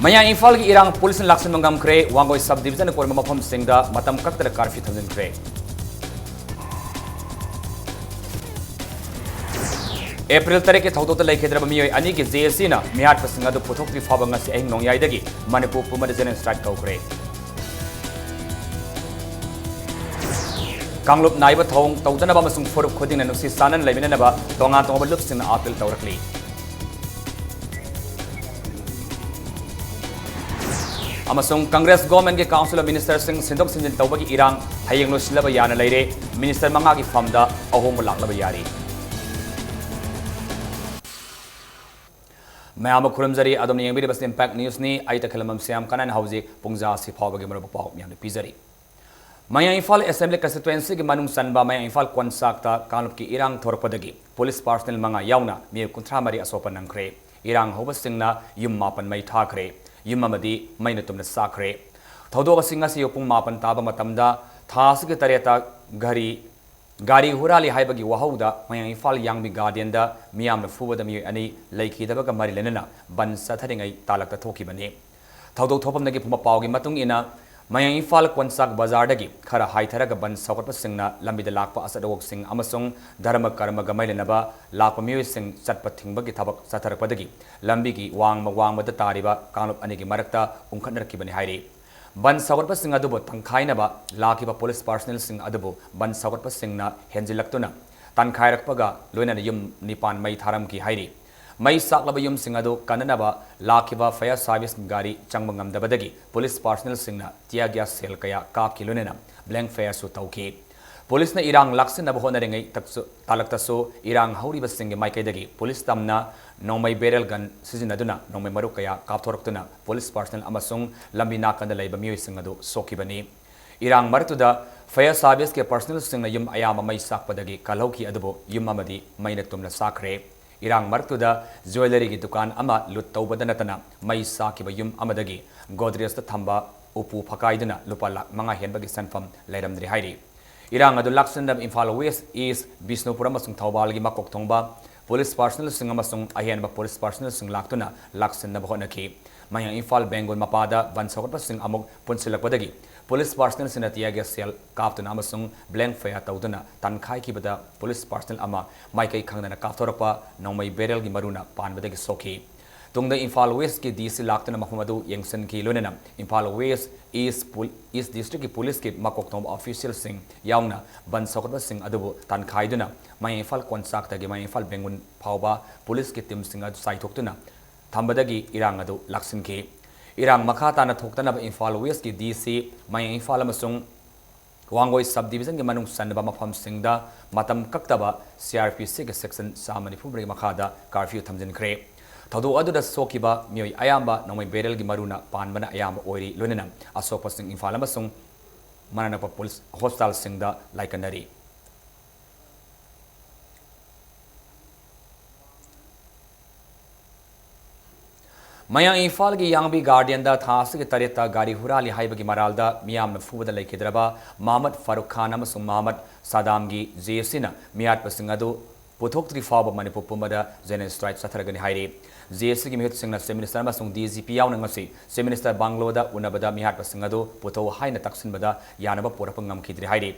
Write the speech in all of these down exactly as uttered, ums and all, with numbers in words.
ꯃꯌꯥꯡ ꯏꯝꯐꯥꯜꯒꯤ ꯏꯔꯥꯡ ꯄꯨꯂꯤꯁꯅ ꯂꯥꯛꯁꯤꯟꯕ ꯉꯝꯈ꯭ꯔꯦ꯫ ꯋꯥꯡꯒꯣꯏ ꯁꯕ ꯗꯤꯕꯤꯖꯟꯅ ꯀꯣꯟꯕ ꯃꯐꯝꯁꯤꯡꯗ ꯃꯇꯝ ꯀꯛꯇꯅ ꯀꯥꯔꯐ꯭ꯌꯨ ꯊꯝꯖꯤꯟꯈ꯭ꯔꯦ꯫ ꯑꯦꯄ꯭ꯔꯤꯜ ꯇꯔꯦꯠꯀꯤ ꯊꯧꯗꯣꯛꯇ ꯂꯩꯈꯤꯗ꯭ꯔꯕ ꯃꯤꯑꯣꯏ ꯑꯅꯤꯒꯤ ꯖꯦ ꯑꯦꯁ ꯁꯤꯅ ꯃꯤꯍꯥꯠꯄꯁꯤꯡ ꯑꯗꯨ ꯄꯨꯊꯣꯛꯇ꯭ꯔꯤ ꯐꯥꯎꯕ ꯉꯁꯤ ꯑꯍꯤꯡ ꯅꯣꯡꯌꯥꯏꯗꯒꯤ ꯃꯅꯤꯄꯨꯔ ꯄꯨꯝꯕꯗ ꯖꯦꯅꯣꯁꯥꯏꯗ ꯀꯧꯈ꯭ꯔꯦ꯫ ꯀꯥꯡꯂꯨꯞ ꯅꯥꯏꯕ ꯊꯧꯑꯣꯡ ꯇꯧꯗꯅꯕ ꯑꯃꯁꯨꯡ ꯐꯨꯔꯨꯞ ꯈꯨꯗꯤꯡꯅ ꯅꯨꯡꯁꯤ ꯆꯥꯟꯅꯅ ꯂꯩꯃꯤꯟꯅꯅꯕ ꯇꯣꯉꯥꯟ ꯇꯣꯉꯥꯟꯕ ꯂꯨꯞꯁꯤꯡꯅ ꯑꯥꯄꯤꯜ ꯇꯧꯔꯛꯂꯤ꯫ ꯑꯃꯁꯨꯡ ꯀꯪꯒ꯭ꯔꯦꯁ ꯒꯣꯚꯔꯟꯃꯦꯟꯠꯀꯤ ꯀꯥꯎꯟꯁꯤꯜ ꯑꯣꯐ ꯃꯤꯅꯤꯁꯇꯔꯁꯤꯡ ꯁꯤꯟꯗꯣꯛ ꯁꯤꯟꯖꯤꯟ ꯇꯧꯕꯒꯤ ꯏꯔꯥꯡ ꯍꯌꯦꯡ ꯂꯣꯏꯁꯤꯜꯂꯕ ꯌꯥꯅ ꯂꯩꯔꯦ꯫ ꯃꯤꯅꯤꯁꯇꯔ ꯃꯉꯥꯒꯤ ꯐꯝꯗ ꯑꯍꯣꯡꯕ ꯂꯥꯛꯂꯕ ꯌꯥꯔꯤ꯫ ꯃꯌꯥꯝꯕꯨ ꯈꯨꯔꯨꯝꯖꯔꯤ꯫ ꯑꯗꯣꯝꯅ ꯌꯦꯡꯕꯤꯔꯤꯕꯁꯤ ꯏꯝꯄꯦꯛ ꯅ꯭ꯌꯨꯁꯅꯤ꯫ ꯑꯩ ꯇꯈꯦꯂꯝꯕꯝ ꯁ꯭ꯌꯥꯝ ꯀꯅꯥꯟ꯫ ꯍꯧꯖꯤꯛ ꯄꯨꯡꯖꯥ ꯑꯁꯤ ꯐꯥꯎꯕꯒꯤ ꯃꯔꯨꯞ ꯄꯥꯎ ꯃꯌꯥꯝꯅ ꯄꯤꯖꯔꯤ꯫ ꯃꯌꯥꯡ ꯏꯝꯐꯥꯜ ꯑꯦꯁꯦꯝꯕ꯭ꯂꯤ ꯀꯟꯁꯇꯤꯇ꯭ꯋꯦꯟꯁꯤꯒꯤ ꯃꯅꯨꯡ ꯆꯟꯕ ꯃꯌꯥꯡ ꯏꯝꯐꯥꯜ ꯀꯣꯟꯁꯥꯛꯇ ꯀꯥꯡꯂꯨꯞꯀꯤ ꯏꯔꯥꯡ ꯊꯣꯔꯛꯄꯗꯒꯤ ꯄꯨꯂꯤꯁ ꯄꯥꯔꯁꯅꯦꯜ ꯃꯉꯥ ꯌꯥꯎꯅ ꯃꯤꯑꯣꯏ ꯀꯨꯟꯊ꯭ꯔꯥ ꯃꯔꯤ ꯑꯁꯣꯛꯄ ꯅꯪꯈ꯭ꯔꯦ꯫ ꯏꯔꯥꯡ ꯍꯧꯕꯁꯤꯡꯅ ꯌꯨꯝ ꯃꯥꯄꯟ ꯃꯩ ꯊꯥꯈ꯭ꯔꯦ꯫ ꯌꯨꯝ ꯑꯃꯗꯤ ꯃꯩꯅ ꯇꯨꯝꯅ ꯆꯥꯛꯈ꯭ꯔꯦ꯫ ꯊꯧꯗꯣꯛ ꯑꯁꯤ ꯉꯁꯤ ꯑꯌꯨꯛ ꯄꯨꯡ ꯃꯥꯄꯟ ꯇꯥꯕ ꯃꯇꯝꯗ ꯊꯥ ꯑꯁꯤꯒꯤ ꯇꯔꯦꯠꯇ ꯘꯔꯤ ꯒꯥꯔꯤ ꯍꯨꯔꯥꯜꯂꯤ ꯍꯥꯏꯕꯒꯤ ꯋꯥꯍꯧꯗ ꯃꯌꯥꯡ ꯏꯝꯐꯥꯜ ꯌꯥꯡꯕꯤ ꯒꯥꯔꯗꯦꯟꯗ ꯃꯤꯌꯥꯝꯅ ꯐꯨꯕꯗ ꯃꯤꯑꯣꯏ ꯑꯅꯤ ꯂꯩꯈꯤꯗꯕꯒ ꯃꯔꯤ ꯂꯩꯅꯅ ꯕꯟ ꯆꯠꯊꯔꯤꯉꯩ ꯇꯥꯂꯛꯇ ꯊꯣꯛꯈꯤꯕꯅꯤ꯫ ꯊꯧꯗꯣꯛ ꯊꯣꯛꯐꯝꯗꯒꯤ ꯐꯪꯕ ꯄꯥꯎꯒꯤ ꯃꯇꯨꯡ ꯏꯟꯅ, ꯃꯌꯥꯡ ꯏꯝꯐꯥꯜ ꯀꯣꯟꯁꯥꯛ ꯕꯖꯥꯔꯗꯒꯤ ꯈꯔ ꯍꯥꯏꯊꯔꯒ ꯕꯟ ꯁꯧꯒꯠꯄꯁꯤꯡꯅ ꯂꯝꯕꯤꯗ ꯂꯥꯛꯄ ꯑꯆꯠ ꯑꯋꯣꯛꯁꯤꯡ ꯑꯃꯁꯨꯡ ꯙꯔꯃ ꯀꯔꯃꯒ ꯃꯔꯤ ꯂꯩꯅꯕ ꯂꯥꯛꯄ ꯃꯤꯑꯣꯏꯁꯤꯡ ꯆꯠꯄ ꯊꯤꯡꯕꯒꯤ ꯊꯕꯛ ꯆꯠꯊꯔꯛꯄꯗꯒꯤ ꯂꯝꯕꯤꯒꯤ ꯋꯥꯡꯃ ꯋꯥꯡꯃꯗ ꯇꯥꯔꯤꯕ ꯀꯥꯡꯂꯨꯞ ꯑꯅꯤꯒꯤ ꯃꯔꯛꯇ ꯎꯪꯈꯠꯅꯔꯛꯈꯤꯕꯅꯤ ꯍꯥꯏꯔꯤ꯫ ꯕꯟ ꯁꯧꯒꯠꯄꯁꯤꯡ ꯑꯗꯨꯕꯨ ꯇꯪꯈꯥꯏꯅꯕ ꯂꯥꯛꯈꯤꯕ ꯄꯨꯂꯤꯁ ꯄꯥꯔꯁꯅꯦꯜꯁꯤꯡ ꯑꯗꯨꯕꯨ ꯕꯟ ꯁꯧꯒꯠꯄꯁꯤꯡꯅ ꯍꯦꯟꯖꯤꯜꯂꯛꯇꯨꯅ ꯇꯪꯈꯥꯏꯔꯛꯄꯒ ꯂꯣꯏꯅꯅ ꯌꯨꯝ ꯅꯤꯄꯥꯟ ꯃꯩ ꯊꯥꯔꯝꯈꯤ ꯍꯥꯏꯔꯤ꯫ ꯃꯩ ꯆꯥꯛꯂꯕ ꯌꯨꯝꯁꯤꯡ ꯑꯗꯨ ꯀꯟꯅꯅꯕ ꯂꯥꯛꯈꯤꯕ ꯐꯥꯌꯔ ꯁꯥꯔꯚꯤꯁ ꯒꯥꯔꯤ ꯆꯪꯕ ꯉꯝꯗꯕꯗꯒꯤ ꯄꯨꯂꯤꯁ ꯄꯥꯔꯁꯅꯦꯜꯁꯤꯡꯅ tear gas shell ꯀꯌꯥ ꯀꯥꯞꯈꯤ, ꯂꯣꯏꯅꯅ blank fireꯁꯨ ꯇꯧꯈꯤ꯫ ꯄꯨꯂꯤꯁꯅ ꯏꯔꯥꯡ ꯂꯥꯛꯁꯤꯟꯅꯕ ꯍꯣꯠꯅꯔꯤꯉꯩ ꯇꯛꯁꯨ-, ꯇꯥꯂꯛꯇꯁꯨ ꯏꯔꯥꯡ ꯍꯧꯔꯤꯕꯁꯤꯡꯒꯤ ꯃꯥꯏꯀꯩꯗꯒꯤ ꯄꯨꯂꯤꯁ ꯇꯝꯅ ꯅꯣꯡꯃꯩ barrel gun ꯁꯤꯖꯤꯟꯅꯗꯨꯅ ꯅꯣꯡꯃꯩ ꯃꯔꯨ ꯀꯌꯥ ꯀꯥꯞꯊꯣꯔꯛꯇꯨꯅ ꯄꯨꯂꯤꯁ ꯄꯥꯔꯁꯅꯦꯜ ꯑꯃꯁꯨꯡ ꯂꯝꯕꯤ ꯅꯥꯀꯟꯗ ꯂꯩꯕ ꯃꯤꯑꯣꯏꯁꯤꯡ ꯑꯗꯨ ꯁꯣꯛꯈꯤꯕꯅꯤ꯫ ꯏꯔꯥꯡ ꯃꯔꯛꯇꯨꯗ ꯐꯥꯌꯔ ꯁꯥꯔꯚꯤꯁꯀꯤ ꯄꯥꯔꯁꯅꯦꯜꯁꯤꯡꯅ ꯌꯨꯝ ꯑꯌꯥꯝꯕ ꯃꯩ ꯆꯥꯛꯄꯗꯒꯤ ꯀꯜꯍꯧꯈꯤ, ꯑꯗꯨꯕꯨ ꯌꯨꯝ ꯑꯃꯗꯤ ꯃꯩꯅ ꯇꯨꯝꯅ ꯆꯥꯛꯈ꯭ꯔꯦ꯫ ꯏꯔꯥꯡ ꯃꯔꯛꯇꯨꯗ ꯖ꯭ꯋꯦꯂꯔꯤꯒꯤ ꯗꯨꯀꯥꯟ ꯑꯃ ꯂꯨꯠ ꯇꯧꯕꯗ ꯅꯠꯇꯅ ꯃꯩ ꯆꯥꯛꯈꯤꯕ ꯌꯨꯝ ꯑꯃꯗꯒꯤ ꯒꯣꯗ꯭ꯔꯦꯖꯇ ꯊꯝꯕ ꯎꯄꯨ ꯐꯀꯥꯏꯗꯨꯅ ꯂꯨꯄꯥ ꯂꯥꯈ ꯃꯉꯥ ꯍꯦꯟꯕꯒꯤ ꯁꯦꯟꯐꯝ ꯂꯩꯔꯝꯗ꯭ꯔꯦ ꯍꯥꯏꯔꯤ꯫ ꯏꯔꯥꯡ ꯑꯗꯨ ꯂꯥꯛꯁꯤꯟꯅꯕ ꯏꯝꯐꯥꯜ ꯋꯦꯁ, ꯏꯁ, ꯕꯤꯁꯅꯨꯄꯨꯔ ꯑꯃꯁꯨꯡ ꯊꯧꯕꯥꯜꯒꯤ ꯃꯀꯣꯛ ꯊꯣꯡꯕ ꯄꯨꯂꯤꯁ ꯄꯥꯔꯁꯅꯦꯜꯁꯤꯡ ꯑꯃꯁꯨꯡ ꯑꯍꯦꯟꯕ ꯄꯨꯂꯤꯁ ꯄꯥꯔꯁꯅꯦꯜꯁꯤꯡ ꯂꯥꯛꯇꯨꯅ ꯂꯥꯛꯁꯤꯟꯅꯕ ꯍꯣꯠꯅꯈꯤ꯫ ꯃꯌꯥꯡ ꯏꯝꯐꯥꯜ ꯕꯦꯡꯒꯨꯜ ꯃꯄꯥꯗ ꯕꯟ ꯁꯧꯒꯠꯄꯁꯤꯡ ꯑꯃꯨꯛ ꯄꯨꯟꯁꯤꯜꯂꯛꯄꯗꯒꯤ ꯄꯨꯂꯤꯁ ꯄꯥꯔꯁꯅꯦꯜꯁꯤꯡꯅ tear gas shell ꯀꯥꯞꯇꯨꯅ ꯑꯃꯁꯨꯡ blank fire ꯇꯧꯗꯨꯅ ꯇꯥꯟꯈꯥꯏꯈꯤꯕꯗ ꯄꯨꯂꯤꯁ ꯄꯥꯔꯁꯅꯦꯜ ꯑꯃ ꯃꯥꯏꯀꯩ ꯈꯪꯗꯅ ꯀꯥꯞꯊꯣꯔꯛꯄ ꯅꯣꯡꯃꯩ barrelꯒꯤ ꯃꯔꯨꯅ ꯄꯥꯟꯕꯗꯒꯤ ꯁꯣꯛꯈꯤ꯫ ꯇꯨꯡꯗ ꯏꯝꯐꯥꯜ Westꯀꯤ DC ꯂꯥꯛꯇꯨꯅ ꯃꯐꯝ ꯑꯗꯨ ꯌꯦꯡꯁꯤꯟꯈꯤ꯫ ꯂꯣꯏꯅꯅ Imphal West East Pol-, East Districtꯀꯤ ꯄꯨꯂꯤꯁꯀꯤ ꯃꯀꯣꯛ ꯊꯣꯡꯕ officialꯁꯤꯡ ꯌꯥꯎꯅ ꯕꯟ ꯁꯧꯒꯠꯄꯁꯤꯡ ꯑꯗꯨꯕꯨ ꯇꯥꯟꯈꯥꯏꯗꯨꯅ ꯃꯌꯥꯡ ꯏꯝꯐꯥꯜ ꯀꯣꯟꯆꯥꯛꯇꯒꯤ ꯃꯌꯥꯡ ꯏꯝꯐꯥꯜ ꯕꯦꯡꯒꯨꯜ ꯐꯥꯎꯕ ꯄꯨꯂꯤꯁꯀꯤ teamꯁꯤꯡ ꯑꯗꯨ ꯆꯥꯏꯊꯣꯛꯇꯨꯅ ꯊꯝꯕꯗꯒꯤ ꯏꯔꯥꯡ ꯑꯗꯨ ꯂꯥꯛꯁꯤꯟꯈꯤ꯫ ꯏꯔꯥꯡ ꯃꯈꯥ ꯇꯥꯅ ꯊꯣꯛꯇꯅꯕ ꯏꯝꯐꯥꯜ Westꯀꯤ DC, ꯃꯌꯥꯡ ꯏꯝꯐꯥꯜ ꯑꯃꯁꯨꯡ ꯋꯥꯡꯒꯣꯏ sub divisionꯒꯤ ꯃꯅꯨꯡ ꯆꯟꯕ ꯃꯐꯝꯁꯤꯡꯗ ꯃꯇꯝ ꯀꯛꯇꯕ CrPCꯒꯤ section ꯆꯥꯝꯃ ꯅꯤꯐꯨ ꯃꯔꯤ ꯃꯈꯥꯗ curfew ꯊꯝꯖꯤꯟꯈ꯭ꯔꯦ꯫ ꯊꯧꯗꯣꯛ ꯑꯗꯨꯗ ꯁꯣꯛꯈꯤꯕ ꯃꯤꯑꯣꯏ ꯑꯌꯥꯝꯕ ꯅꯣꯡꯃꯩ barrelꯒꯤ ꯃꯔꯨꯅ ꯄꯥꯟꯕꯅ ꯑꯌꯥꯝꯕ ꯑꯣꯏꯔꯤ꯫ ꯂꯣꯏꯅꯅ ꯑꯁꯣꯛꯄꯁꯤꯡ ꯏꯝꯐꯥꯜ ꯑꯃꯁꯨꯡ ꯃꯅꯥꯛ ꯅꯛꯄ ꯄꯨꯂꯤꯁ ꯍꯣꯁꯄꯤꯇꯥꯜꯁꯤꯡꯗ ꯂꯥꯏꯀꯠꯅꯔꯤ꯫ ꯃꯌꯥꯡ ꯏꯝꯐꯥꯜꯒꯤ ꯌꯥꯡꯕꯤ gardenꯗ ꯊꯥ ꯑꯁꯤꯒꯤ ꯇꯔꯦꯠꯇ ꯒꯥꯔꯤ ꯍꯨꯔꯥꯜꯂꯤ ꯍꯥꯏꯕꯒꯤ ꯃꯔꯥꯜꯗ ꯃꯤꯌꯥꯝꯅ ꯐꯨꯕꯗ ꯂꯩꯈꯤꯗ꯭ꯔꯕ ꯃꯍꯃꯗ ꯐꯥꯔꯨꯛ ꯈꯥꯟ ꯑꯃꯁꯨꯡ ꯃꯍꯃꯗ ꯁꯥꯗꯥꯝꯒꯤ JACꯅ ꯃꯤꯍꯥꯠꯄꯁꯤꯡ ꯑꯗꯨ ꯄꯨꯊꯣꯛꯇ꯭ꯔꯤ ꯐꯥꯎꯕ ꯃꯅꯤꯄꯨꯔ ꯄꯨꯝꯕꯗ general strike ꯆꯠꯊꯔꯒꯅꯤ ꯍꯥꯏꯔꯤ꯫ JACꯒꯤ ꯃꯤꯍꯨꯠꯁꯤꯡꯅ Chief Minister ꯑꯃꯁꯨꯡ DGP ꯌꯥꯎꯅ ꯉꯁꯤ Chief Minister bungalow ꯗ ꯎꯅꯕꯗ ꯃꯤꯍꯥꯠꯄꯁꯤꯡ ꯑꯗꯨ ꯄꯨꯊꯣꯛꯎ ꯍꯥꯏꯅ ꯇꯛꯁꯤꯟꯕꯗ ꯌꯥꯅꯕ ꯄꯨꯔꯛꯄ ꯉꯝꯈꯤꯗ꯭ꯔꯤ ꯍꯥꯏꯔꯤ꯫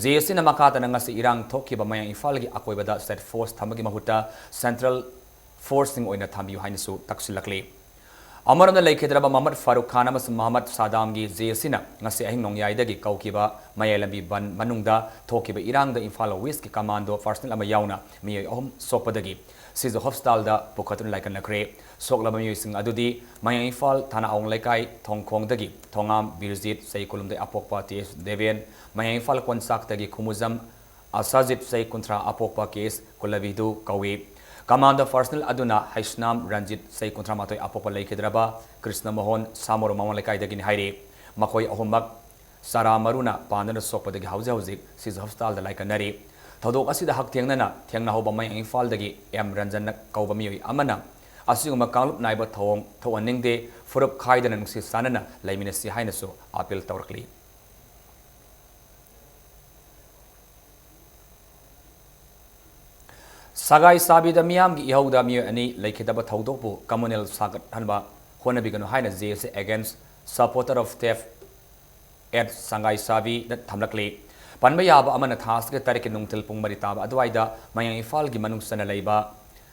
JACꯅ ꯃꯈꯥ ꯇꯥꯅ ꯉꯁꯤ ꯏꯔꯥꯡ ꯊꯣꯛꯈꯤꯕ ꯃꯌꯥꯡ ꯏꯝꯐꯥꯜꯒꯤ ꯑꯀꯣꯏꯕꯗ state force ꯊꯝꯕꯒꯤ ꯃꯍꯨꯠꯇ central forceꯁꯤꯡ ꯑꯣꯏꯅ ꯊꯝꯕꯤꯌꯨ ꯍꯥꯏꯅꯁꯨ ꯇꯛꯁꯤꯜꯂꯛꯂꯤ꯫ ꯑꯃꯔꯣꯝꯗ ꯂꯩꯈꯤꯗ꯭ꯔꯕ ꯃꯍꯃꯗ ꯐꯥꯔꯨꯛ ꯈꯥꯟ ꯑꯃꯁꯨꯡ ꯃꯍꯃꯗ ꯁꯥꯗꯥꯝꯒꯤ JACꯅ ꯉꯁꯤ ꯑꯍꯤꯡ ꯅꯣꯡꯌꯥꯏꯗꯒꯤ ꯀꯧꯈꯤꯕ ꯃꯌꯥꯏ ꯂꯝꯕꯤ ꯕꯟ ꯃꯅꯨꯡꯗ ꯊꯣꯛꯈꯤꯕ ꯏꯔꯥꯡꯗ ꯏꯝꯐꯥꯜ Westꯀꯤ commando personnel ꯑꯃ ꯌꯥꯎꯅ ꯃꯤꯑꯣꯏ ꯑꯍꯨꯝ ꯁꯣꯛꯄꯗꯒꯤ ꯁꯤꯖ ꯍꯣꯁꯄꯤꯇꯥꯜꯗ ꯄꯨꯈꯠꯇꯨꯅ ꯂꯥꯏꯀꯠꯅꯈ꯭ꯔꯦ꯫ ꯁꯣꯛꯂꯕ ꯃꯤꯑꯣꯏꯁꯤꯡ ꯑꯗꯨꯗꯤ ꯃꯌꯥꯡ ꯏꯝꯐꯥꯜ ꯊꯅꯥ ꯑꯋꯥꯡ ꯂꯩꯀꯥꯏ ꯊꯣꯡꯈꯣꯡꯗꯒꯤ ꯊꯣꯉꯥꯝ ꯕꯤꯔꯖꯤꯠ, ꯆꯍꯤ ꯀꯨꯟꯍꯨꯝꯗꯣꯏ, ꯑꯄꯣꯛꯄ ꯇꯤ ꯑꯦꯁ ꯗꯦꯕꯦꯟ, ꯃꯌꯥꯡ ꯏꯝꯐꯥꯜ ꯀꯣꯟꯆꯥꯛꯇꯒꯤ ꯈꯨꯃꯨꯖꯝ ꯑꯁꯥꯖꯤꯠ, ꯆꯍꯤ ꯀꯨꯟꯊ꯭ꯔꯥ, ꯑꯄꯣꯛꯄ ꯀꯦ ꯑꯦꯁ ꯀꯨꯂꯕꯤꯗꯨ ꯀꯧꯏ꯫ Commando personnel ꯑꯗꯨꯅ ꯍꯩꯁꯅꯥꯝ ꯔꯟꯖꯤꯠ, ꯆꯍꯤ ꯀꯨꯟꯊ꯭ꯔꯥ ꯃꯥꯊꯣꯏ, ꯑꯄꯣꯛꯄ ꯂꯩꯈꯤꯗ꯭ꯔꯕ ꯀ꯭ꯔꯤꯁꯅ ꯃꯣꯍꯟ, ꯁꯥꯃꯣꯔꯣ ꯃꯃꯥꯡ ꯂꯩꯀꯥꯏꯗꯒꯤꯅꯤ ꯍꯥꯏꯔꯤ꯫ ꯃꯈꯣꯏ ꯑꯍꯨꯝꯃꯛ ꯆꯥꯔꯥ ꯃꯔꯨꯅ ꯄꯥꯟꯗꯨꯅ ꯁꯣꯛꯄꯗꯒꯤ ꯍꯧꯖꯤꯛ ꯍꯧꯖꯤꯛ ꯁꯤꯖ ꯍꯣꯁꯄꯤꯇꯥꯜꯗ ꯂꯥꯏꯀꯠꯅꯔꯤ꯫ ꯊꯧꯗꯣꯛ ꯑꯁꯤꯗ ꯍꯛꯊꯦꯡꯅꯅ ꯊꯦꯡꯅꯍꯧꯕ ꯃꯌꯥꯡ ꯏꯝꯐꯥꯜꯗꯒꯤ ꯑꯦꯝ ꯔꯟꯖꯟꯅ ꯀꯧꯕ ꯃꯤꯑꯣꯏ ꯑꯃꯅ ꯑꯁꯤꯒꯨꯝꯕ ꯀꯥꯡꯂꯨꯞ ꯅꯥꯏꯕ ꯊꯧꯑꯣꯡ ꯊꯣꯛꯍꯟꯅꯤꯡꯗꯦ, ꯐꯨꯔꯨꯞ ꯈꯥꯏꯗꯅ ꯅꯨꯡꯁꯤ ꯆꯥꯟꯅꯅ ꯂꯩꯃꯤꯟꯅꯁꯤ ꯍꯥꯏꯅꯁꯨ appeal ꯇꯧꯔꯛꯂꯤ꯫ ꯁꯒꯥꯏ ꯁꯥꯕꯤꯗ ꯃꯤꯌꯥꯝꯒꯤ ꯏꯍꯧꯗ ꯃꯤꯑꯣꯏ ꯑꯅꯤ ꯂꯩꯈꯤꯗꯕ ꯊꯧꯗꯣꯛꯄꯨ communal ꯁꯥꯒꯠꯍꯟꯕ ꯍꯣꯠꯅꯕꯤꯒꯅꯨ ꯍꯥꯏꯅ J A C Against Supporter of Theft at ꯁꯪꯒꯥꯏꯁꯥꯕꯤꯗ ꯊꯝꯂꯛꯂꯤ꯫ ꯄꯟꯕ ꯌꯥꯕ ꯑꯃꯅ, ꯊꯥ ꯑꯁꯤꯒꯤ ꯇꯔꯦꯠꯀꯤ ꯅꯨꯡꯊꯤꯜ ꯄꯨꯡ ꯃꯔꯤ ꯇꯥꯕ ꯑꯗꯨꯋꯥꯏꯗ ꯃꯌꯥꯡ ꯏꯝꯐꯥꯜꯒꯤ ꯃꯅꯨꯡ ꯆꯟꯅ ꯂꯩꯕ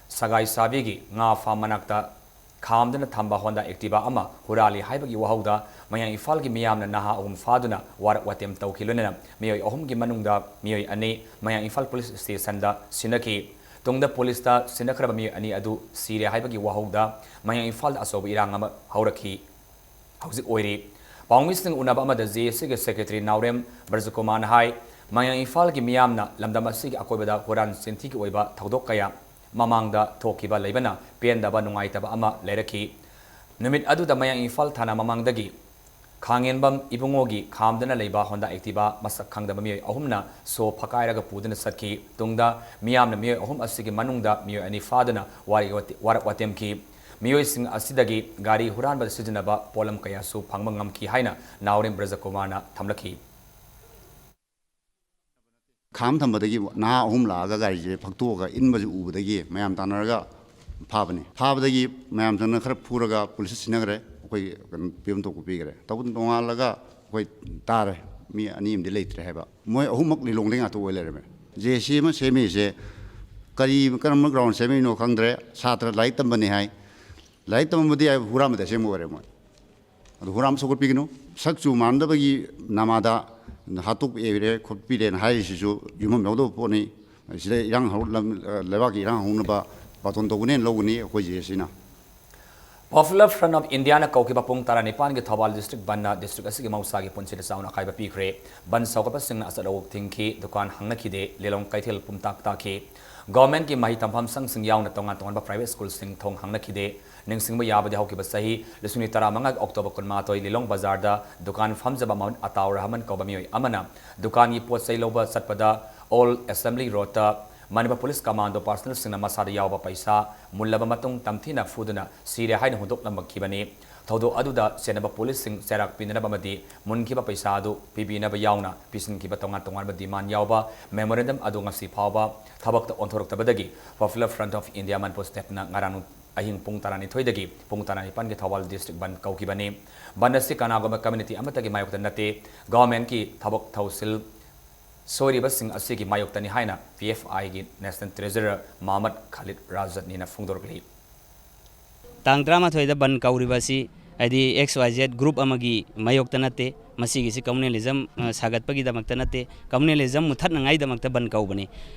ꯁꯒꯥꯏꯁꯥꯕꯤꯒꯤ ꯉꯥ ꯐꯥꯝ ꯃꯅꯥꯛꯇ ꯈꯥꯝꯗꯨꯅ ꯊꯝꯕ Honda Activa ꯑꯃ ꯍꯨꯔꯥꯜꯂꯤ ꯍꯥꯏꯕꯒꯤ ꯋꯥꯍꯧꯗ ꯃꯌꯥꯡ ꯏꯝꯐꯥꯜꯒꯤ ꯃꯤꯌꯥꯝꯅ ꯅꯍꯥ ꯑꯍꯨꯝ ꯐꯥꯗꯨꯅ ꯋꯥꯔꯛ ꯋꯥꯇꯦꯝ ꯇꯧꯈꯤ꯫ ꯂꯣꯏꯅꯅ ꯃꯤꯑꯣꯏ ꯑꯍꯨꯝꯒꯤ ꯃꯅꯨꯡꯗ ꯃꯤꯑꯣꯏ ꯑꯅꯤ ꯃꯌꯥꯡ ꯏꯝꯐꯥꯜ ꯄꯨꯂꯤꯁ ꯁ꯭ꯇꯦꯁꯟꯗ ꯁꯤꯟꯅꯈꯤ꯫ ꯇꯨꯡꯗ ꯄꯨꯂꯤꯁꯇ ꯁꯤꯟꯅꯈ꯭ꯔꯕ ꯃꯤꯑꯣꯏ ꯑꯅꯤ ꯑꯗꯨ ꯁꯤꯔꯦ ꯍꯥꯏꯕꯒꯤ ꯋꯥꯍꯧꯗ ꯃꯌꯥꯡ ꯏꯝꯐꯥꯜꯗ ꯑꯆꯧꯕ ꯏꯔꯥꯡ ꯑꯃ ꯍꯧꯔꯛꯈꯤ꯫ ꯍꯧꯖꯤꯛ ꯑꯣꯏꯔꯤ꯫ ꯄꯥꯎꯃꯤꯁꯤꯡ ꯎꯅꯕ ꯑꯃꯗ J A Cꯒꯤ Secretary ꯅꯥꯎꯔꯦꯝ ꯕ꯭ꯔꯖꯀꯨꯃꯥꯔꯅ ꯍꯥꯏ, ꯃꯌꯥꯡ ꯏꯝꯐꯥꯜꯒꯤ ꯃꯤꯌꯥꯝꯅ ꯂꯝꯗꯝ ꯑꯁꯤꯒꯤ ꯑꯀꯣꯏꯕꯗ ꯍꯨꯔꯥꯟ ꯆꯤꯟꯊꯤꯒꯤ ꯑꯣꯏꯕ ꯊꯧꯗꯣꯛ ꯀꯌꯥ ꯃꯃꯥꯡꯗ ꯊꯣꯛꯈꯤꯕ ꯂꯩꯕꯅ ꯄꯦꯟꯗꯕ, ꯅꯨꯡꯉꯥꯏꯇꯕ ꯑꯃ ꯂꯩꯔꯛꯈꯤ꯫ ꯅꯨꯃꯤꯠ ꯑꯗꯨꯗ ꯃꯌꯥꯡ ꯏꯝꯐꯥꯜ ꯊꯥꯅ ꯃꯃꯥꯡꯗꯒꯤ ꯈꯥꯡꯉꯦꯟꯕꯝ ꯏꯕꯨꯡꯉꯣꯒꯤ ꯈꯥꯝꯗꯅ ꯂꯩꯕ Honda Activa ꯃꯁꯛ ꯈꯪꯗꯕ ꯃꯤꯑꯣꯏ ꯑꯍꯨꯝꯅ ꯁꯣ ꯐꯀꯥꯏꯔꯒ ꯄꯨꯗꯨꯅ ꯆꯠꯈꯤ꯫ ꯇꯨꯡꯗ ꯃꯤꯌꯥꯝꯅ ꯃꯤꯑꯣꯏ ꯑꯍꯨꯝ ꯑꯁꯤꯒꯤ ꯃꯅꯨꯡꯗ ꯃꯤꯑꯣꯏ ꯑꯅꯤ ꯐꯥꯗꯨꯅ ꯋꯥꯔꯤ ꯋꯥꯇꯦ-, ꯋꯥꯔꯛ ꯋꯥꯇꯦꯝꯈꯤ꯫ ꯃꯤꯑꯣꯏꯁꯤꯡ ꯑꯁꯤꯗꯒꯤ ꯒꯥꯔꯤ ꯍꯨꯔꯥꯟꯕꯗ ꯁꯤꯖꯤꯟꯅꯕ ꯄꯣꯠꯂꯝ ꯀꯌꯥꯁꯨ ꯐꯪꯕ ꯉꯝꯈꯤ ꯍꯥꯏꯅ ꯅꯥꯎꯔꯦꯝ ꯕ꯭ꯔꯖꯀꯨꯃꯥꯔꯅ ꯊꯝꯂꯛꯈꯤ꯫ ꯈꯥꯝ ꯊꯝꯕꯗꯒꯤ ꯅꯍꯥ ꯑꯍꯨꯝ ꯂꯥꯛꯑꯒ ꯒꯥꯔꯤꯁꯦ ꯐꯛꯇꯣꯛꯑꯒ ꯏꯟꯕꯁꯦ ꯎꯕꯗꯒꯤ ꯃꯌꯥꯝ ꯇꯥꯟꯅꯔꯒ ꯐꯥꯕꯅꯤ꯫ ꯐꯥꯕꯗꯒꯤ ꯃꯌꯥꯝ ꯆꯪꯅ ꯈꯔ ꯐꯨꯔꯒ ꯄꯨꯂꯤꯁꯇ ꯁꯤꯟꯅꯈ꯭ꯔꯦ꯫ ꯑꯩꯈꯣꯏ ꯀꯩꯅꯣ ꯄꯤꯐꯝ ꯊꯣꯛꯄ ꯄꯤꯈ꯭ꯔꯦ꯫ ꯇꯧꯕ ꯅꯣꯡꯉꯥꯜꯂꯒ ꯑꯩꯈꯣꯏ ꯇꯥꯔꯦ, ꯃꯤ ꯑꯅꯤ ꯑꯃꯗꯤ ꯂꯩꯇ꯭ꯔꯦ ꯍꯥꯏꯕ꯫ ꯃꯣꯏ ꯑꯍꯨꯝꯃꯛ ꯂꯤꯂꯣꯡꯗꯩ ꯉꯥꯛꯇ ꯑꯣꯏ ꯂꯩꯔꯝꯃꯦ꯫ ꯖꯦ ꯁꯤ ꯑꯃ ꯁꯦꯝꯃꯤꯁꯦ ꯀꯔꯤ, ꯀꯔꯝꯕ ꯒ꯭ꯔꯥꯎꯟ ꯁꯦꯝꯃꯤꯅꯣ ꯈꯪꯗ꯭ꯔꯦ꯫ ꯁꯥꯇ꯭ꯔ ꯂꯥꯏꯔꯤꯛ ꯇꯝꯕꯅꯤ ꯍꯥꯏ꯫ ꯂꯥꯏꯔꯤꯛ ꯇꯝꯕꯗꯤ ꯍꯨꯔꯥꯟꯕꯗꯤ ꯑꯁꯦꯡꯕ ꯑꯣꯏꯔꯦ ꯃꯣꯏ꯫ ꯑꯗꯨ ꯍꯨꯔꯥꯟꯕ ꯁꯧꯒꯠꯄꯤꯒꯅꯨ꯫ ꯁꯛ ꯆꯨ ꯃꯥꯟꯅꯗꯕꯒꯤ ꯅꯃꯥꯗ ꯍꯥꯠꯇꯣꯛꯄꯤꯔꯦ ꯈꯣꯠꯄꯤꯔꯦꯅ ꯍꯥꯏꯔꯤꯁꯤꯁꯨ ꯌꯨꯝꯐꯝ ꯌꯥꯎꯗꯕ ꯄꯣꯠꯅꯤ꯫ ꯁꯤꯗ ꯏꯔꯥꯡ ꯍꯧ-, ꯂꯝ-, ꯂꯩꯕꯥꯛꯀꯤ ꯏꯔꯥꯡ ꯍꯧꯅꯕ ꯕꯥꯇꯣꯟ ꯇꯧꯒꯅꯦꯅ ꯂꯧꯒꯅꯤ ꯑꯩꯈꯣꯏ ꯖꯦ ꯑꯦ ꯁꯤꯅ꯫ Popular Front of India ꯅ ꯀꯧꯈꯤꯕ ꯄꯨꯡ ꯇꯔꯥꯅꯤꯄꯥꯟꯒꯤ ꯊꯧꯕꯥꯜ district ꯕꯟꯅ district ꯑꯁꯤꯒꯤ ꯃꯍꯧꯁꯥꯒꯤ ꯄꯨꯟꯁꯤꯗ ꯆꯥꯎꯅ ꯑꯀꯥꯏꯕ ꯄꯤꯈ꯭ꯔꯦ꯫ ꯕꯟ ꯁꯧꯒꯠꯄꯁꯤꯡꯅ ꯑꯆꯠ ꯑꯋꯣꯛ ꯊꯤꯡꯈꯤ, ꯗꯨꯀꯥꯟ ꯍꯥꯡꯅꯈꯤꯗꯦ, ꯂꯤꯂꯣꯡ ꯀꯩꯊꯦꯜ ꯄꯨꯝꯇꯥꯛ ꯇꯥꯈꯤ꯫ Government ꯀꯤ ꯃꯍꯩ ꯇꯝꯐꯝ ꯁꯪꯁꯤꯡ ꯌꯥꯎꯅ ꯇꯣꯉꯥꯟ ꯇꯣꯉꯥꯟꯕ private school ꯁꯤꯡ ꯊꯣꯡ ꯍꯥꯡꯅꯈꯤꯗꯦ꯫ ꯅꯤꯡꯁꯤꯡꯕ ꯌꯥꯕꯗꯤ ꯍꯧꯈꯤꯕ ꯆꯍꯤ ꯂꯤꯁꯤꯡ ꯑꯅꯤ ꯇꯔꯥꯃꯉꯥꯒꯤ October ꯀꯨꯟꯃꯥꯊꯣꯏ ꯂꯤꯂꯣꯡ ꯕꯖꯥꯔꯗ ꯗꯨꯀꯥꯟ ꯐꯝꯖꯕ ꯃꯣꯍꯟ ꯑꯇꯥꯎ ꯔꯍꯃꯟ ꯀꯧꯕ ꯃꯤꯑꯣꯏ ꯑꯃꯅ ꯗꯨꯀꯥꯟꯒꯤ ꯄꯣꯠ ꯆꯩ ꯂꯧꯕ ꯆꯠꯄꯗ Old Assembly Road ꯇ ꯃꯅꯤꯄꯨꯔ ꯄꯨꯂꯤꯁ ꯀꯃꯥꯟꯗꯣ personnel ꯁꯤꯡꯅ ꯃꯁꯥꯗ ꯌꯥꯎꯕ ꯄꯩꯁꯥ ꯃꯨꯜꯂꯕ ꯃꯇꯨꯡ ꯇꯝꯊꯤꯅ ꯐꯨꯗꯨꯅ ꯁꯤꯔꯦ ꯍꯥꯏꯅ ꯍꯨꯟꯗꯣꯛꯂꯝꯈꯤꯕꯅꯤ꯫ ꯊꯧꯗꯣꯛ ꯑꯗꯨꯗ ꯆꯦꯟꯅꯕ ꯄꯨꯂꯤꯁꯁꯤꯡ ꯆꯩꯔꯥꯛ ꯄꯤꯅꯅꯕ ꯑꯃꯗꯤ ꯃꯨꯟꯈꯤꯕ ꯄꯩꯁꯥ ꯑꯗꯨ ꯄꯤꯕꯤꯅꯕ ꯌꯥꯎꯅ ꯄꯤꯁꯤꯟꯈꯤꯕ ꯇꯣꯉꯥꯟ ꯇꯣꯉꯥꯟꯕ demand ꯌꯥꯎꯕ memorandum ꯑꯗꯨ ꯉꯁꯤ ꯐꯥꯎꯕ ꯊꯕꯛꯇ ꯑꯣꯟꯊꯣꯔꯛꯇꯕꯗꯒꯤ Popular Front of India Manipur state ꯅ ꯉꯔꯥꯡ ꯑꯍꯤꯡ ꯄꯨꯡ ꯇꯔꯥꯅꯤꯊꯣꯏꯗꯒꯤ ꯄꯨꯡ ꯇꯔꯥꯅꯤꯄꯥꯟꯒꯤ ꯊꯧꯕꯥꯜ district ꯕꯟꯗ ꯀꯧꯈꯤꯕꯅꯤ꯫ ꯕꯟꯗ ꯑꯁꯤ ꯀꯅꯥꯒꯨꯝꯕ community ꯑꯃꯠꯇꯒꯤ ꯃꯥꯌꯣꯛꯇ ꯅꯠꯇꯦ꯫ Governmentꯀꯤ ꯊꯕꯛ ꯊꯧꯁꯤꯜ ꯁꯣꯏꯔꯤꯕꯁꯤꯡ ꯑꯁꯤꯒꯤ ꯃꯥꯌꯣꯛꯇꯅꯤ ꯍꯥꯏꯅ P F Iꯒꯤ National Treasurer ꯃꯍꯃꯗ ꯈꯥꯂꯤꯗ ꯔꯥꯖꯥꯗꯤꯅ ꯐꯣꯡꯗꯣꯔꯛꯂꯤ꯫ ꯇꯥꯡ ꯇꯔꯥꯃꯥꯊꯣꯏꯗ ꯕꯟꯗ ꯀꯧꯔꯤꯕ ꯑꯁꯤ, ꯍꯥꯏꯗꯤ, X Y Z group ꯑꯃꯒꯤ ꯃꯥꯌꯣꯛꯇ ꯅꯠꯇꯦ꯫ ꯃꯁꯤꯒꯤꯁꯤ communalism, ꯑ, ꯁꯥꯒꯠꯄꯒꯤꯗꯃꯛꯇ ꯅꯠꯇꯦ꯫ Communalism ꯃꯨꯠꯊꯠꯅꯉꯥꯏꯗꯃꯛꯇ ꯕꯟꯗ ꯀꯧꯕꯅꯤ꯫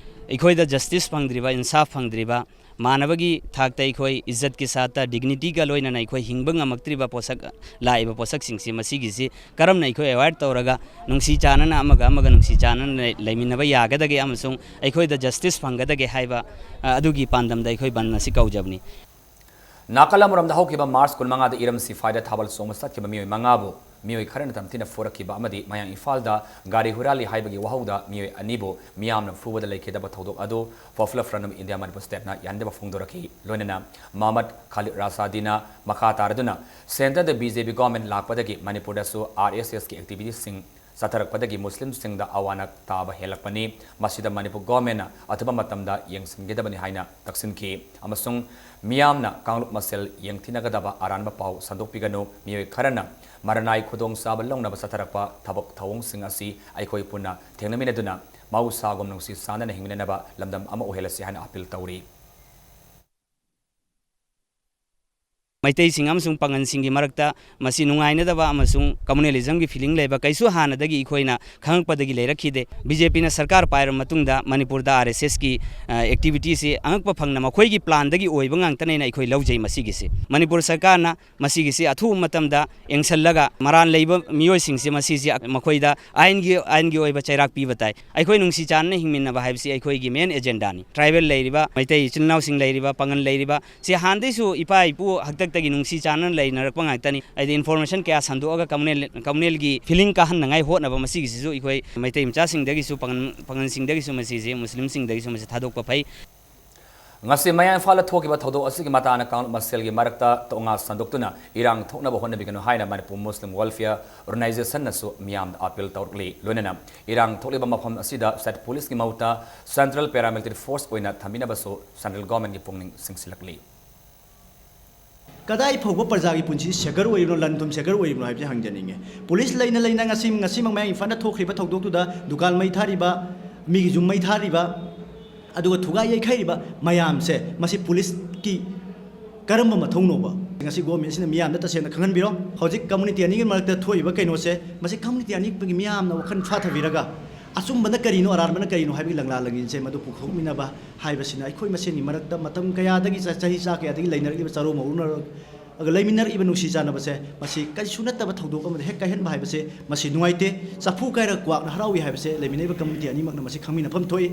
ꯑꯩꯈꯣꯏꯗ justice ꯐꯪꯗ꯭ꯔꯤꯕ, ꯏꯟꯁꯥꯐ ꯐꯪꯗ꯭ꯔꯤꯕ, ꯃꯥꯟꯅꯕꯒꯤ ꯊꯥꯛꯇ ꯑꯩꯈꯣꯏ ꯏꯖꯠꯀꯤ ꯁꯥꯠꯇ dignityꯒ ꯂꯣꯏꯅꯅ ꯑꯩꯈꯣꯏ ꯍꯤꯡꯕ ꯉꯝꯃꯛꯇ꯭ꯔꯤꯕ ꯄꯣꯠꯁꯛ, ꯂꯥꯛꯏꯕ ꯄꯣꯠꯁꯛꯁꯤꯡꯁꯤ, ꯃꯁꯤꯒꯤꯁꯤ ꯀꯔꯝꯅ ꯑꯩꯈꯣꯏ aware ꯇꯧꯔꯒ ꯅꯨꯡꯁꯤ ꯆꯥꯟꯅꯅ ꯑꯃꯒ ꯑꯃꯒ ꯅꯨꯡꯁꯤ ꯆꯥꯟꯅꯅ ꯂꯩ-, ꯂꯩꯃꯤꯟꯅꯕ ꯌꯥꯒꯗꯒꯦ ꯑꯃꯁꯨꯡ ꯑꯩꯈꯣꯏꯗ justice ꯐꯪꯒꯗꯒꯦ ꯍꯥꯏꯕ, ꯑ, ꯑꯗꯨꯒꯤ ꯄꯥꯟꯗꯝꯗ ꯑꯩꯈꯣꯏ ꯕꯟꯗ ꯑꯁꯤ ꯀꯧꯖꯕꯅꯤ꯫ ꯅꯥꯀꯜ ꯑꯃꯔꯣꯝꯗ ꯍꯧꯈꯤꯕ March ꯀꯨꯟꯃꯉꯥꯗ ꯏꯔꯝ ꯁꯤꯐꯥꯏꯗ ꯊꯥꯕꯜ ꯆꯣꯡꯕ ꯆꯠꯈꯤꯕ ꯃꯤꯑꯣꯏ ꯃꯉꯥꯕꯨ ꯃꯤꯑꯣꯏ ꯈꯔꯅ ꯇꯝꯊꯤꯅ ꯐꯨꯔꯛꯈꯤꯕ ꯑꯃꯗꯤ ꯃꯌꯥꯡ ꯏꯝꯐꯥꯜꯗ ꯒꯥꯔꯤ ꯍꯨꯔꯥꯜꯂꯤ ꯍꯥꯏꯕꯒꯤ ꯋꯥꯍꯧꯗ ꯃꯤꯑꯣꯏ ꯑꯅꯤꯕꯨ ꯃꯤꯌꯥꯝꯅ ꯐꯨꯕꯗ ꯂꯩꯈꯤꯗꯕ ꯊꯧꯗꯣꯛ ꯑꯗꯨ Popular Front of India Manipur Stateꯅ ꯌꯥꯅꯤꯡꯗꯕ ꯐꯣꯡꯗꯣꯔꯛꯈꯤ꯫ ꯂꯣꯏꯅꯅ ꯃꯍꯃꯗ ꯈꯥꯂꯤꯗ ꯔꯥꯖꯥꯗꯤꯅ ꯃꯈꯥ ꯇꯥꯔꯗꯨꯅ, Centreꯗ B J P government ꯂꯥꯛꯄꯗꯒꯤ ꯃꯅꯤꯄꯨꯔꯗꯁꯨ R S Sꯀꯤ activityꯁꯤꯡ ꯆꯠꯊꯔꯛꯄꯗꯒꯤ ꯃꯨꯁꯂꯤꯝꯁꯤꯡꯗ ꯑꯋꯥ ꯑꯅꯥ ꯇꯥꯕ ꯍꯦꯜꯂꯛꯄꯅꯤ꯫ ꯃꯁꯤꯗ ꯃꯅꯤꯄꯨꯔ governmentꯅ ꯑꯊꯨꯕ ꯃꯇꯝꯗ ꯌꯦꯡꯁꯤꯟꯒꯗꯕꯅꯤ ꯍꯥꯏꯅ ꯇꯛꯁꯤꯟꯈꯤ꯫ ꯑꯃꯁꯨꯡ ꯃꯤꯌꯥꯝꯅ ꯀꯥꯡꯂꯨꯞ ꯃꯁꯦꯜ ꯌꯦꯡꯊꯤꯅꯒꯗꯕ ꯑꯔꯥꯟꯕ ꯄꯥꯎ ꯁꯟꯗꯣꯛꯄꯤꯒꯅꯨ꯫ ꯃꯤꯑꯣꯏ ꯈꯔꯅ ꯃꯔꯅꯥꯏ ꯈꯨꯗꯣꯡꯆꯥꯕ ꯂꯧꯅꯕ ꯆꯠꯊꯔꯛꯄ ꯊꯕꯛ ꯊꯧꯑꯣꯡꯁꯤꯡ ꯑꯁꯤ ꯑꯩꯈꯣꯏ ꯄꯨꯟꯅ ꯊꯦꯡꯅꯃꯤꯟꯅꯗꯨꯅ ꯃꯍꯧꯁꯥꯒꯨꯝ ꯅꯨꯡꯁꯤ ꯆꯥꯟꯅꯅ ꯍꯤꯡꯃꯤꯟꯅꯅꯕ ꯂꯝꯗꯝ ꯑꯃ ꯑꯣꯏꯍꯜꯂꯁꯤ ꯍꯥꯏꯅ appeal ꯇꯧꯔꯤ꯫ ꯃꯩꯇꯩꯁꯤꯡ ꯑꯃꯁꯨꯡ ꯄꯥꯉꯟꯁꯤꯡꯒꯤ ꯃꯔꯛꯇ ꯃꯁꯤ ꯅꯨꯡꯉꯥꯏꯅꯗꯕ ꯑꯃꯁꯨꯡ communalismꯒꯤ feeling ꯂꯩꯕ ꯀꯩꯁꯨ ꯍꯥꯟꯅꯗꯒꯤ ꯑꯩꯈꯣꯏꯅ ꯈꯪꯉꯛꯄꯗꯒꯤ ꯂꯩꯔꯛꯈꯤꯗꯦ꯫ B J Pꯅ ꯁꯔꯀꯥꯔ ꯄꯥꯏꯔꯕ ꯃꯇꯨꯡꯗ ꯃꯅꯤꯄꯨꯔꯗ R S Sꯀꯤ, ꯑ, activityꯁꯤ ꯑꯉꯛꯄ ꯐꯪꯅ ꯃꯈꯣꯏꯒꯤ planꯗꯒꯤ ꯑꯣꯏꯕ ꯉꯥꯛꯇꯅꯦꯅ ꯑꯩꯈꯣꯏ ꯂꯧꯖꯩ꯫ ꯃꯁꯤꯒꯤꯁꯤ ꯃꯅꯤꯄꯨꯔ ꯁꯔꯀꯥꯔꯅ ꯃꯁꯤꯒꯤꯁꯤ ꯑꯊꯨꯕ ꯃꯇꯝꯗ ꯌꯦꯡꯁꯜꯂꯒ ꯃꯔꯥꯜ ꯂꯩꯕ ꯃꯤꯑꯣꯏꯁꯤꯡꯁꯤ ꯃꯁꯤꯁꯤ ꯃꯈꯣꯏꯗ ꯑꯥꯏꯟꯒꯤ, ꯑꯥꯏꯟꯒꯤ ꯑꯣꯏꯕ ꯆꯩꯔꯥꯛ ꯄꯤꯕ ꯇꯥꯏ꯫ ꯑꯩꯈꯣꯏ ꯅꯨꯡꯁꯤ ꯆꯥꯟꯅꯅ ꯍꯤꯡꯃꯤꯟꯅꯕ ꯍꯥꯏꯕꯁꯤ ꯑꯩꯈꯣꯏꯒꯤ main agendaꯅꯤ꯫ Tribal ꯂꯩꯔꯤꯕ, ꯃꯩꯇꯩ ꯏꯆꯤꯜ ꯏꯅꯥꯎꯁꯤꯡ ꯂꯩꯔꯤꯕ, ꯄꯥꯉꯟ ꯂꯩꯔꯤꯕ, ꯁꯤ ꯍꯥꯟꯅꯗꯩꯁꯨ ꯏꯄꯥ ꯏꯄꯨ ꯍꯥꯛꯇꯛꯇꯒꯤ ꯅꯨꯡꯁꯤ ꯆꯥꯟꯅꯅ ꯂꯩꯅꯔꯛꯄ ꯉꯥꯛꯇꯅꯤ꯫ ꯍꯥꯏꯗꯤ information ꯀꯌꯥ ꯁꯟꯗꯣꯛꯑꯒ communal, communalꯒꯤ feeling ꯀꯥꯍꯟꯅꯉꯥꯏ ꯍꯣꯠꯅꯕ, ꯃꯁꯤꯒꯤꯁꯤꯁꯨ ꯑꯩꯈꯣꯏ ꯃꯩꯇꯩ ꯃꯆꯥꯁꯤꯡꯗꯒꯤꯁꯨ, ꯄꯥꯉꯟ, ꯄꯥꯉꯟꯁꯤꯡꯗꯒꯤꯁꯨ ꯃꯁꯤꯁꯦ, ꯃꯨꯁꯂꯤꯝꯁꯤꯡꯗꯒꯤꯁꯨ ꯃꯁꯤ ꯊꯥꯗꯣꯛꯄ ꯐꯩ꯫ ꯉꯁꯤ ꯃꯌꯥꯡ ꯏꯝꯐꯥꯜꯗ ꯊꯣꯛꯈꯤꯕ ꯊꯧꯗꯣꯛ ꯑꯁꯤꯒꯤ ꯃꯇꯥꯡꯗ ꯀꯥꯡꯂꯨꯞ ꯃꯁꯦꯜꯒꯤ ꯃꯔꯛꯇ ꯇꯣꯉꯥꯟ ꯁꯟꯗꯣꯛꯇꯨꯅ ꯏꯔꯥꯡ ꯊꯣꯛꯅꯕ ꯍꯣꯠꯅꯕꯤꯒꯅꯨ ꯍꯥꯏꯅ Manipur Muslim Welfare Organizationꯅꯁꯨ ꯃꯤꯌꯥꯝꯗ appeal ꯇꯧꯔꯛꯂꯤ꯫ ꯂꯣꯏꯅꯅ ꯏꯔꯥꯡ ꯊꯣꯛꯂꯤꯕ ꯃꯐꯝ ꯑꯁꯤꯗ state policeꯀꯤ ꯃꯍꯨꯠꯇ central paramilitary force ꯑꯣꯏꯅ ꯊꯝꯕꯤꯅꯕꯁꯨ central governmentꯀꯤ ꯄꯨꯛꯅꯤꯡ ꯆꯤꯡꯁꯤꯜꯂꯛꯂꯤ꯫ ꯀꯗꯥꯏ ꯐꯥꯎꯕ ꯄ꯭ꯔꯖꯥꯒꯤ ꯄꯨꯟꯁꯤ ꯁꯦꯀꯔ ꯑꯣꯏꯔꯤꯕꯅꯣ, ꯂꯟ ꯊꯨꯝ ꯁꯦꯀꯔ ꯑꯣꯏꯔꯤꯕꯅꯣ ꯍꯥꯏꯕꯁꯤ ꯍꯪꯖꯅꯤꯡꯉꯦ꯫ ꯄꯨꯂꯤꯁ ꯂꯩꯅ ꯂꯩꯅ ꯉꯁꯤ, ꯉꯁꯤꯃꯛ ꯃꯌꯥꯡ ꯏꯝꯐꯥꯜꯗ ꯊꯣꯛꯈ꯭ꯔꯤꯕ ꯊꯧꯗꯣꯛꯇꯨꯗ ꯗꯨꯀꯥꯟ ꯃꯩ ꯊꯥꯔꯤꯕ, ꯃꯤꯒꯤ ꯌꯨꯝ ꯃꯩ ꯊꯥꯔꯤꯕ, ꯑꯗꯨꯒ ꯊꯨꯒꯥꯏ ꯌꯩꯈꯥꯏꯔꯤꯕ ꯃꯌꯥꯝꯁꯦ, ꯃꯁꯤ ꯄꯨꯂꯤꯁꯀꯤ ꯀꯔꯝꯕ ꯃꯊꯧꯅꯣꯕ? ꯉꯁꯤ ꯒꯣꯔꯃꯦꯟꯁꯤꯅ ꯃꯤꯌꯥꯝꯗ ꯇꯁꯦꯡꯅ ꯈꯪꯍꯟꯕꯤꯔꯣ꯫ ꯍꯧꯖꯤꯛ ꯀꯝꯃꯨꯅꯤꯇꯤ ꯑꯅꯤꯒꯤ ꯃꯔꯛꯇ ꯊꯣꯛꯏꯕ ꯀꯩꯅꯣꯁꯦ, ꯃꯁꯤ ꯀꯝꯃꯨꯅꯤꯇꯤ ꯑꯅꯤꯒꯤ ꯃꯤꯌꯥꯝꯅ ꯋꯥꯈꯜ ꯐꯥꯊꯕꯤꯔꯒ, ꯑꯆꯨꯝꯕꯅ ꯀꯔꯤꯅꯣ, ꯑꯔꯥꯟꯕꯅ ꯀꯔꯤꯅꯣ ꯍꯥꯏꯕꯒꯤ ꯂꯪꯂꯥ ꯂꯪꯂꯤꯟꯁꯦ ꯃꯗꯨ ꯄꯨꯊꯣꯛꯃꯤꯟꯅꯕ ꯍꯥꯏꯕꯁꯤꯅ ꯑꯩꯈꯣꯏ ꯃꯁꯦꯟꯒꯤ ꯃꯔꯛꯇ ꯃꯇꯝ ꯀꯌꯥꯗꯒꯤ, ꯆ-, ꯆꯍꯤ ꯆꯥ ꯀꯌꯥꯗꯒꯤ ꯂꯩꯅꯔꯛꯂꯤꯕ ꯆꯔꯣ ꯃꯧꯔꯨꯅꯔꯒ ꯂꯩꯃꯤꯟꯅꯔꯛꯏꯕ ꯅꯨꯡꯁꯤ ꯆꯥꯟꯅꯕꯁꯦ, ꯃꯁꯤ ꯀꯔꯤꯁꯨ ꯅꯠꯇꯕ ꯊꯧꯗꯣꯛ ꯑꯃꯗ ꯍꯦꯛ ꯀꯥꯏꯍꯟꯕ ꯍꯥꯏꯕꯁꯦ, ꯃꯁꯤ ꯅꯨꯡꯉꯥꯏꯇꯦ꯫ ꯆꯐꯨ ꯀꯥꯏꯔꯒ ꯀ꯭ꯋꯥꯛꯅ ꯍꯔꯥꯎꯏ ꯍꯥꯏꯕꯁꯦ ꯂꯩꯃꯤꯟꯅꯔꯤꯕ ꯀꯝꯃꯨꯅꯤꯇꯤ ꯑꯅꯤꯃꯛꯅ ꯃꯁꯤ ꯈꯪꯃꯤꯟꯅꯐꯝ ꯊꯣꯛꯏ꯫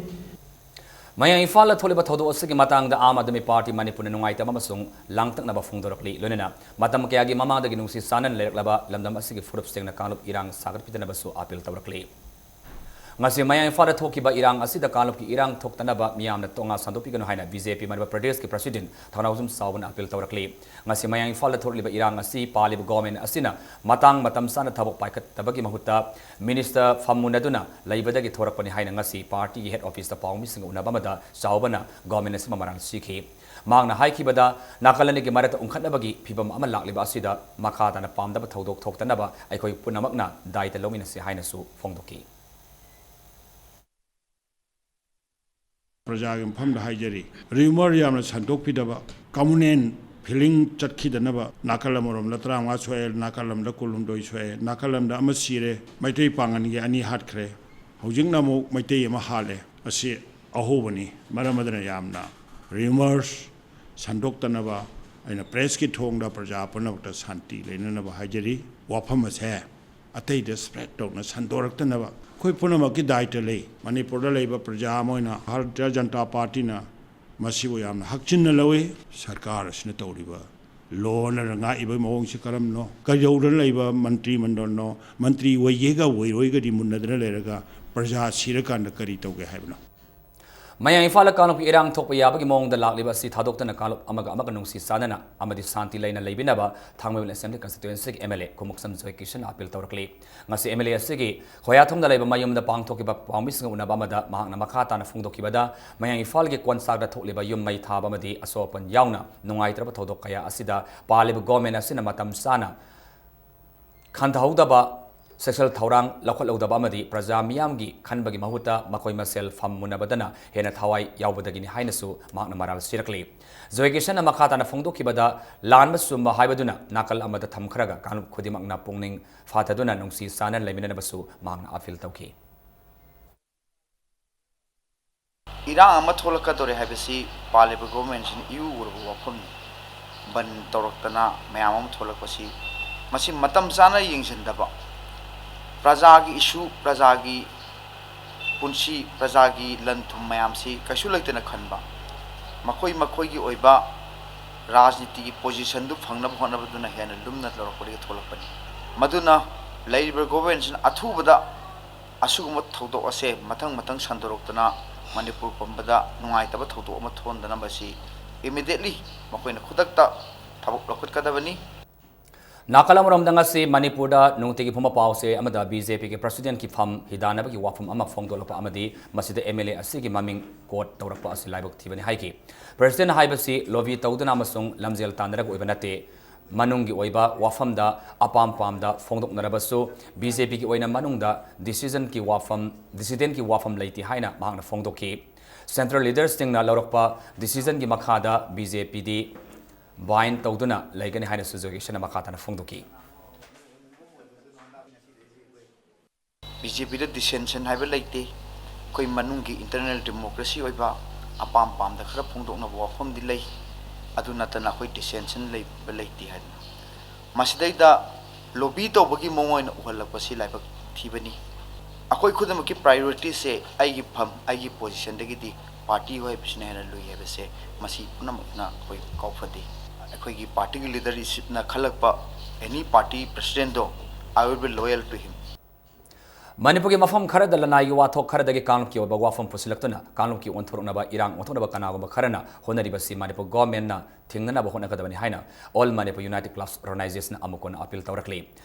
ꯃꯌꯥꯡ ꯏꯝꯐꯥꯜꯗ ꯊꯣꯛꯂꯤꯕ ꯊꯧꯗꯣꯛ ꯑꯁꯤꯒꯤ ꯃꯇꯥꯡꯗ ꯑꯥꯝ ꯑꯥꯗꯃꯤ ꯄꯥꯔꯇꯤ ꯃꯅꯤꯄꯨꯔꯅ ꯅꯨꯡꯉꯥꯏꯇꯕ ꯑꯃꯁꯨꯡ ꯂꯥꯡꯇꯛꯅꯕ ꯐꯣꯡꯗꯣꯔꯛꯂꯤ꯫ ꯂꯣꯏꯅꯅ ꯃꯇꯝ ꯀꯌꯥꯒꯤ ꯃꯃꯥꯡꯗꯒꯤ ꯅꯨꯡꯁꯤ ꯆꯥꯟꯅꯅ ꯂꯩꯔꯛꯂꯕ ꯂꯝꯗꯝ ꯑꯁꯤꯒꯤ ꯐꯨꯔꯨꯞꯁꯤꯡꯅ ꯀꯥꯡꯂꯨꯞ ꯏꯔꯥꯡ ꯁꯥꯒꯠꯄꯤꯗꯅꯕꯁꯨ ꯑꯥꯄꯤꯜ ꯇꯧꯔꯛꯂꯤ꯫ ꯉꯁꯤ ꯃꯌꯥꯡ ꯏꯝꯐꯥꯜꯗ ꯊꯣꯛꯈꯤꯕ ꯏꯔꯥꯡ ꯑꯁꯤꯗ ꯀꯥꯡꯂꯨꯞꯀꯤ ꯏꯔꯥꯡ ꯊꯣꯛꯇꯅꯕ ꯃꯤꯌꯥꯝꯅ ꯇꯣꯉꯥꯟ ꯁꯟꯗꯣꯛꯄꯤꯒꯅꯨ ꯍꯥꯏꯅ ꯕꯤ ꯖꯦ ꯄꯤ ꯃꯅꯤꯄꯨꯔ ꯄ꯭ꯔꯗꯦꯁꯀꯤ ꯄ꯭ꯔꯁꯤꯗꯦꯟ ꯊꯧꯅꯥꯎꯖꯝ ꯆꯥꯎꯕꯅ ꯑꯥꯄꯤꯜ ꯇꯧꯔꯛꯂꯤ꯫ ꯉꯁꯤ ꯃꯌꯥꯡ ꯏꯝꯐꯥꯜꯗ ꯊꯣꯛꯂꯤꯕ ꯏꯔꯥꯡ ꯑꯁꯤ ꯄꯥꯜꯂꯤꯕ ꯒꯣꯔꯃꯦꯟ ꯑꯁꯤꯅ ꯃꯇꯥꯡ ꯃꯇꯝ ꯆꯥꯅ ꯊꯕꯛ ꯄꯥꯏꯈꯠꯇꯕꯒꯤ ꯃꯍꯨꯠꯇ ꯃꯤꯅꯤꯁꯇꯔ ꯐꯝꯃꯨꯟꯅꯗꯨꯅ ꯂꯩꯕꯗꯒꯤ ꯊꯣꯔꯛꯄꯅꯤ ꯍꯥꯏꯅ ꯉꯁꯤ ꯄꯥꯔꯇꯤꯒꯤ ꯍꯦꯗ ꯑꯣꯐꯤꯁꯇ ꯄꯥꯎꯃꯤꯁꯤꯡꯒ ꯎꯅꯕ ꯑꯃꯗ ꯆꯥꯎꯕꯅ ꯒꯣꯔꯃꯦꯟ ꯑꯁꯤꯕꯨ ꯃꯔꯥꯜ ꯁꯤꯈꯤ꯫ ꯃꯍꯥꯛꯅ ꯍꯥꯏꯈꯤꯕꯗ, ꯅꯥꯀꯜ ꯑꯅꯤꯒꯤ ꯃꯔꯛꯇ ꯎꯪꯈꯠꯅꯕꯒꯤ ꯐꯤꯕꯝ ꯑꯃ ꯂꯥꯛꯂꯤꯕ ꯑꯁꯤꯗ ꯃꯈꯥ ꯇꯥꯅ ꯄꯥꯝꯗꯕ ꯊꯧꯗꯣꯛ ꯊꯣꯛꯇꯅꯕ ꯑꯩꯈꯣꯏ ꯄꯨꯝꯅꯃꯛꯅ ꯗꯥꯏꯇ ꯂꯧꯃꯤꯟꯅꯁꯤ ꯍꯥꯏꯅꯁꯨ ꯐꯣꯡꯗꯣꯛꯈꯤ꯫ ꯄ꯭ꯔꯖꯥꯒꯤ ꯃꯐꯝꯗ ꯍꯥꯏꯖꯔꯤ, ꯔꯤꯌꯨꯃꯔ ꯌꯥꯝꯅ ꯁꯟꯗꯣꯛꯄꯤꯗꯕ, ꯀꯃꯨꯅꯦꯟ ꯐꯤꯂꯤꯡ ꯆꯠꯈꯤꯗꯅꯕ, ꯅꯥꯀꯜ ꯑꯃꯔꯣꯝꯗ ꯇꯔꯥꯃꯉꯥ ꯁꯣꯛꯑꯦ, ꯅꯥꯀꯜ ꯑꯃꯗ ꯀꯨꯟꯍꯨꯝꯗꯣꯏ ꯁꯣꯛꯑꯦ, ꯅꯥꯀꯜ ꯑꯃꯗ ꯑꯃ ꯁꯤꯔꯦ, ꯃꯩꯇꯩ ꯄꯥꯡꯒꯜꯒꯤ ꯑꯅꯤ ꯍꯥꯠꯈ꯭ꯔꯦ, ꯍꯧꯖꯤꯛꯅ ꯑꯃꯨꯛ ꯃꯩꯇꯩ ꯑꯃ ꯍꯥꯠꯂꯦ꯫ ꯑꯁꯤ ꯑꯍꯧꯕꯅꯤ꯫ ꯃꯔꯝ ꯑꯗꯨꯅ ꯌꯥꯝꯅ ꯔꯤꯌꯨꯃꯔꯁ ꯁꯟꯗꯣꯛꯇꯅꯕ ꯑꯩꯅ ꯄ꯭ꯔꯦꯁꯀꯤ ꯊꯣꯡꯗ ꯄ꯭ꯔꯖꯥ ꯄꯨꯝꯅꯃꯛꯇ ꯁꯥꯟꯇꯤ ꯂꯩꯅꯅꯕ ꯍꯥꯏꯖꯔꯤ꯫ ꯋꯥꯐꯝ ꯑꯁꯦ ꯑꯇꯩꯗ ꯁ꯭ꯄ꯭ꯔꯦꯗ ꯇꯧꯅ ꯁꯟꯗꯣꯔꯛꯇꯅꯕ ꯑꯩꯈꯣꯏ ꯄꯨꯝꯅꯃꯛꯀꯤ ꯗꯥꯏꯇ ꯂꯩ꯫ ꯃꯅꯤꯄꯨꯔꯗ ꯂꯩꯕ ꯄ꯭ꯔꯖꯥ ꯑꯃ ꯑꯣꯏꯅ ꯚꯥꯔꯇꯤꯌ ꯖꯅꯇꯥ ꯄꯥꯔꯇꯤꯅ ꯃꯁꯤꯕꯨ ꯌꯥꯝꯅ ꯍꯛꯆꯤꯟꯅ ꯂꯧꯏ꯫ ꯁꯔꯀꯥꯔ ꯑꯁꯤꯅ ꯇꯧꯔꯤꯕ ꯂꯣꯅ ꯉꯥꯛꯏꯕ ꯃꯑꯣꯡꯁꯤ ꯀꯔꯝꯅꯣ? ꯀꯩꯗꯧꯗꯅ ꯂꯩꯕ ꯃꯟꯇ꯭ꯔꯤ ꯃꯟꯗꯜꯅꯣ? ꯃꯟꯇ꯭ꯔꯤ ꯑꯣꯏꯒꯦꯒ ꯑꯣꯏꯔꯣꯏꯒꯗꯤ ꯃꯨꯟꯅꯗꯅ ꯂꯩꯔꯒ ꯄ꯭ꯔꯖꯥ ꯁꯤꯔꯀꯥꯟꯗ ꯀꯔꯤ ꯇꯧꯒꯦ ꯍꯥꯏꯕꯅꯣ? ꯃꯌꯥꯡ ꯏꯝꯐꯥꯜꯗ ꯀꯥꯡꯂꯨꯞꯀꯤ ꯏꯔꯥꯡ ꯊꯣꯛꯄ ꯌꯥꯕꯒꯤ ꯃꯑꯣꯡꯗ ꯂꯥꯛꯂꯤꯕ ꯑꯁꯤ ꯊꯥꯗꯣꯛꯇꯨꯅ ꯀꯥꯡꯂꯨꯞ ꯑꯃꯒ ꯑꯃꯒ ꯅꯨꯡꯁꯤ ꯆꯥꯟꯅꯅ ꯑꯃꯗꯤ ꯁꯥꯟꯇꯤ ꯂꯩꯅ ꯂꯩꯕꯤꯅꯕ ꯊꯥꯡꯃꯩꯕꯟ ꯑꯦꯁꯦꯝꯕ꯭ꯂꯤ ꯀꯟꯁꯇꯤꯇ꯭ꯋꯦꯟꯁꯤꯒꯤ ꯑꯦꯝ ꯑꯦꯜ ꯑꯦ ꯈꯨꯃꯨꯛꯁꯝ ꯖꯣꯏꯀꯤꯁꯟꯅ ꯑꯄꯤꯜ ꯇꯧꯔꯛꯂꯤ꯫ ꯉꯁꯤ ꯑꯦꯝ ꯑꯦꯜ ꯑꯦ ꯑꯁꯤꯒꯤ ꯈꯣꯌꯥꯊꯣꯡꯗ ꯂꯩꯕ ꯃꯌꯨꯝꯗ ꯄꯥꯡꯊꯣꯛꯈꯤꯕ ꯄꯥꯎꯃꯤꯁꯤꯡꯒ ꯎꯅꯕ ꯑꯃꯗ ꯃꯍꯥꯛꯅ ꯃꯈꯥ ꯇꯥꯅ ꯐꯣꯡꯗꯣꯛꯈꯤꯕꯗ, ꯃꯌꯥꯡ ꯏꯝꯐꯥꯜꯒꯤ ꯀꯣꯟꯁꯥꯛꯇ ꯊꯣꯛꯂꯤꯕ ꯌꯨꯝ ꯃꯩ ꯊꯥꯕ ꯑꯃꯗꯤ ꯑꯁꯣꯛ ꯑꯄꯟ ꯌꯥꯎꯅ ꯅꯨꯡꯉꯥꯏꯇ꯭ꯔꯕ ꯊꯧꯗꯣꯛ ꯀꯌꯥ ꯑꯁꯤꯗ ꯄꯥꯜꯂꯤꯕ ꯒꯣꯔꯃꯦꯟ ꯑꯁꯤꯅ ꯃꯇꯝ ꯆꯥꯅ ꯈꯟꯊꯍꯧꯗꯕ, ꯁꯦꯛꯁꯨꯑꯦꯜ ꯊꯧꯔꯥꯡ ꯂꯧꯈꯠꯍꯧꯗꯕ ꯑꯃꯗꯤ ꯄ꯭ꯔꯖꯥ ꯃꯤꯌꯥꯝꯒꯤ ꯈꯟꯕꯒꯤ ꯃꯍꯨꯠꯇ ꯃꯈꯣꯏ ꯃꯁꯦꯜ ꯐꯝ ꯃꯨꯟꯅꯕꯗꯅ ꯍꯦꯟꯅ ꯊꯋꯥꯏ ꯌꯥꯎꯕꯗꯒꯤꯅꯤ ꯍꯥꯏꯅꯁꯨ ꯃꯍꯥꯛꯅ ꯃꯔꯥꯜ ꯁꯤꯔꯛꯂꯤ꯫ ꯖꯣꯏꯀꯤꯁꯟꯅ ꯃꯈꯥ ꯇꯥꯅ ꯐꯣꯡꯗꯣꯛꯈꯤꯕꯗ, ꯂꯥꯟꯕ ꯆꯨꯝꯕ ꯍꯥꯏꯕꯗꯨꯅ ꯅꯥꯀꯜ ꯑꯃꯗ ꯊꯝꯈ꯭ꯔꯒ ꯀꯥꯡꯂꯨꯞ ꯈꯨꯗꯤꯡꯃꯛꯅ ꯄꯨꯛꯅꯤꯡ ꯐꯥꯊꯗꯨꯅ ꯅꯨꯡꯁꯤ ꯆꯥꯟꯅꯅ ꯂꯩꯃꯤꯟꯅꯅꯕꯁꯨ ꯃꯍꯥꯛꯅ ꯑꯄꯤꯜ ꯇꯧꯈꯤ꯫ ꯏꯔꯥꯡ ꯑꯃ ꯊꯣꯛꯂꯛꯀꯗꯧꯔꯦ ꯍꯥꯏꯕꯁꯤ ꯄꯥꯜꯂꯤꯕ ꯒꯣꯔꯃꯦꯟꯁꯤꯅ ꯏꯎ ꯎꯔꯕ ꯋꯥꯐꯝꯅꯤ꯫ ꯕꯟ ꯇꯧꯔꯛꯇꯅ ꯃꯌꯥꯝ ꯑꯃ ꯊꯣꯛꯂꯛꯄꯁꯤ, ꯃꯁꯤ ꯃꯇꯝ ꯆꯥꯅ ꯌꯦꯡꯁꯤꯟꯗꯕ, ꯄ꯭ꯔꯖꯥꯒꯤ ꯏꯁꯨ, ꯄ꯭ꯔꯖꯥꯒꯤ ꯄꯨꯟꯁꯤ, ꯄ꯭ꯔꯖꯥꯒꯤ ꯂꯟ ꯊꯨꯝ ꯃꯌꯥꯝꯁꯤ ꯀꯩꯁꯨ ꯂꯩꯇꯅ ꯈꯟꯕ, ꯃꯈꯣꯏ ꯃꯈꯣꯏꯒꯤ ꯑꯣꯏꯕ ꯔꯥꯖꯅꯤꯇꯤꯒꯤ ꯄꯣꯖꯤꯁꯟꯗꯨ ꯐꯪꯅꯕ ꯍꯣꯠꯅꯕꯗꯨꯅ ꯍꯦꯟꯅ ꯂꯨꯝꯅ ꯂꯧꯔꯛꯄꯗꯒꯤ ꯊꯣꯛꯂꯛꯄꯅꯤ꯫ ꯃꯗꯨꯅ ꯂꯩꯔꯤꯕ ꯒꯣꯔꯃꯦꯟꯁꯤꯅ ꯑꯊꯨꯕꯗ ꯑꯁꯤꯒꯨꯝꯕ ꯊꯧꯗꯣꯛ ꯑꯁꯦ ꯃꯊꯪ ꯃꯊꯪ ꯁꯟꯗꯣꯔꯛꯇꯨꯅ ꯃꯅꯤꯄꯨꯔ ꯄꯨꯝꯕꯗ ꯅꯨꯡꯉꯥꯏꯇꯕ ꯊꯧꯗꯣꯛ ꯑꯃ ꯊꯣꯛꯍꯟꯗꯅꯕ ꯑꯁꯤ immediately ꯃꯈꯣꯏꯅ ꯈꯨꯗꯛꯇ ꯊꯕꯛ ꯂꯧꯈꯠꯀꯗꯕꯅꯤ꯫ ꯅꯥꯀꯜ ꯑꯃꯔꯣꯝꯗ, ꯉꯁꯤ ꯃꯅꯤꯄꯨꯔꯗ ꯅꯨꯡꯇꯤꯒꯤ ꯐꯣꯡꯕ ꯄꯥꯎꯆꯦ ꯑꯃꯗ ꯕꯤ ꯖꯦ ꯄꯤꯒꯤ ꯄ꯭ꯔꯁꯤꯗꯦꯟꯠꯀꯤ ꯐꯝ ꯍꯤꯗꯥꯟꯅꯕꯒꯤ ꯋꯥꯐꯝ ꯑꯃ ꯐꯣꯡꯗꯣꯛꯂꯛꯄ ꯑꯃꯗꯤ ꯃꯁꯤꯗ ꯑꯦꯝ ꯑꯦꯜ ꯑꯦ ꯑꯁꯤꯒꯤ ꯃꯃꯤꯡ ꯀꯣꯠ ꯇꯧꯔꯛꯄ ꯑꯁꯤ ꯂꯥꯏꯕꯛ ꯊꯤꯕꯅꯤ ꯍꯥꯏꯈꯤ꯫ ꯄ꯭ꯔꯁꯤꯗꯦꯟꯠ ꯍꯥꯏꯕꯁꯤ ꯂꯣꯕꯤ ꯇꯧꯗꯨꯅ ꯑꯃꯁꯨꯡ ꯂꯝꯖꯦꯜ ꯇꯥꯟꯅꯔꯒ ꯑꯣꯏꯕ ꯅꯠꯇꯦ꯫ ꯃꯅꯨꯡꯒꯤ ꯑꯣꯏꯕ ꯋꯥꯐꯝꯗ ꯑꯄꯥꯝ ꯄꯥꯝꯗ ꯐꯣꯡꯗꯣꯛꯅꯔꯕꯁꯨ, ꯕꯤ ꯖꯦ ꯄꯤꯒꯤ ꯑꯣꯏꯅ ꯃꯅꯨꯡꯗ ꯗꯤꯁꯤꯖꯟꯒꯤ ꯋꯥꯐꯝ, ꯗꯤꯁꯤꯗꯦꯟꯠꯀꯤ ꯋꯥꯐꯝ ꯂꯩꯇꯦ ꯍꯥꯏꯅ ꯃꯍꯥꯛꯅ ꯐꯣꯡꯗꯣꯛꯈꯤ꯫ ꯁꯦꯟꯇ꯭ꯔꯦꯜ ꯂꯤꯗꯔꯁꯤꯡꯅ ꯂꯧꯔꯛꯄ ꯗꯤꯁꯤꯖꯟꯒꯤ ꯃꯈꯥꯗ ꯕꯤ ꯖꯦ ꯄꯤꯗꯤ ꯕꯥꯏꯟ ꯇꯧꯗꯨꯅ ꯂꯩꯒꯅꯤ ꯍꯥꯏꯅꯁꯨ ꯖꯣꯏꯀꯤꯁꯟꯅ ꯃꯈꯥ ꯇꯥꯅ ꯐꯣꯡꯗꯣꯛꯈꯤ꯫ ꯕꯤ ꯖꯦ ꯄꯤꯗ ꯗꯤꯁꯦꯟꯁꯟ ꯍꯥꯏꯕ ꯂꯩꯇꯦ꯫ ꯑꯩꯈꯣꯏ ꯃꯅꯨꯡꯒꯤ ꯏꯟꯇꯔꯅꯦꯜ ꯗꯦꯃꯣꯀ꯭ꯔꯦꯁꯤ ꯑꯣꯏꯕ ꯑꯄꯥꯝ ꯄꯥꯝꯗ ꯈꯔ ꯐꯣꯡꯗꯣꯛꯅꯕ ꯋꯥꯐꯝꯗꯤ ꯂꯩ꯫ ꯑꯗꯨ ꯅꯠꯇꯅ ꯑꯩꯈꯣꯏ ꯗꯤꯁꯦꯟꯁꯟ ꯂꯩꯕ ꯂꯩꯇꯦ ꯍꯥꯏꯗꯅ꯫ ꯃꯁꯤꯗꯩꯗ ꯂꯣꯕꯤ ꯇꯧꯕꯒꯤ ꯃꯑꯣꯡ ꯑꯣꯏꯅ ꯎꯍꯜꯂꯛꯄꯁꯤ ꯂꯥꯏꯕꯛ ꯊꯤꯕꯅꯤ꯫ ꯑꯩꯈꯣꯏ ꯈꯨꯗꯤꯡꯃꯛꯀꯤ ꯄ꯭ꯔꯥꯏꯑꯣꯔꯤꯇꯤꯁꯦ ꯑꯩꯒꯤ ꯐꯝ, ꯑꯩꯒꯤ ꯄꯣꯖꯤꯁꯟꯗꯒꯤꯗꯤ ꯄꯥꯔꯇꯤ ꯍꯥꯏꯕꯁꯤꯅ ꯍꯦꯟꯅ ꯂꯨꯏ ꯍꯥꯏꯕꯁꯦ ꯃꯁꯤ ꯄꯨꯝꯅꯃꯛꯅ ꯑꯩꯈꯣꯏ ꯀꯥꯎꯐꯗꯦ꯫ ꯑꯩꯈꯣꯏꯒꯤ ꯄꯥꯔꯇꯤꯒꯤ ꯂꯤꯗꯔꯁꯤꯞꯅ ꯈꯜꯂꯛꯄ ꯑꯦꯅꯤ party ꯄ꯭ꯔꯁꯤꯗꯦꯟꯗꯣ, I will be loyal to him꯫ ꯃꯅꯤꯄꯨꯔꯒꯤ ꯃꯐꯝ ꯈꯔꯗ ꯂꯅꯥꯏꯒꯤ ꯋꯥꯊꯣꯛ ꯈꯔꯗꯒꯤ ꯀꯥꯡꯂꯨꯞꯀꯤ ꯑꯣꯏꯕ ꯋꯥꯐꯝ ꯄꯨꯁꯤꯜꯂꯛꯇꯨꯅ ꯀꯥꯡꯂꯨꯞꯀꯤ ꯑꯣꯟꯊꯣꯔꯛꯅꯕ ꯏꯔꯥꯡ ꯑꯣꯟꯊꯣꯛꯅꯕ ꯀꯅꯥꯒꯨꯝꯕ ꯈꯔꯅ ꯍꯣꯠꯅꯔꯤꯕꯁꯤ ꯃꯅꯤꯄꯨꯔ ꯒꯣꯔꯃꯦꯟꯅ ꯊꯤꯡꯅꯅꯕ ꯍꯣꯠꯅꯒꯗꯕꯅꯤ ꯍꯥꯏꯅ All Manipur United Clubs Organization ꯑꯃꯨꯛ ꯍꯟꯅ ꯑꯄꯤꯜ ꯇꯧꯔꯛꯂꯤ꯫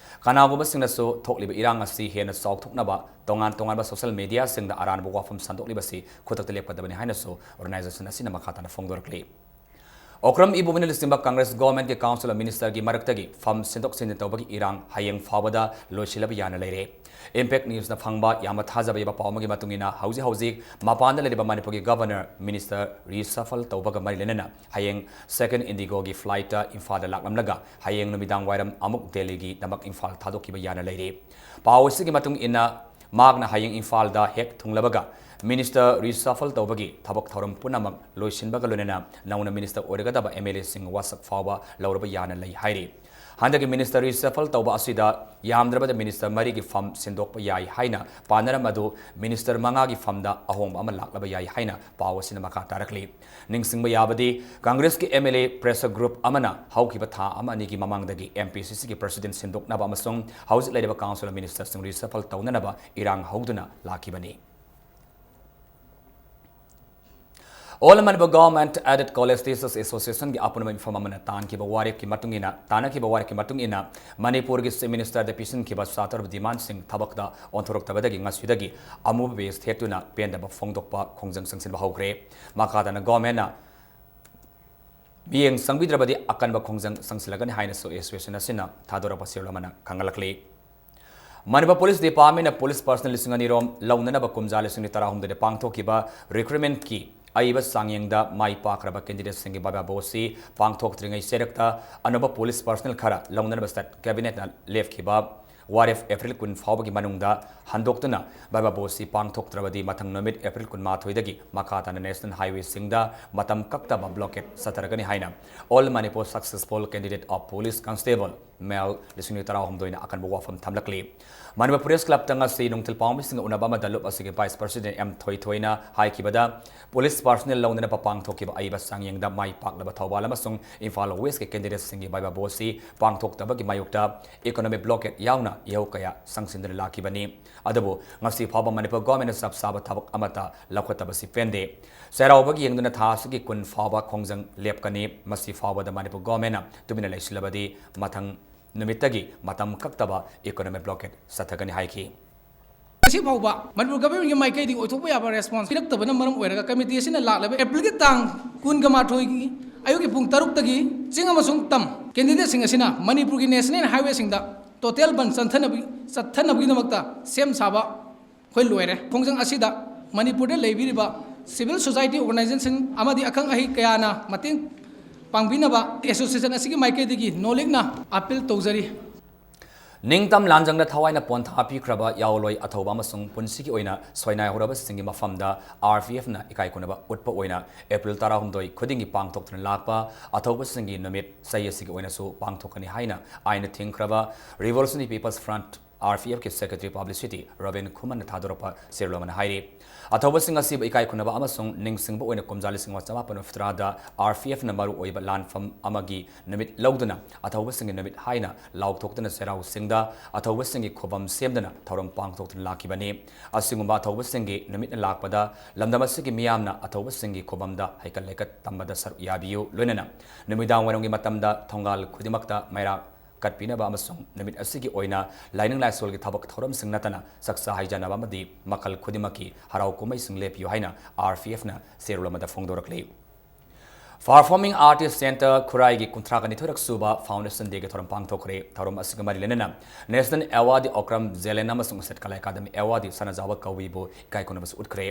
ꯀꯅꯥꯒꯨꯝꯕꯁꯤꯡꯅꯁꯨ ꯊꯣꯛꯂꯤꯕ ꯏꯔꯥꯡ ꯑꯁꯤ ꯍꯦꯟꯅ ꯆꯥꯎꯊꯣꯛꯅꯕ ꯇꯣꯉꯥꯟ ꯇꯣꯉꯥꯟꯕ ꯁꯣꯁꯤꯌꯦꯜ ꯃꯤꯗꯤꯌꯥꯁꯤꯡꯗ ꯑꯔꯥꯟꯕ ꯋꯥꯐꯝ ꯁꯟꯗꯣꯛꯂꯤꯕꯁꯤ ꯈꯨꯗꯛꯇ ꯂꯦꯞꯀꯗꯕꯅꯤ ꯍꯥꯏꯅꯁꯨ ꯑꯣꯔꯒꯅꯥꯏꯖꯦꯁꯟ ꯑꯁꯤꯅ ꯃꯈꯥ ꯇꯥꯅ ꯐꯣꯡꯗꯣꯔꯛꯂꯤ꯫ ꯑꯣꯀ꯭ꯔꯝ ꯏꯕꯣꯕꯤꯅ ꯂꯨꯆꯤꯡꯕ ꯀꯪꯒ꯭ꯔꯦꯁ ꯒꯣꯔꯃꯦꯟꯒꯤ ꯀꯥꯎꯟꯁꯤꯜ ꯑꯣꯐ ꯃꯤꯅꯤꯁꯇꯔꯒꯤ ꯃꯔꯛꯇꯒꯤ ꯐꯝ ꯁꯤꯟꯗꯣꯛ ꯁꯤꯟꯖꯤꯟ ꯇꯧꯕꯒꯤ ꯏꯔꯥꯡ ꯍꯌꯦꯡ ꯐꯥꯎꯕꯗ ꯂꯣꯏꯁꯤꯜꯂꯕ ꯌꯥꯅ ꯂꯩꯔꯦ꯫ ꯏꯝꯄꯦꯛ ꯅ꯭ꯌꯨꯁꯅ ꯐꯪꯕ ꯌꯥꯝꯅ ꯊꯥꯖꯕ ꯌꯥꯕ ꯄꯥꯎ ꯑꯃꯒꯤ ꯃꯇꯨꯡ ꯏꯟꯅ ꯍꯧꯖꯤꯛ ꯍꯧꯖꯤꯛ ꯃꯄꯥꯟꯗ ꯂꯩꯔꯤꯕ ꯃꯅꯤꯄꯨꯔꯒꯤ ꯒꯚꯔꯅꯔ ꯃꯤꯅꯤꯁꯇꯔ ꯔꯤꯁꯐꯜ ꯇꯧꯕꯒ ꯃꯔꯤ ꯂꯩꯅꯅ ꯍꯌꯦꯡ ꯁꯦꯀꯦꯟ ꯏꯟꯗꯤꯒꯣꯒꯤ ꯐ꯭ꯂꯥꯏꯠꯇ ꯏꯝꯐꯥꯜꯗ ꯂꯥꯛꯂꯝꯂꯒ ꯍꯌꯦꯡ ꯅꯨꯃꯤꯗꯥꯡ ꯋꯥꯏꯔꯝ ꯑꯃꯨꯛ ꯗꯦꯜꯂꯤꯒꯤ ꯗꯃꯛ ꯏꯝꯐꯥꯜ ꯊꯥꯗꯣꯛꯈꯤꯕ ꯌꯥꯅ ꯂꯩꯔꯤ꯫ ꯄꯥꯎ ꯑꯁꯤꯒꯤ ꯃꯇꯨꯡ ꯏꯟꯅ ꯃꯍꯥꯛꯅ ꯍꯌꯦꯡ ꯏꯝꯐꯥꯜꯗ ꯍꯦꯛ ꯊꯨꯡꯂꯕꯒ ꯃꯤꯅꯤꯁꯇꯔ ꯔꯤꯁꯐꯜ ꯇꯧꯕꯒꯤ ꯊꯕꯛ ꯊꯧꯔꯝ ꯄꯨꯝꯅꯃꯛ ꯂꯣꯏꯁꯤꯟꯕꯒ ꯂꯣꯏꯅꯅ ꯅꯧꯅ ꯃꯤꯅꯤꯁꯇꯔ ꯑꯣꯏꯔꯒꯗꯕ ꯑꯦꯝ ꯑꯦꯜ ꯑꯦꯁꯤꯡ ꯋꯥꯁꯛ ꯐꯥꯎꯕ ꯂꯧꯔꯕ ꯌꯥꯅ ꯂꯩ ꯍꯥꯏꯔꯤ꯫ ꯍꯟꯗꯛꯀꯤ ꯃꯤꯅꯤꯁꯇꯔ ꯔꯤꯁꯐꯜ ꯇꯧꯕ ꯑꯁꯤꯗ ꯌꯥꯝꯗ꯭ꯔꯕꯗ ꯃꯤꯅꯤꯁꯇꯔ ꯃꯔꯤꯒꯤ ꯐꯝ ꯁꯤꯟꯗꯣꯛꯄ ꯌꯥꯏ ꯍꯥꯏꯅ ꯄꯥꯅꯔꯝꯕ ꯑꯗꯨ ꯃꯤꯅꯤꯁꯇꯔ ꯃꯉꯥꯒꯤ ꯐꯝꯗ ꯑꯍꯣꯡꯕ ꯑꯃ ꯂꯥꯛꯂꯕ ꯌꯥꯏ ꯍꯥꯏꯅ ꯄꯥꯎ ꯑꯁꯤꯅ ꯃꯈꯥ ꯇꯥꯔꯛꯂꯤ꯫ ꯅꯤꯡꯁꯤꯡꯕ ꯌꯥꯕꯗꯤ ꯀꯪꯒ꯭ꯔꯦꯁꯀꯤ M L A pressure group ꯑꯃꯅ ꯍꯧꯈꯤꯕ ꯊꯥ ꯑꯃ ꯑꯅꯤꯒꯤ ꯃꯃꯥꯡꯗꯒꯤ ꯑꯦꯝ ꯄꯤ ꯁꯤ ꯁꯤꯒꯤ ꯄ꯭ꯔꯁꯤꯗꯦꯟ ꯁꯤꯟꯗꯣꯛꯅꯕ ꯑꯃꯁꯨꯡ ꯍꯧꯖꯤꯛ ꯂꯩꯔꯤꯕ ꯀꯥꯎꯟꯁꯤꯜ ꯃꯤꯅꯤꯁꯇꯔꯁꯤꯡ ꯔꯤꯁꯐꯜ ꯇꯧꯅꯅꯕ ꯏꯔꯥꯡ ꯍꯧꯗꯨꯅ ꯂꯥꯛꯈꯤꯕꯅꯤ꯫ All Manipur Government Aided College Teachers Associationꯒꯤ ꯑꯄꯨꯟꯕ ꯃꯤꯐꯝ ꯑꯃꯅ ꯇꯥꯟꯈꯤꯕ ꯋꯥꯔꯦꯞꯀꯤ ꯃꯇꯨꯡ ꯏꯟꯅ, ꯇꯥꯟꯅꯈꯤꯕ ꯋꯥꯔꯦꯞꯀꯤ ꯃꯇꯨꯡ ꯏꯟꯅ ꯃꯅꯤꯄꯨꯔꯒꯤ ꯆꯤꯐ ꯃꯤꯅꯤꯁꯇꯔꯗ ꯄꯤꯁꯤꯟꯈꯤꯕ ꯆꯥꯇ꯭ꯔꯕ ꯗꯤꯃꯥꯟꯁꯤꯡ ꯊꯕꯛꯇ ꯑꯣꯟꯊꯣꯔꯛꯇꯕꯗꯒꯤ ꯉꯁꯤꯗꯒꯤ ꯑꯃꯨꯕ ꯕꯦꯖ ꯊꯦꯠꯇꯨꯅ ꯄꯦꯟꯗꯕ ꯐꯣꯡꯗꯣꯛꯄ ꯈꯣꯡꯖꯪ ꯆꯪꯁꯤꯟꯕ ꯍꯧꯈ꯭ꯔꯦ꯫ ꯃꯈꯥ ꯇꯥꯅ ꯒꯣꯔꯃꯦꯟꯅ ꯃꯤꯠꯌꯦꯡ ꯆꯪꯕꯤꯗ꯭ꯔꯕꯗꯤ ꯑꯀꯟꯕ ꯈꯣꯡꯖꯪ ꯆꯪꯁꯤꯜꯂꯒꯅꯤ ꯍꯥꯏꯅꯁꯨ ꯑꯦꯁꯣꯁꯤꯌꯦꯁꯟ ꯑꯁꯤꯅ ꯊꯥꯗꯣꯔꯛꯄ ꯆꯦꯔꯣꯜ ꯑꯃꯅ ꯈꯪꯍꯜꯂꯛꯂꯤ꯫ ꯃꯅꯤꯄꯨꯔ ꯄꯨꯂꯤꯁ ꯗꯤꯄꯥꯔꯠꯃꯦꯟꯅ ꯄꯨꯂꯤꯁ ꯄꯔꯁꯅꯦꯜ ꯂꯤꯁꯤꯡ ꯑꯅꯤ ꯔꯣꯝ ꯂꯧꯅꯅꯕ ꯀꯨꯝꯖꯥ ꯂꯤꯁꯤꯡ ꯑꯅꯤ ꯇꯔꯥꯍꯨꯝꯗꯣꯏꯗ ꯄꯥꯡꯊꯣꯛꯈꯤꯕ ꯔꯤꯀ꯭ꯔꯨꯠꯃꯦꯟꯠꯀꯤ ꯑꯏꯕ ꯆꯥꯡꯌꯦꯡꯗ ꯃꯥꯏ ꯄꯥꯛꯈ꯭ꯔꯕ ꯀꯦꯟꯗꯤꯗꯦꯠꯁꯤꯡꯒꯤ ꯕꯥꯏꯕꯥ ꯕꯣꯁꯁꯤ ꯄꯥꯡꯊꯣꯛꯇ꯭ꯔꯤꯉꯩ ꯆꯦꯔꯛꯇ ꯑꯅꯧꯕ ꯄꯨꯂꯤꯁ ꯄꯔꯁꯅꯦꯜ ꯈꯔ ꯂꯧꯅꯅꯕ ꯁ꯭ꯇꯦꯠ ꯀꯦꯕꯤꯅꯦꯠꯅ ꯂꯦꯞꯈꯤꯕ ꯋꯥꯔꯦꯞ ꯑꯦꯄ꯭ꯔꯤꯜ ꯀꯨꯟ ꯐꯥꯎꯕꯒꯤ ꯃꯅꯨꯡꯗ ꯍꯟꯗꯣꯛꯇꯨꯅ ꯕꯥꯏꯕꯥ ꯕꯣꯁꯁꯤ ꯄꯥꯡꯊꯣꯛꯇ꯭ꯔꯕꯗꯤ ꯃꯊꯪ ꯅꯨꯃꯤꯠ ꯑꯦꯄ꯭ꯔꯤꯜ ꯀꯨꯟꯃꯥꯊꯣꯏꯗꯒꯤ ꯃꯈꯥ ꯇꯥꯅ ꯅꯦꯁꯅꯦꯜ ꯍꯥꯏꯋꯦꯁꯤꯡꯗ ꯃꯇꯝ ꯀꯛꯇꯕ ꯕ꯭ꯂꯣꯀꯦꯠ ꯆꯠꯊꯔꯒꯅꯤ ꯍꯥꯏꯅ All Manipur Successful Candidate of Police Constable ꯃꯦꯜ ꯂꯤꯁꯤꯡ ꯇꯔꯥꯍꯨꯝꯗꯣꯏꯅ ꯑꯀꯟꯕ ꯋꯥꯐꯝ ꯊꯝꯂꯛꯂꯤ꯫ ꯃꯅꯤꯄꯨꯔ ꯄ꯭ꯔꯦꯁ ꯀ꯭ꯂꯕꯇ ꯉꯁꯤ ꯅꯨꯡꯊꯤꯜ ꯄꯥꯎꯃꯤꯁꯤꯡꯒ ꯎꯅꯕ ꯑꯃꯗ ꯂꯨꯞ ꯑꯁꯤꯒꯤ ꯚꯥꯏꯁ ꯄ꯭ꯔꯁꯤꯗꯦꯟ ꯑꯦꯝ ꯊꯣꯏꯊꯣꯏꯅ ꯍꯥꯏꯈꯤꯕꯗ, ꯄꯨꯂꯤꯁ ꯄꯥꯔꯁꯣꯅꯦꯜ ꯂꯧꯅꯅꯕ ꯄꯥꯡꯊꯣꯛꯈꯤꯕ ꯑꯏꯕ ꯆꯥꯡꯌꯦꯡꯗ ꯃꯥꯏ ꯄꯥꯛꯂꯕ ꯊꯧꯕꯥꯜ ꯑꯃꯁꯨꯡ ꯏꯝꯐꯥꯜ ꯋꯦꯁꯀꯤ ꯀꯦꯟꯗꯤꯗꯦꯠꯁꯤꯡꯒꯤ ꯚꯥꯏꯕꯥ ꯚꯣꯠꯁꯤ ꯄꯥꯡꯊꯣꯛꯇꯕꯒꯤ ꯃꯥꯌꯣꯛꯇ ꯏꯀꯣꯅꯣꯃꯤꯛ ꯕ꯭ꯂꯣꯀꯦꯠ ꯌꯥꯎꯅ ꯏꯍꯧ ꯀꯌꯥ ꯆꯪꯁꯤꯟꯗꯨꯅ ꯂꯥꯛꯈꯤꯕꯅꯤ꯫ ꯑꯗꯨꯕꯨ ꯉꯁꯤ ꯐꯥꯎꯕ ꯃꯅꯤꯄꯨꯔ ꯒꯣꯔꯃꯦꯟꯅ ꯆꯞ ꯆꯥꯕ ꯊꯕꯛ ꯑꯃꯠꯇ ꯂꯧꯈꯠꯇꯕꯁꯤ ꯄꯦꯟꯗꯦ꯫ ꯆꯩꯔꯥꯎꯕꯒꯤ ꯌꯦꯡꯗꯨꯅ ꯊꯥ ꯑꯁꯤꯒꯤ ꯀꯨꯟ ꯐꯥꯎꯕ ꯈꯣꯡꯖꯪ ꯂꯦꯞꯀꯅꯤ꯫ ꯃꯁꯤ ꯐꯥꯎꯕꯗ ꯃꯅꯤꯄꯨꯔ ꯒꯣꯔꯃꯦꯟꯅ ꯇꯨꯃꯤꯟꯅ ꯂꯩꯁꯤꯜꯂꯕꯗꯤ ꯃꯊꯪ ꯅꯨꯃꯤꯠꯇꯒꯤ ꯃꯇꯝ ꯀꯛꯇꯕ ꯏꯀꯣꯅꯣꯃꯤꯛ ꯕ꯭ꯂꯣꯀꯦꯠ ꯆꯠꯊꯒꯅꯤ ꯍꯥꯏꯈꯤ꯫ ꯉꯁꯤ ꯐꯥꯎꯕ ꯃꯅꯤꯄꯨꯔ ꯒꯚꯔꯟꯃꯦꯟꯒꯤ ꯃꯥꯏꯀꯩꯗꯒꯤ ꯑꯣꯏꯊꯣꯛꯄ ꯌꯥꯕ ꯔꯦꯁꯄꯣꯟꯁ ꯄꯤꯔꯛꯇꯕꯅ ꯃꯔꯝ ꯑꯣꯏꯔꯒ ꯀꯃꯤꯇꯤ ꯑꯁꯤꯅ ꯂꯥꯛꯂꯤꯕ ꯑꯦꯄ꯭ꯔꯤꯜꯒꯤ ꯇꯥꯡ ꯀꯨꯟꯒ ꯃꯥꯊꯣꯏꯒꯤ ꯑꯌꯨꯛꯀꯤ ꯄꯨꯡ ꯇꯔꯨꯛꯇꯒꯤ ꯆꯤꯡ ꯑꯃꯁꯨꯡ ꯇꯝ ꯀꯦꯟꯗꯤꯗꯦꯠꯁꯤꯡ ꯑꯁꯤꯅ ꯃꯅꯤꯄꯨꯔꯒꯤ ꯅꯦꯁꯅꯦꯜ ꯍꯥꯏꯋꯦꯁꯤꯡꯗ ꯇꯣꯇꯦꯜ ꯕꯟ ꯆꯠꯊꯅꯕꯒꯤ, ꯆꯠꯊꯅꯕꯒꯤꯗꯃꯛꯇ ꯁꯦꯝ ꯁꯥꯕ ꯑꯩꯈꯣꯏ ꯂꯣꯏꯔꯦ꯫ ꯈꯣꯡꯖꯪ ꯑꯁꯤꯗ ꯃꯅꯤꯄꯨꯔꯗ ꯂꯩꯕꯤꯔꯤꯕ ꯁꯤꯚꯤꯜ ꯁꯣꯁꯥꯏꯇꯤ ꯑꯣꯔꯒꯅꯥꯏꯖꯦꯁꯟ ꯑꯃꯗꯤ ꯑꯈꯪ ꯑꯍꯩ ꯀꯌꯥꯅ ꯃꯇꯦꯡ ꯄꯥꯡꯕꯤꯅꯕ ꯑꯦꯁꯣꯁꯤꯌꯦꯁꯟ ꯑꯁꯤꯒꯤ ꯃꯥꯏꯀꯩꯗꯒꯤ ꯅꯣꯂꯤꯛꯅ ꯑꯥꯄꯤꯜ ꯇꯧꯖꯔꯤ꯫ ꯅꯤꯡꯇꯝ ꯂꯥꯟꯖꯪꯗ ꯊꯋꯥꯏꯅ ꯄꯣꯟꯊꯥ ꯄꯤꯈ꯭ꯔꯕ ꯌꯥꯑꯣꯟꯂꯣꯏ ꯑꯊꯧꯕ ꯑꯃꯁꯨꯡ ꯄꯨꯟꯁꯤꯒꯤ ꯑꯣꯏꯅ ꯁꯣꯏꯅꯥꯏꯍꯧꯔꯕꯁꯤꯡꯒꯤ ꯃꯐꯝꯗ ꯑꯥꯔ ꯄꯤ ꯑꯦꯐꯅ ꯏꯀꯥꯏ ꯈꯨꯝꯅꯕ ꯎꯠꯄ ꯑꯣꯏꯅ ꯑꯦꯄ꯭ꯔꯤꯜ ꯇꯔꯥꯍꯨꯝꯗꯣꯏ ꯈꯨꯗꯤꯡꯒꯤ ꯄꯥꯡꯊꯣꯛꯇꯨꯅ ꯂꯥꯛꯄ ꯑꯊꯧꯕꯁꯤꯡꯒꯤ ꯅꯨꯃꯤꯠ ꯆꯍꯤ ꯑꯁꯤꯒꯤ ꯑꯣꯏꯅꯁꯨ ꯄꯥꯡꯊꯣꯛꯀꯅꯤ ꯍꯥꯏꯅ ꯑꯥꯏꯟꯅ ꯊꯤꯡꯈ꯭ꯔꯕ revolutionary people's front, R P ꯑꯦꯐꯀꯤ ꯁꯦꯀ꯭ꯔꯦꯇꯔꯤ ꯄꯕ꯭ꯂꯤꯁꯤꯇꯤ ꯔꯣꯕꯤꯟ ꯈꯨꯃꯟꯅ ꯊꯥꯗꯣꯔꯛꯄ ꯆꯦꯔꯣꯜ ꯑꯃꯅ ꯍꯥꯏꯔꯤ꯫ ꯑꯊꯧꯕꯁꯤꯡ ꯑꯁꯤꯕꯨ ꯏꯀꯥꯏ ꯈꯨꯝꯅꯕ ꯑꯃꯁꯨꯡ ꯅꯤꯡꯁꯤꯡꯕ ꯑꯣꯏꯅ ꯀꯨꯝꯖꯥ ꯂꯤꯁꯤꯡ ꯑꯃ ꯆꯃꯥꯄꯟ ꯃꯔꯤꯐꯨꯇꯔꯥꯗ ꯑꯥꯔ ꯄꯤ ꯑꯦꯐꯅ ꯃꯔꯨ ꯑꯣꯏꯕ ꯂꯥꯟꯐꯝ ꯑꯃꯒꯤ ꯅꯨꯃꯤꯠ ꯂꯧꯗꯨꯅ ꯑꯊꯧꯕꯁꯤꯡꯒꯤ ꯅꯨꯃꯤꯠ ꯍꯥꯏꯅ ꯂꯥꯎꯊꯣꯛꯇꯨꯅ ꯆꯩꯔꯥꯎ ꯆꯤꯡꯗ ꯑꯊꯧꯕꯁꯤꯡꯒꯤ ꯈꯨꯕꯝ ꯁꯦꯝꯗꯨꯅ ꯊꯧꯔꯝ ꯄꯥꯡꯊꯣꯛꯇꯨꯅ ꯂꯥꯛꯈꯤꯕꯅꯤ꯫ ꯑꯁꯤꯒꯨꯝꯕ ꯑꯊꯧꯕꯁꯤꯡꯒꯤ ꯅꯨꯃꯤꯠꯅ ꯂꯥꯛꯄꯗ ꯂꯝꯗꯝ ꯑꯁꯤꯒꯤ ꯃꯤꯌꯥꯝꯅ ꯑꯊꯧꯕꯁꯤꯡꯒꯤ ꯈꯨꯕꯝꯗ ꯍꯩꯀꯠ ꯂꯩꯀꯠ ꯇꯝꯕꯗ ꯁꯔꯨꯛ ꯌꯥꯕꯤꯌꯨ꯫ ꯂꯣꯏꯅꯅ ꯅꯨꯃꯤꯗꯥꯡ ꯋꯥꯏꯔꯝꯒꯤ ꯃꯇꯝꯗ ꯊꯣꯡꯒꯥꯜ ꯈꯨꯗꯤꯡꯃꯛꯇ ꯃꯩꯔꯥ ꯀꯠꯄꯤꯅꯕ ꯑꯃꯁꯨꯡ ꯅꯨꯃꯤꯠ ꯑꯁꯤꯒꯤ ꯑꯣꯏꯅ ꯂꯥꯏꯅꯤꯡ ꯂꯥꯏꯁꯣꯜꯒꯤ ꯊꯕꯛ ꯊꯧꯔꯝꯁꯤꯡ ꯅꯠꯇꯅ ꯆꯥꯛꯆꯥ ꯍꯩꯖꯥꯟꯅꯕ ꯑꯃꯗꯤ ꯃꯈꯜ ꯈꯨꯗꯤꯡꯃꯛꯀꯤ ꯍꯔꯥꯎ ꯀꯨꯝꯍꯩꯁꯤꯡ ꯂꯦꯞꯄꯤꯌꯨ ꯍꯥꯏꯅ ꯑꯥꯔ ꯄꯤ ꯑꯦꯐꯅ ꯆꯦꯔꯣꯜ ꯑꯃꯗ ꯐꯣꯡꯗꯣꯔꯛꯂꯤ꯫ Performing Artist Centre ꯈꯨꯔꯥꯏꯒꯤ ꯀꯨꯟꯊ꯭ꯔꯥ ꯅꯤꯊꯣꯏꯔꯛ ꯁꯨꯕ Foundation Dayꯒꯤ ꯊꯧꯔꯝ ꯄꯥꯡꯊꯣꯛꯈ꯭ꯔꯦ꯫ ꯊꯧꯔꯝ ꯑꯁꯤꯒ ꯃꯔꯤ ꯂꯩꯅꯅ National Awardee Okram Zelen ꯑꯃꯁꯨꯡ Satkalia Academy Awardee ꯁꯅꯥꯖꯥꯎꯕ ꯀꯧꯕꯤꯕꯨ ꯏꯀꯥꯏ ꯈꯨꯝꯅꯕꯁꯨ ꯎꯠꯈ꯭ꯔꯦ꯫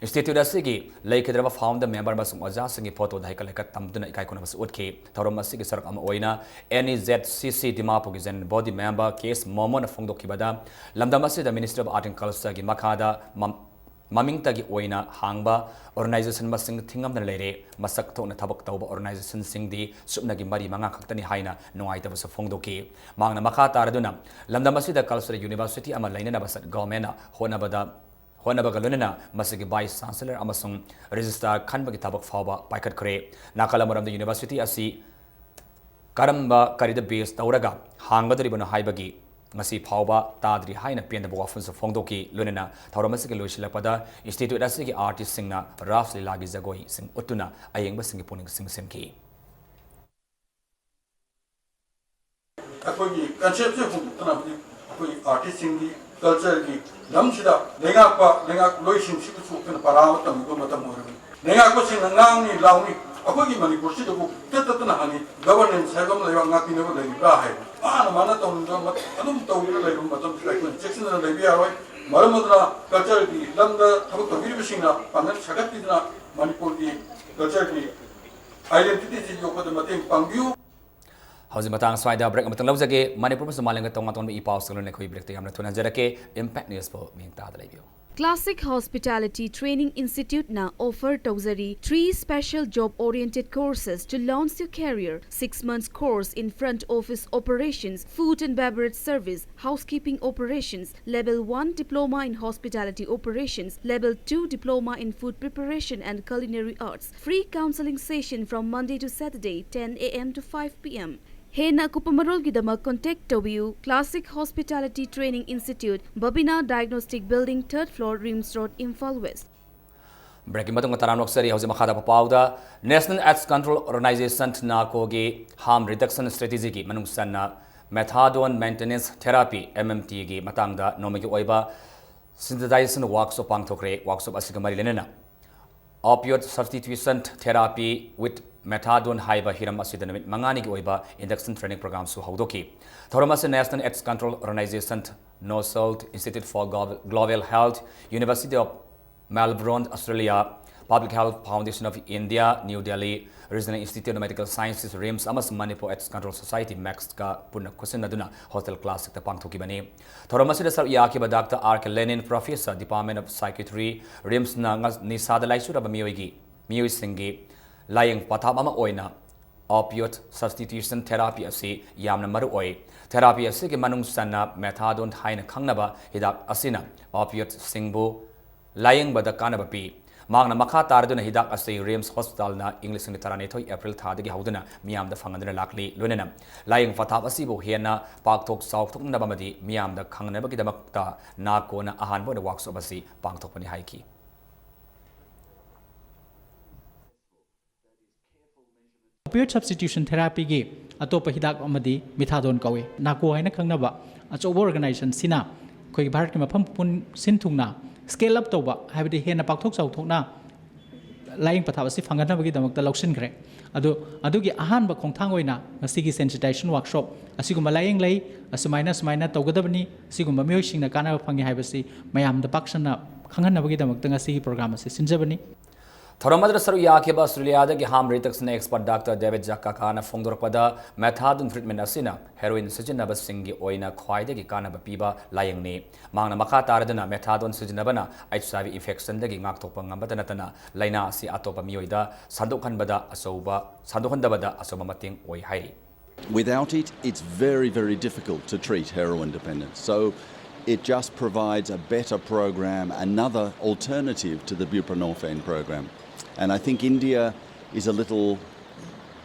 Institute ꯑꯁꯤꯒꯤ ꯂꯩꯈꯤꯗ꯭ꯔꯕ founder member ꯑꯃꯁꯨꯡ ꯑꯣꯖꯥꯁꯤꯡꯒꯤ photoꯗ ꯍꯩꯀꯠ ꯂꯩꯀꯠ ꯇꯝꯗꯨꯅ ꯏꯀꯥꯏ ꯈꯨꯝꯅꯕꯁꯨ ꯎꯠꯈꯤ꯫ ꯊꯧꯔꯝ ꯑꯁꯤꯒꯤ ꯁꯔꯨꯛ ꯑꯃ ꯑꯣꯏꯅ N E Z C C ꯗꯤꯃꯥꯄꯨꯔꯒꯤ General Body Member ꯀꯦ ꯑꯦꯁ ꯃꯣꯃꯣꯟꯅ ꯐꯣꯡꯗꯣꯛꯈꯤꯕꯗ, ꯂꯝꯗꯝ ꯑꯁꯤꯗ Ministry of Art and Cultureꯒꯤ ꯃꯈꯥꯗ ꯃꯝ-, ꯃꯃꯤꯡꯇꯒꯤ ꯑꯣꯏꯅ ꯍꯥꯡꯕ organization ꯃꯁꯤꯡ ꯊꯤꯡꯉꯝꯗꯅ ꯂꯩꯔꯦ꯫ ꯃꯁꯛ ꯊꯣꯛꯅ ꯊꯕꯛ ꯇꯧꯕ organizationꯁꯤꯡꯗꯤ ꯁꯨꯞꯅꯒꯤ ꯃꯔꯤ ꯃꯉꯥ ꯈꯛꯇꯅꯤ ꯍꯥꯏꯅ ꯅꯨꯡꯉꯥꯏꯇꯕꯁꯨ ꯐꯣꯡꯗꯣꯛꯈꯤ꯫ ꯃꯍꯥꯛꯅ ꯃꯈꯥ ꯇꯥꯔꯗꯨꯅ ꯂꯝꯗꯝ ꯑꯁꯤꯗ cultural university ꯑꯃ ꯂꯩꯅꯅꯕ state governmentꯅ ꯍꯣꯠꯅꯕꯗ ꯍꯣꯠꯅꯕꯒ ꯂꯣꯏꯅꯅ ꯃꯁꯤꯒꯤ vice chancellor ꯑꯃꯁꯨꯡ registrar ꯈꯟꯕꯒꯤ ꯊꯕꯛ ꯐꯥꯎꯕ ꯄꯥꯏꯈꯠꯈ꯭ꯔꯦ꯫ ꯅꯥꯀꯜ ꯑꯃꯔꯣꯝꯗ university ꯑꯁꯤ ꯀꯔꯝꯕ ꯀꯔꯤꯗ base ꯇꯧꯔꯒ ꯍꯥꯡꯒꯗꯧꯔꯤꯕꯅꯣ ꯍꯥꯏꯕꯒꯤ ꯉꯁꯤ ꯐꯥꯎꯕ ꯇꯥꯗ꯭ꯔꯤ ꯍꯥꯏꯅ ꯄꯦꯟꯗꯕ ꯋꯥꯐꯝꯁꯨ ꯐꯣꯡꯗꯣꯛꯈꯤ꯫ ꯂꯣꯏꯅꯅ ꯊꯧꯔꯝ ꯑꯁꯤꯒꯤ ꯂꯣꯏꯁꯤꯜꯂꯛꯄꯗ institute ꯑꯁꯤꯒꯤ artistꯁꯤꯡꯅ ꯔꯥꯁ ꯂꯤꯂꯥꯒꯤ ꯖꯒꯣꯏꯁꯤꯡ ꯎꯠꯇꯨꯅ ꯑꯌꯦꯡꯕꯁꯤꯡꯒꯤ ꯄꯨꯛꯅꯤꯡ ꯆꯤꯡꯁꯤꯟꯈꯤ꯫ ꯑꯩꯈꯣꯏꯒꯤ conceptꯁꯦ ꯍꯣꯡꯗꯣꯛꯇꯅ ꯍꯧꯖꯤꯛ ꯑꯩꯈꯣꯏꯒꯤ artistꯁꯤꯡꯒꯤ cultureꯒꯤ ꯂꯝꯁꯤꯗ ꯂꯩꯉꯥꯛꯄ ꯂꯩꯉꯥꯛꯂꯣꯏꯁꯤꯡꯁꯤꯕꯨꯁꯨ ꯑꯩꯈꯣꯏꯅ ꯄꯔꯥ ꯑꯃ ꯇꯝꯕꯤꯕ ꯃꯇꯝ ꯑꯣꯏꯔꯕꯅꯤ꯫ ꯂꯩꯉꯥꯛꯄꯁꯤꯡꯅ ꯉꯥꯡꯅꯤ ꯂꯥꯎꯅꯤ, ꯑꯩꯈꯣꯏꯒꯤ ꯃꯅꯤꯄꯨꯔꯁꯤꯗꯕꯨ ꯇꯠ ꯇꯠꯇꯅ ꯍꯪꯉꯤ, governance ꯍꯥꯏꯕ ꯑꯃ ꯂꯩꯕꯥꯛ ꯉꯥꯛꯄꯤꯅꯕ ꯂꯩꯔꯤꯕ꯭ꯔꯥ ꯍꯥꯏꯕ꯫ ꯃꯥꯅ ꯃꯥꯅ ꯇꯧꯅꯤꯡꯕ ꯃꯠ-, ꯑꯗꯨꯝ ꯇꯧꯗꯨꯅ ꯂꯩꯕ ꯃꯇꯝꯁꯤꯗ ꯑꯩꯈꯣꯏꯅ ꯆꯦꯛꯁꯤꯟꯅ ꯂꯩꯕ ꯌꯥꯔꯣꯏ꯫ ꯃꯔꯝ ꯑꯗꯨꯅ cultureꯒꯤ ꯂꯝꯗ ꯊꯕꯛ ꯇꯧꯕꯤꯔꯤꯕꯁꯤꯡꯅ ꯄꯥꯡꯒꯜ ꯁꯥꯒꯠꯄꯤꯗꯨꯅ ꯃꯅꯤꯄꯨꯔꯒꯤ cultureꯒꯤ identityꯁꯤ ꯌꯣꯛꯄꯗ ꯃꯇꯦꯡ ꯄꯥꯡꯕꯤꯌꯨ꯫ ꯍꯧꯖꯤꯛ ꯃꯇꯥꯡ ꯁ꯭ꯋꯥꯏꯗ break ꯑꯃꯇꯪ ꯂꯧꯖꯒꯦ꯫ ꯃꯅꯤꯄꯨꯔ ꯑꯃꯁꯨꯡ ꯃꯥꯂꯦꯝꯒ ꯇꯣꯉꯥꯟ ꯇꯣꯉꯥꯟꯕ ꯏ ꯄꯥꯎꯁꯤꯡ ꯂꯣꯏꯅ ꯑꯩꯈꯣꯏ breakꯇ ꯌꯥꯝꯅ ꯊꯨꯅ ꯍꯟꯖꯔꯛꯀꯦ꯫ Impact Newsꯄꯨ ꯃꯤꯠꯌꯦꯡ ꯇꯥꯗ ꯂꯩꯕꯤꯌꯨ꯫ Classic Hospitality Training Instituteꯅ offer ꯇꯧꯖꯔꯤ three special job oriented courses to launch your career. Six months course in front office operations, food and beverage service, housekeeping operations, level one diploma in hospitality operations, level two diploma in food preparation and culinary arts. Free counseling session from Monday to Saturday, ten A M to five P M. ꯍꯦꯟꯅ ꯑꯀꯨꯞꯄ ꯃꯔꯣꯜꯒꯤꯗꯃꯛ contact ꯇꯧꯕꯤꯌꯨ꯫ Classic Hospitality Training Institute, Babina Diagnostic Building, third floor, RIMS Road, Imphal West. Breakꯀꯤ ꯃꯇꯨꯡꯗ ꯇꯔꯥꯝꯅ ꯑꯣꯛꯆꯔꯤ꯫ ꯍꯧꯖꯤꯛ ꯃꯈꯥ ꯇꯥꯕ ꯄꯥꯎꯗ, National AIDS Control Organization, NACOꯒꯤ harm reduction strategyꯒꯤ ꯃꯅꯨꯡ ꯆꯟꯅ methadone maintenance therapy, MMTꯒꯤ ꯃꯇꯥꯡꯗ ꯅꯣꯡꯃꯒꯤ ꯑꯣꯏꯕ sensitization workshop ꯄꯥꯡꯊꯣꯛꯈ꯭ꯔꯦ꯫ Workshop ꯑꯁꯤꯒ ꯃꯔꯤ ꯂꯩꯅꯅ opioid substitution therapy with methadone ꯍꯥꯏꯕ ꯍꯤꯔꯝ ꯑꯁꯤꯗ ꯅꯨꯃꯤꯠ ꯃꯉꯥꯅꯤꯒꯤ ꯑꯣꯏꯕ induction training programꯁꯨ ꯍꯧꯗꯣꯛꯈꯤ꯫ ꯊꯧꯔꯝ ꯑꯁꯤ National AIDS Control Organization, NOSALT, Institute for Glo-, Global Health, University of Melbourne, Australia, Public Health Foundation of India, New Delhi, Regional Institute of Medical Sciences, RIMS, ꯑꯃꯁꯨꯡ Manipur AIDS Control Society, ꯃꯦꯛꯁꯀ ꯄꯨꯟꯅ ꯈꯨꯠꯁꯤꯟꯅꯗꯨꯅ hostel class ꯁꯤꯛꯁꯇ ꯄꯥꯡꯊꯣꯛꯈꯤꯕꯅꯤ꯫ ꯊꯧꯔꯝ ꯑꯁꯤꯗ ꯁꯔꯨꯛ ꯌꯥꯈꯤꯕ doctor R K Lenin, professor, department of psychiatry, ꯔꯤꯝꯁꯅ ꯉ-, ꯅꯤꯁꯥꯗ ꯂꯥꯏꯆꯨꯔꯕ ꯃꯤꯑꯣꯏꯒꯤ, ꯃꯤꯑꯣꯏꯁꯤꯡꯒꯤ ꯂꯥꯌꯦꯡ ꯄꯊꯥꯞ ꯑꯃ ꯑꯣꯏꯅ opioid substitution therapy ꯑꯁꯤ ꯌꯥꯝꯅ ꯃꯔꯨ ꯑꯣꯏ꯫ Therapy ꯑꯁꯤꯒꯤ ꯃꯅꯨꯡ ꯆꯟꯅ methadone ꯍꯥꯏꯅ ꯈꯪꯅꯕ ꯍꯤꯗꯥꯛ ꯑꯁꯤꯅ opioidꯁꯤꯡꯕꯨ ꯂꯥꯌꯦꯡꯕꯗ ꯀꯥꯟꯅꯕ ꯄꯤ꯫ ꯃꯍꯥꯛꯅ ꯃꯈꯥ ꯇꯥꯔꯗꯨꯅ ꯍꯤꯗꯥꯛ ꯑꯁꯤ ꯔꯤꯝꯁ ꯍꯣꯁꯄꯤꯇꯥꯜꯅ ꯏꯪ ꯂꯤꯁꯤꯡ ꯑꯅꯤ ꯇꯔꯥꯅꯤꯊꯣꯏ ꯑꯦꯄ꯭ꯔꯤꯜ ꯊꯥꯗꯒꯤ ꯍꯧꯗꯨꯅ ꯃꯤꯌꯥꯝꯗ ꯐꯪꯍꯟꯗꯨꯅ ꯂꯥꯛꯂꯤ꯫ ꯂꯣꯏꯅꯅ ꯂꯥꯌꯦꯡ ꯄꯊꯥꯞ ꯑꯁꯤꯕꯨ ꯍꯦꯟꯅ ꯄꯥꯛꯊꯣꯛ ꯆꯥꯎꯊꯣꯛꯅꯕ ꯑꯃꯗꯤ ꯃꯤꯌꯥꯝꯗ ꯈꯪꯍꯟꯅꯕꯒꯤꯗꯃꯛꯇ ꯅꯥꯀꯣꯅ ꯑꯍꯥꯟꯕ ꯑꯣꯏꯅ ꯋꯥꯛꯁꯣꯞ ꯑꯁꯤ ꯄꯥꯡꯊꯣꯛꯄꯅꯤ ꯍꯥꯏꯈꯤ꯫ Opioid substitution therapyꯒꯤ ꯑꯇꯣꯞꯄ ꯍꯤꯗꯥꯛ ꯑꯃꯗꯤ methadone ꯀꯧꯏ꯫ ꯅꯥꯀꯣ ꯍꯥꯏꯅ ꯈꯪꯅꯕ ꯑꯆꯧꯕ organizationꯁꯤꯅ ꯑꯩꯈꯣꯏꯒꯤ ꯚꯥꯔꯠꯀꯤ ꯃꯐꯝ ꯄꯨꯝ ꯁꯤꯟ ꯊꯨꯡꯅ scale up ꯇꯧꯕ, ꯍꯥꯏꯕꯗꯤ ꯍꯦꯟꯅ ꯄꯥꯛꯊꯣꯛ ꯆꯥꯎꯊꯣꯛꯅ ꯂꯥꯌꯦꯡ ꯄꯊꯥꯞ ꯑꯁꯤ ꯐꯪꯍꯟꯅꯕꯒꯤꯗꯃꯛꯇ ꯂꯧꯁꯤꯟꯈ꯭ꯔꯦ꯫ ꯑꯗꯨ, ꯑꯗꯨꯒꯤ ꯑꯍꯥꯟꯕ ꯈꯣꯡꯊꯥꯡ ꯑꯣꯏꯅ ꯉꯁꯤꯒꯤ sensitization workshop ꯑꯁꯤꯒꯨꯝꯕ ꯂꯥꯌꯦꯡ ꯂꯩ, ꯑꯁꯨꯃꯥꯏꯅ, ꯑꯁꯨꯃꯥꯏꯅ ꯇꯧꯒꯗꯕꯅꯤ, ꯑꯁꯤꯒꯨꯝꯕ ꯃꯤꯑꯣꯏꯁꯤꯡꯅ ꯀꯥꯟꯅꯕ ꯐꯪꯉꯤ ꯍꯥꯏꯕꯁꯤ ꯃꯌꯥꯝꯗ ꯄꯥꯛ ꯁꯟꯅ ꯈꯪꯍꯟꯅꯕꯒꯤꯗꯃꯛꯇ ꯉꯁꯤꯒꯤ program ꯑꯁꯤ ꯁꯤꯟꯖꯕꯅꯤ꯫ ꯊꯧꯔꯝ ꯑꯗꯨꯗ ꯁꯔꯨꯛ ꯌꯥꯈꯤꯕ ꯑꯁꯇ꯭ꯔꯦꯂꯤꯌꯥꯗꯒꯤ harm reduction expert ꯗꯥꯛꯇꯔ ꯗꯦꯕꯤꯗ ꯖꯀꯥꯀꯥꯅ ꯐꯣꯡꯗꯣꯔꯛꯄꯗ, methadone treatment ꯑꯁꯤꯅ heroin ꯁꯤꯖꯤꯟꯅꯕꯁꯤꯡꯒꯤ ꯑꯣꯏꯅ ꯈ꯭ꯋꯥꯏꯗꯒꯤ ꯀꯥꯟꯅꯕ ꯄꯤꯕ ꯂꯥꯌꯦꯡꯅꯤ꯫ ꯃꯍꯥꯛꯅ ꯃꯈꯥ ꯇꯥꯔꯗꯨꯅ, methadone ꯁꯤꯖꯤꯟꯅꯕꯅ HIV infectionꯗꯒꯤ ꯉꯥꯛꯊꯣꯛꯄ ꯉꯝꯕꯇ ꯅꯠꯇꯅ ꯂꯥꯏꯅꯥ ꯑꯁꯤ ꯑꯇꯣꯞꯄ ꯃꯤꯑꯣꯏꯗ ꯁꯟꯗꯣꯛꯍꯟꯕꯗ ꯑꯆꯧꯕ, ꯁꯟꯗꯣꯛꯍꯟꯗꯕꯗ ꯑꯆꯧꯕ ꯃꯇꯦꯡ ꯑꯣꯏ ꯍꯥꯏꯔꯤ꯫ Without it, it's very, very difficult to treat heroin dependence. So it just provides a better program, another alternative to the buprenorphine program. And I think India is a little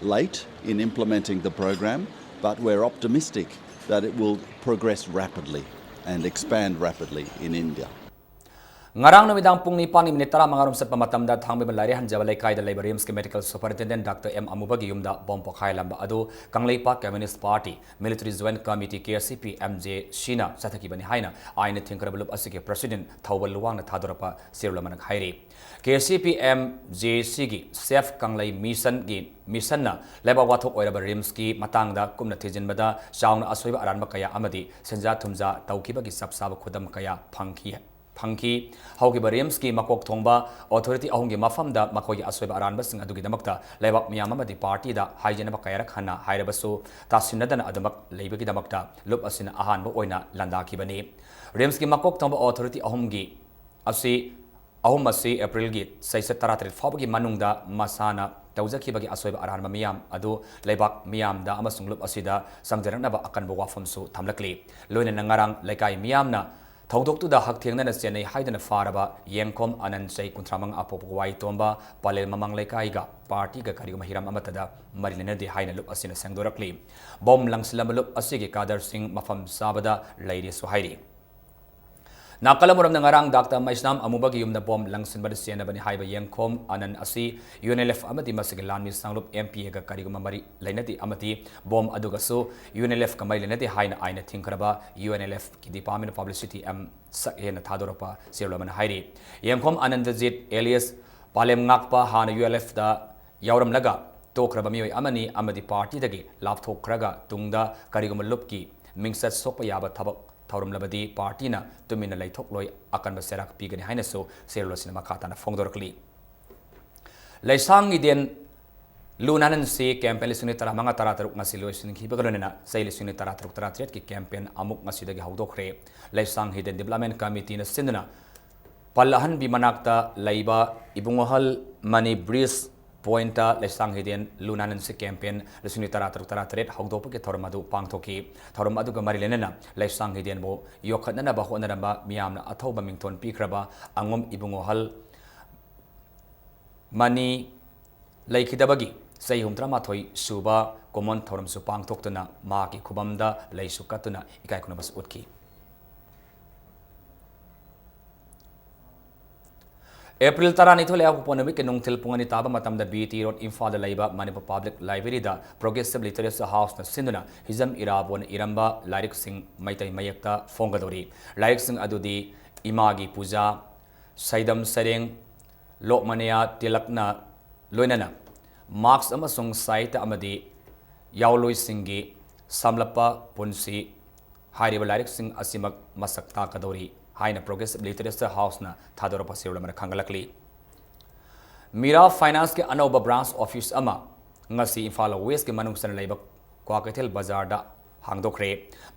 late in implementing the program, but we're optimistic that it will progress rapidly and expand rapidly in India. ꯉꯔꯥꯡ ꯅꯨꯃꯤꯗꯥꯡ ꯄꯨꯡ ꯅꯤꯄꯥꯟꯒꯤ minute ꯇꯔꯥꯃꯉꯥꯔꯣꯝ ꯆꯠꯄ ꯃꯇꯝꯗ ꯊꯥꯡꯃꯩꯕꯟ ꯂꯥꯏꯔꯩꯍꯟꯖꯕ ꯂꯩꯀꯥꯏꯗ ꯂꯩꯕ ꯔꯤꯝꯁꯀꯤ medical superintendent doctor M ꯑꯃꯨꯕꯒꯤ ꯌꯨꯝꯗ bomb ꯄꯣꯈꯥꯏꯍꯜꯂꯝꯕ ꯑꯗꯨ Kangleipak Communist Party Military Joint Committee, K C P M J ꯁꯤꯅ ꯆꯠꯊꯈꯤꯕꯅꯤ ꯍꯥꯏꯅ ꯑꯥꯏꯟꯅ ꯊꯤꯡꯈ꯭ꯔꯕ ꯂꯨꯞ ꯑꯁꯤꯒꯤ president ꯊꯧꯕ ꯂꯨꯋꯥꯡꯅ ꯊꯥꯗꯣꯔꯛꯄ ꯆꯦꯔꯣꯜ ꯑꯃꯅ ꯍꯥꯏꯔꯤ꯫ K C P M J ꯁꯤꯒꯤ Save ꯀꯪꯂꯩ mission ꯒꯤ mission ꯅ ꯂꯩꯕꯥꯛ ꯋꯥꯊꯣꯛ ꯑꯣꯏꯔꯕ ꯔꯤꯝꯁꯀꯤ ꯃꯇꯥꯡꯗ ꯀꯨꯞꯅ ꯊꯤꯖꯤꯟꯕꯗ ꯆꯥꯎꯅ ꯑꯁꯣꯏꯕ ꯑꯔꯥꯟꯕ ꯀꯌꯥ ꯑꯃꯗꯤ ꯁꯦꯟꯖꯥ ꯊꯨꯝꯖꯥ ꯇꯧꯈꯤꯕꯒꯤ ꯆꯞ ꯆꯥꯕ ꯈꯨꯗꯝ ꯀꯌꯥ ꯐꯪꯈꯤ꯫ ꯐꯪꯈꯤ꯫ ꯍꯧꯈꯤꯕ ꯔꯤꯝꯁꯀꯤ ꯃꯀꯣꯛ ꯊꯣꯡꯕ ꯑꯣꯊꯣꯔꯤꯇꯤ ꯑꯍꯨꯝꯒꯤ ꯃꯐꯝꯗ ꯃꯈꯣꯏꯒꯤ ꯑꯁꯣꯏꯕ ꯑꯔꯥꯟꯕꯁꯤꯡ ꯑꯗꯨꯒꯤꯗꯃꯛꯇ ꯂꯩꯕꯥꯛ ꯃꯤꯌꯥꯝ ꯑꯃꯗꯤ ꯄꯥꯔꯇꯤꯗ ꯍꯥꯏꯖꯅꯕ ꯀꯌꯥꯔꯛ ꯍꯟꯅ ꯍꯥꯏꯔꯕꯁꯨ, ꯇꯥꯁꯤꯟꯅꯗꯅ ꯑꯗꯨꯃꯛ ꯂꯩꯕꯒꯤꯗꯃꯛꯇ ꯂꯨꯞ ꯑꯁꯤꯅ ꯑꯍꯥꯟꯕ ꯑꯣꯏꯅ ꯂꯥꯟꯗꯥꯈꯤꯕꯅꯤ꯫ ꯔꯤꯝꯁꯀꯤ ꯃꯀꯣꯛ ꯊꯣꯡꯕ ꯑꯣꯊꯣꯔꯤꯇꯤ ꯑꯍꯨꯝꯒꯤ ꯑꯁꯤ, ꯑꯍꯨꯝ ꯑꯁꯤ ꯑꯦꯄ꯭ꯔꯤꯜꯒꯤ ꯆꯩꯆꯠ ꯇꯔꯥꯇꯔꯦꯠ ꯐꯥꯎꯕꯒꯤ ꯃꯅꯨꯡꯗ ꯃꯁꯥꯅ ꯇꯧꯖꯈꯤꯕꯒꯤ ꯑꯁꯣꯏꯕ ꯑꯔꯥꯟꯕ ꯃꯤꯌꯥꯝ ꯑꯗꯨ ꯂꯩꯕꯥꯛ ꯃꯤꯌꯥꯝꯗ ꯑꯃꯁꯨꯡ ꯂꯨꯞ ꯑꯁꯤꯗ ꯆꯪꯖꯔꯛꯅꯕ ꯑꯀꯟꯕ ꯋꯥꯐꯝꯁꯨ ꯊꯝꯂꯛꯂꯤ꯫ ꯂꯣꯏꯅꯅ ꯉꯔꯥꯡ ꯂꯩꯀꯥꯏ ꯃꯤꯌꯥꯝꯅ ꯊꯧꯗꯣꯛꯇꯨꯗ ꯍꯛꯊꯦꯡꯅꯅ ꯆꯦꯟꯅꯩ ꯍꯥꯏꯗꯨꯅ ꯐꯥꯔꯕ ꯌꯦꯡꯈꯣꯝ ꯑꯅꯟ, ꯆꯍꯤ ꯀꯨꯟꯊ꯭ꯔꯥ ꯃꯉꯥ ꯑꯄꯣꯛꯄ ꯋꯥꯏꯇꯣꯝꯕ, ꯄꯂꯦꯜ ꯃꯃꯥꯡ ꯂꯩꯀꯥꯏꯒ ꯄꯥꯔꯇꯤꯒ ꯀꯔꯤꯒꯨꯝꯕ ꯍꯤꯔꯝ ꯑꯃꯠꯇꯗ ꯃꯔꯤ ꯂꯩꯅꯗꯦ ꯍꯥꯏꯅ ꯂꯨꯞ ꯑꯁꯤꯅ ꯁꯦꯡꯗꯣꯔꯛꯂꯤ꯫ ꯕꯣꯝ ꯂꯪꯁꯤꯜꯂꯝꯕ ꯂꯨꯞ ꯑꯁꯤꯒꯤ ꯀꯥꯗꯔꯁꯤꯡ ꯃꯐꯝ ꯆꯥꯕꯗ ꯂꯩꯔꯦꯁꯨ ꯍꯥꯏꯔꯤ꯫ ꯅꯥꯀꯜ ꯑꯃꯔꯣꯝꯗ ꯉꯔꯥꯡ ꯗꯥꯛꯇꯔ ꯃꯩꯁꯅꯥꯝ ꯑꯃꯨꯕꯒꯤ ꯌꯨꯝꯗ ꯕꯣꯝ ꯂꯪꯁꯤꯟꯕꯗ ꯆꯦꯟꯅꯕꯅꯤ ꯍꯥꯏꯕ ꯌꯦꯡꯈꯣꯝ ꯑꯅꯟ ꯑꯁꯤ ꯌꯨ ꯑꯦꯟ ꯑꯦꯜ ꯑꯦꯐ ꯑꯃꯗꯤ ꯃꯁꯤꯒꯤ ꯂꯥꯟꯃꯤ ꯁꯥꯡꯂꯨꯞ ꯑꯦꯝ ꯄꯤ ꯑꯦꯒ ꯀꯔꯤꯒꯨꯝꯕ ꯃꯔꯤ ꯂꯩꯅꯗꯦ ꯑꯃꯗꯤ ꯕꯣꯝ ꯑꯗꯨꯒꯁꯨ ꯌꯨ ꯑꯦꯟ ꯑꯦꯜ ꯑꯦꯐꯀ ꯃꯔꯤ ꯂꯩꯅꯗꯦ ꯍꯥꯏꯅ ꯑꯥꯏꯟꯅ ꯊꯤꯡꯈ꯭ꯔꯕ ꯌꯨ ꯑꯦꯟ ꯑꯦꯜ ꯑꯦꯐꯀꯤ ꯗꯤꯄꯥꯔꯠꯃꯦꯟ ꯑꯣꯐ ꯄꯕ꯭ꯂꯤꯁꯤꯇꯤ ꯑꯦꯝ ꯁꯛꯍꯦꯟꯅ ꯊꯥꯗꯣꯔꯛꯄ ꯆꯦꯔꯣꯜ ꯑꯃꯅ ꯍꯥꯏꯔꯤ꯫ ꯌꯦꯡꯈꯣꯝ ꯑꯅꯟꯗꯖꯤꯠ ꯑꯦꯂꯤꯌꯁ ꯄꯥꯂꯦꯝ ꯉꯥꯛꯄ ꯍꯥꯟꯅ ꯌꯨ ꯑꯦꯜ ꯑꯦꯐꯇ ꯌꯥꯎꯔꯝꯂꯒ ꯇꯣꯛꯈ꯭ꯔꯕ ꯃꯤꯑꯣꯏ ꯑꯃꯅꯤ ꯑꯃꯗꯤ ꯄꯥꯔꯇꯤꯗꯒꯤ ꯂꯥꯞꯊꯣꯛꯈ꯭ꯔꯒ ꯇꯨꯡꯗ ꯀꯔꯤꯒꯨꯝꯕ ꯂꯨꯞꯀꯤ ꯃꯤꯡꯆꯠ ꯁꯣꯛꯄ ꯌꯥꯕ ꯊꯕꯛ ꯊꯧꯔꯝꯂꯕꯗꯤ ꯄꯥꯔꯇꯤꯅ ꯇꯨꯃꯤꯟꯅ ꯂꯩꯊꯣꯛꯂꯣꯏ, ꯑꯀꯟꯕ ꯆꯩꯔꯥꯛ ꯄꯤꯒꯅꯤ ꯍꯥꯏꯅꯁꯨ ꯆꯦꯔꯣꯜ ꯑꯁꯤꯅ ꯃꯈꯥ ꯇꯥꯅ ꯐꯣꯡꯗꯣꯔꯛꯂꯤ꯫ ꯂꯩꯁꯥꯡ ꯍꯤꯗꯦꯟ ꯂꯨ ꯅꯥꯅꯟꯁꯤ ꯀꯦꯝꯄꯦꯟ ꯂꯤꯁꯤꯡ ꯑꯅꯤ ꯇꯔꯥꯃꯉꯥ ꯇꯔꯥꯇꯔꯨꯛ ꯉꯁꯤ ꯂꯣꯏꯁꯤꯟꯈꯤꯕꯒ ꯂꯣꯏꯅꯅ ꯆꯍꯤ ꯂꯤꯁꯤꯡ ꯑꯅꯤ ꯇꯔꯥꯇꯔꯨꯛ ꯇꯔꯥꯇꯔꯦꯠꯀꯤ ꯀꯦꯝꯄꯦꯟ ꯑꯃꯨꯛ ꯉꯁꯤꯗꯒꯤ ꯍꯧꯗꯣꯛꯈ꯭ꯔꯦ꯫ ꯂꯩꯁꯥꯡ ꯍꯤꯗꯦꯟ ꯗꯤꯕ꯭ꯂꯞꯃꯦꯟ ꯀꯃꯤꯇꯤꯅ ꯁꯤꯟꯗꯨꯅ ꯄꯜ ꯑꯍꯟꯕꯤ ꯃꯅꯥꯛꯇ ꯂꯩꯕ ꯏꯕꯨꯡꯉꯣꯍꯜ ꯃꯅꯤ ꯕ꯭ꯔꯤꯖ ꯄꯣꯏꯟꯠꯇ ꯂꯩꯁꯥꯡ ꯍꯤꯗꯦꯟ ꯂꯨ ꯅꯥꯅꯟꯁꯤ ꯀꯦꯝꯄꯦꯟ ꯂꯤꯁꯤꯡ ꯑꯅꯤ ꯇꯔꯥꯇꯔꯨꯛ ꯇꯔꯥꯇꯔꯦꯠ ꯍꯧꯗꯣꯛꯄꯒꯤ ꯊꯧꯔꯝ ꯑꯗꯨ ꯄꯥꯡꯊꯣꯛꯈꯤ꯫ ꯊꯧꯔꯝ ꯑꯗꯨꯒ ꯃꯔꯤ ꯂꯩꯅꯅ ꯂꯩꯁꯥꯡ ꯍꯤꯗꯦꯟꯕꯨ ꯌꯣꯛꯈꯠꯅꯅꯕ ꯍꯣꯠꯅꯔꯝꯕ ꯃꯤꯌꯥꯝꯅ ꯑꯊꯧꯕ ꯃꯤꯡꯊꯣꯟ ꯄꯤꯈ꯭ꯔꯕ ꯑꯉꯣꯝ ꯏꯕꯨꯡꯉꯣꯍꯜ ꯃꯅꯤ ꯂꯩꯈꯤꯗꯕꯒꯤ ꯆꯍꯤ ꯍꯨꯝꯐꯨꯇꯔꯥꯃꯥꯊꯣꯏ ꯁꯨꯕ ꯀꯨꯝꯑꯣꯟ ꯊꯧꯔꯝꯁꯨ ꯄꯥꯡꯊꯣꯛꯇꯨꯅ ꯃꯍꯥꯛꯀꯤ ꯈꯨꯕꯝꯗ ꯂꯩꯁꯨ ꯀꯠꯇꯨꯅ ꯏꯀꯥꯏ ꯈꯨꯝꯅꯕꯁꯨ ꯎꯠꯈꯤ꯫ ꯑꯦꯄ꯭ꯔꯤꯜ ꯇꯔꯥꯅꯤꯊꯣꯏ ꯂꯩꯕꯥꯛꯄꯣꯛꯄ ꯅꯨꯃꯤꯠꯀꯤ ꯅꯨꯡꯊꯤꯜ ꯄꯨꯡ ꯑꯅꯤ ꯇꯥꯕ ꯃꯇꯝꯗ ꯕꯤ ꯇꯤ ꯔꯣꯗ ꯏꯝꯐꯥꯜꯗ ꯂꯩꯕ ꯃꯅꯤꯄꯨꯔ ꯄꯕ꯭ꯂꯤꯛ ꯂꯥꯏꯕ꯭ꯔꯦꯔꯤꯗ Progressive Literature Houseꯅ ꯁꯤꯟꯗꯨꯅ ꯍꯤꯖꯝ ꯏꯔꯥꯕꯣꯠꯅ ꯏꯔꯝꯕ ꯂꯥꯏꯔꯤꯛꯁꯤꯡ ꯃꯩꯇꯩ ꯃꯌꯦꯛꯇ ꯐꯣꯡꯒꯗꯧꯔꯤ꯫ ꯂꯥꯏꯔꯤꯛꯁꯤꯡ ꯑꯗꯨꯗꯤ ꯏꯃꯥꯒꯤ ꯄꯨꯖꯥ, ꯁꯩꯗꯝ ꯁꯩꯔꯦꯡ, ꯂꯣꯛꯃꯅꯤꯌꯥ ꯇꯤꯂꯛꯅ ꯂꯣꯏꯅꯅ ꯃꯥꯔꯛꯁ ꯑꯃꯁꯨꯡ ꯁꯥꯍꯤꯇ꯭ꯌ ꯑꯃꯗꯤ ꯌꯥꯑꯣꯟꯂꯣꯏꯁꯤꯡꯒꯤ ꯁꯝꯂꯞꯄ ꯄꯨꯟꯁꯤ ꯍꯥꯏꯔꯤꯕ ꯂꯥꯏꯔꯤꯛꯁꯤꯡ ꯑꯁꯤꯃꯛ ꯃꯁꯛ ꯇꯥꯛꯀꯗꯧꯔꯤ꯫ ꯍꯥꯏꯅ Progressive Literature House-ꯅ ꯊꯥꯗꯣꯔꯛꯄ ꯆꯦꯔꯣꯜ ꯑꯃꯅ ꯈꯪꯒꯠꯂꯛꯂꯤ꯫ ꯃꯤꯔꯥ Finance-ꯀꯤ ꯑꯅꯧꯕ branch office ꯑꯃ ꯉꯁꯤ ꯏꯝꯐꯥꯜ West-ꯀꯤ ꯃꯅꯨꯡ ꯆꯟꯅ ꯂꯩꯕ ꯀ꯭ꯋꯥꯀꯩꯊꯦꯜ ꯕꯖꯥꯔꯗ ꯍꯥꯡꯗꯣꯛꯈ꯭ꯔꯦ꯫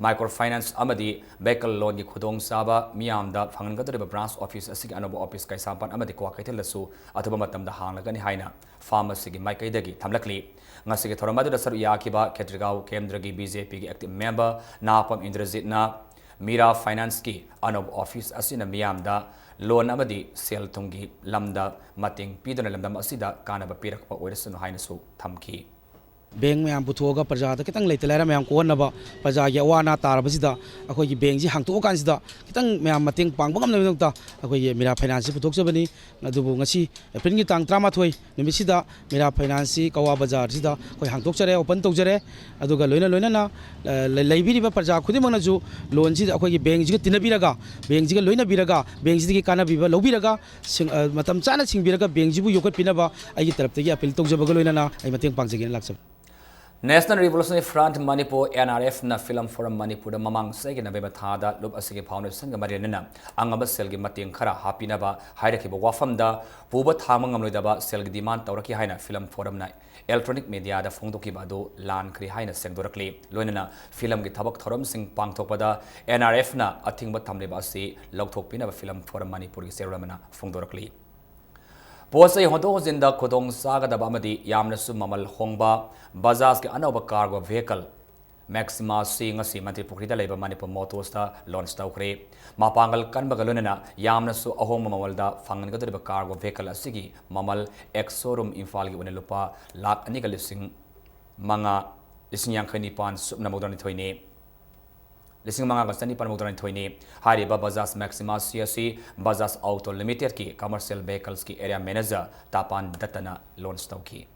Micro finance ꯑꯃꯗꯤ vehicle loan-ꯒꯤ ꯈꯨꯗꯣꯡꯆꯥꯕ ꯃꯤꯌꯥꯝꯗ ꯐꯪꯍꯟꯒꯗꯧꯔꯤꯕ branch office ꯑꯁꯤꯒꯤ ꯑꯅꯧꯕ office ꯀꯩꯁꯥꯝꯄꯥꯠ ꯑꯃꯗꯤ ꯀ꯭ꯋꯥꯀꯩꯊꯦꯜꯗꯁꯨ ꯑꯊꯨꯕ ꯃꯇꯝꯗ ꯍꯥꯡꯂꯒꯅꯤ ꯍꯥꯏꯅ ꯐꯥꯔꯝ ꯑꯁꯤꯒꯤ ꯃꯥꯏꯀꯩꯗꯒꯤ ꯊꯝꯂꯛꯂꯤ꯫ ꯉꯁꯤꯒꯤ ꯊꯧꯔꯝ ꯑꯗꯨꯗ ꯁꯔꯨꯛ ꯌꯥꯈꯤꯕ ꯈꯦꯇ꯭ꯔꯤꯒꯥꯎ ꯀꯦꯟꯗ꯭ꯔꯒꯤ BJP-ꯒꯤ active member ꯅꯥꯄꯝ ꯏꯟꯗ꯭ꯔꯖꯤꯠꯅ ꯃꯤꯔꯥ Finance-ꯀꯤ ꯑꯅꯧꯕ office ꯑꯁꯤꯅ ꯃꯤꯌꯥꯝꯗ loan ꯑꯃꯗꯤ ꯁꯦꯜ ꯊꯨꯝꯒꯤ ꯂꯝꯗ ꯃꯇꯦꯡ ꯄꯤꯗꯨꯅ ꯂꯝꯗꯝ ꯑꯁꯤꯗ ꯀꯥꯟꯅꯕ ꯄꯤꯔꯛꯄ ꯑꯣꯏꯔꯁꯅꯨ ꯍꯥꯏꯅꯁꯨ ꯊꯝꯈꯤ꯫ ꯕꯦꯡꯛ ꯃꯌꯥꯝ ꯄꯨꯊꯣꯛꯑꯒ ꯄ꯭ꯔꯖꯥꯗ ꯈꯤꯇꯪ ꯂꯩꯇ ꯂꯥꯏꯔ ꯃꯌꯥꯝ ꯀꯣꯛꯍꯟꯅꯕ, ꯄ꯭ꯔꯖꯥꯒꯤ ꯑꯋꯥ ꯑꯅꯥ ꯇꯥꯔꯕꯁꯤꯗ ꯑꯩꯈꯣꯏꯒꯤ ꯕꯦꯡꯛꯁꯤ ꯍꯥꯡꯇꯣꯛꯑꯀꯥꯟꯁꯤꯗ ꯈꯤꯇꯪ ꯃꯌꯥꯝ ꯃꯇꯦꯡ ꯄꯥꯡꯕ ꯉꯝꯅꯕꯒꯤꯗꯃꯛꯇ ꯑꯩꯈꯣꯏꯒꯤ ꯃꯤꯔꯥ Finance-ꯁꯤ ꯄꯨꯊꯣꯛꯆꯕꯅꯤ꯫ ꯑꯗꯨꯕꯨ ꯉꯁꯤ April-ꯒꯤ ꯇꯥꯡ ꯇꯔꯥꯃꯥꯊꯣꯏ ꯅꯨꯃꯤꯠꯁꯤꯗ ꯃꯤꯔꯥ Finance-ꯁꯤ ꯀꯋꯥ ꯕꯖꯥꯔꯁꯤꯗ ꯑꯩꯈꯣꯏ ꯍꯥꯡꯗꯣꯛꯆꯔꯦ, open ꯇꯧꯖꯔꯦ꯫ ꯑꯗꯨꯒ ꯂꯣꯏꯅ ꯂꯣꯏꯅꯅ, ꯑ, ꯂꯩ-, ꯂꯩꯕꯤꯔꯤꯕ ꯄ꯭ꯔꯖꯥ ꯈꯨꯗꯤꯡꯃꯛꯅꯁꯨ loan-ꯁꯤꯗ ꯑꯩꯈꯣꯏꯒꯤ ꯕꯦꯡꯛꯁꯤꯒ ꯇꯤꯟꯅꯕꯤꯔꯒ, ꯕꯦꯡꯛꯁꯤꯒ ꯂꯣꯏꯅꯕꯤꯔꯒ, ꯕꯦꯡꯛꯁꯤꯗꯒꯤ ꯀꯥꯟꯅꯕꯤꯕ ꯂꯧꯕꯤꯔꯒ, ꯁꯤꯡ-, ꯑ, ꯃꯇꯝ ꯆꯥꯅ ꯁꯤꯡꯕꯤꯔꯒ ꯕꯦꯡꯛꯁꯤꯕꯨ ꯌꯣꯛꯈꯠꯄꯤꯅꯕ ꯑꯩꯒꯤ ꯇꯔꯞꯇꯒꯤ appeal ꯇꯧꯖꯕꯒ ꯂꯣꯏꯅꯅ ꯑꯩ ꯃꯇꯦꯡ ꯄꯥꯡꯖꯒꯦꯅ ꯂꯥꯛꯆꯕꯅꯤ꯫ National Revolutionary Front Manipur, NRF-ꯅ Film Forum ꯃꯅꯤꯄꯨꯔꯗ ꯃꯃꯥꯡ ꯆꯍꯤꯒꯤ November ꯊꯥꯗ ꯂꯨꯞ ꯑꯁꯤꯒꯤ foundation-ꯒ ꯃꯔꯤ ꯂꯩꯅꯅ ꯑꯉꯝꯕ ꯁꯦꯜꯒꯤ ꯃꯇꯦꯡ ꯈꯔ ꯍꯥꯞꯄꯤꯅꯕ ꯍꯥꯏꯔꯛꯈꯤꯕ ꯋꯥꯐꯝꯗ ꯄꯨꯕ ꯊꯥꯡꯕ ꯉꯝꯂꯣꯏꯗꯕ ꯁꯦꯜꯒꯤ demand ꯇꯧꯔꯛꯈꯤ ꯍꯥꯏꯅ Film Forum-ꯅ electronic media-ꯗ ꯐꯣꯡꯗꯣꯛꯈꯤꯕ ꯑꯗꯨ ꯂꯥꯟꯈ꯭ꯔꯦ ꯍꯥꯏꯅ ꯁꯦꯡꯗꯣꯔꯛꯂꯤ꯫ ꯂꯣꯏꯅꯅ film-ꯒꯤ ꯊꯕꯛ ꯊꯧꯔꯝꯁꯤꯡ ꯄꯥꯡꯊꯣꯛꯄꯗ NRF-ꯅ ꯑꯊꯤꯡꯕ ꯊꯝꯂꯤꯕ ꯑꯁꯤ ꯂꯧꯊꯣꯛꯄꯤꯅꯕ Film Forum ꯃꯅꯤꯄꯨꯔꯒꯤ ꯆꯦꯔꯣꯜ ꯑꯃꯅ ꯐꯣꯡꯗꯣꯔꯛꯂꯤ꯫ ꯄꯣꯠ ꯆꯩ ꯍꯣꯟꯗꯣꯛ ꯍꯣꯟꯖꯤꯟꯗ ꯈꯨꯗꯣꯡ ꯆꯥꯒꯗꯕ ꯑꯃꯗꯤ ꯌꯥꯝꯅꯁꯨ ꯃꯃꯜ ꯍꯣꯡꯕ Bajaj-ꯀꯤ ꯑꯅꯧꯕ cargo vehicle Maxima ꯑꯁꯤ ꯉꯁꯤ ꯃꯟꯇ꯭ꯔꯤ ꯄꯨꯈ꯭ꯔꯤꯗ ꯂꯩꯕ Manipur Motors-ꯇ launch ꯇꯧꯈ꯭ꯔꯦ꯫ ꯃꯄꯥꯡꯒꯜ ꯀꯟꯕꯒ ꯂꯣꯏꯅꯅ ꯌꯥꯝꯅꯁꯨ ꯑꯍꯣꯡꯕ ꯃꯃꯜꯗ ꯐꯪꯍꯟꯒꯗꯧꯔꯤꯕ cargo vehicle ꯑꯁꯤꯒꯤ ꯃꯃꯜ ex showroom ꯏꯝꯐꯥꯜꯒꯤ ꯑꯣꯏꯅ ꯂꯨꯄꯥ ꯂꯥꯈ ꯑꯅꯤꯒ ꯂꯤꯁꯤꯡ ꯃꯉꯥ, ꯂꯤꯁꯤꯡ ꯌꯥꯡꯈꯩ ꯅꯤꯄꯥꯟ ꯁꯨꯞꯅ ꯃꯧꯗ꯭ꯔꯥꯅꯤꯊꯣꯏꯅꯤ꯫ ꯂꯤꯁꯤꯡ ꯃꯉꯥꯒ ꯆꯅꯤꯄꯥꯟ ꯃꯧꯗ꯭ꯔꯥꯅꯤꯊꯣꯏꯅꯤ꯫ ꯍꯥꯏꯔꯤꯕ Bajaj Maxima ꯑꯁꯤ Bajaj Auto Limited-ꯀꯤ commercial vehicles-ꯀꯤ area manager ꯇꯥꯄꯥꯟ ꯗꯠꯇꯅ launch ꯇꯧꯈꯤ꯫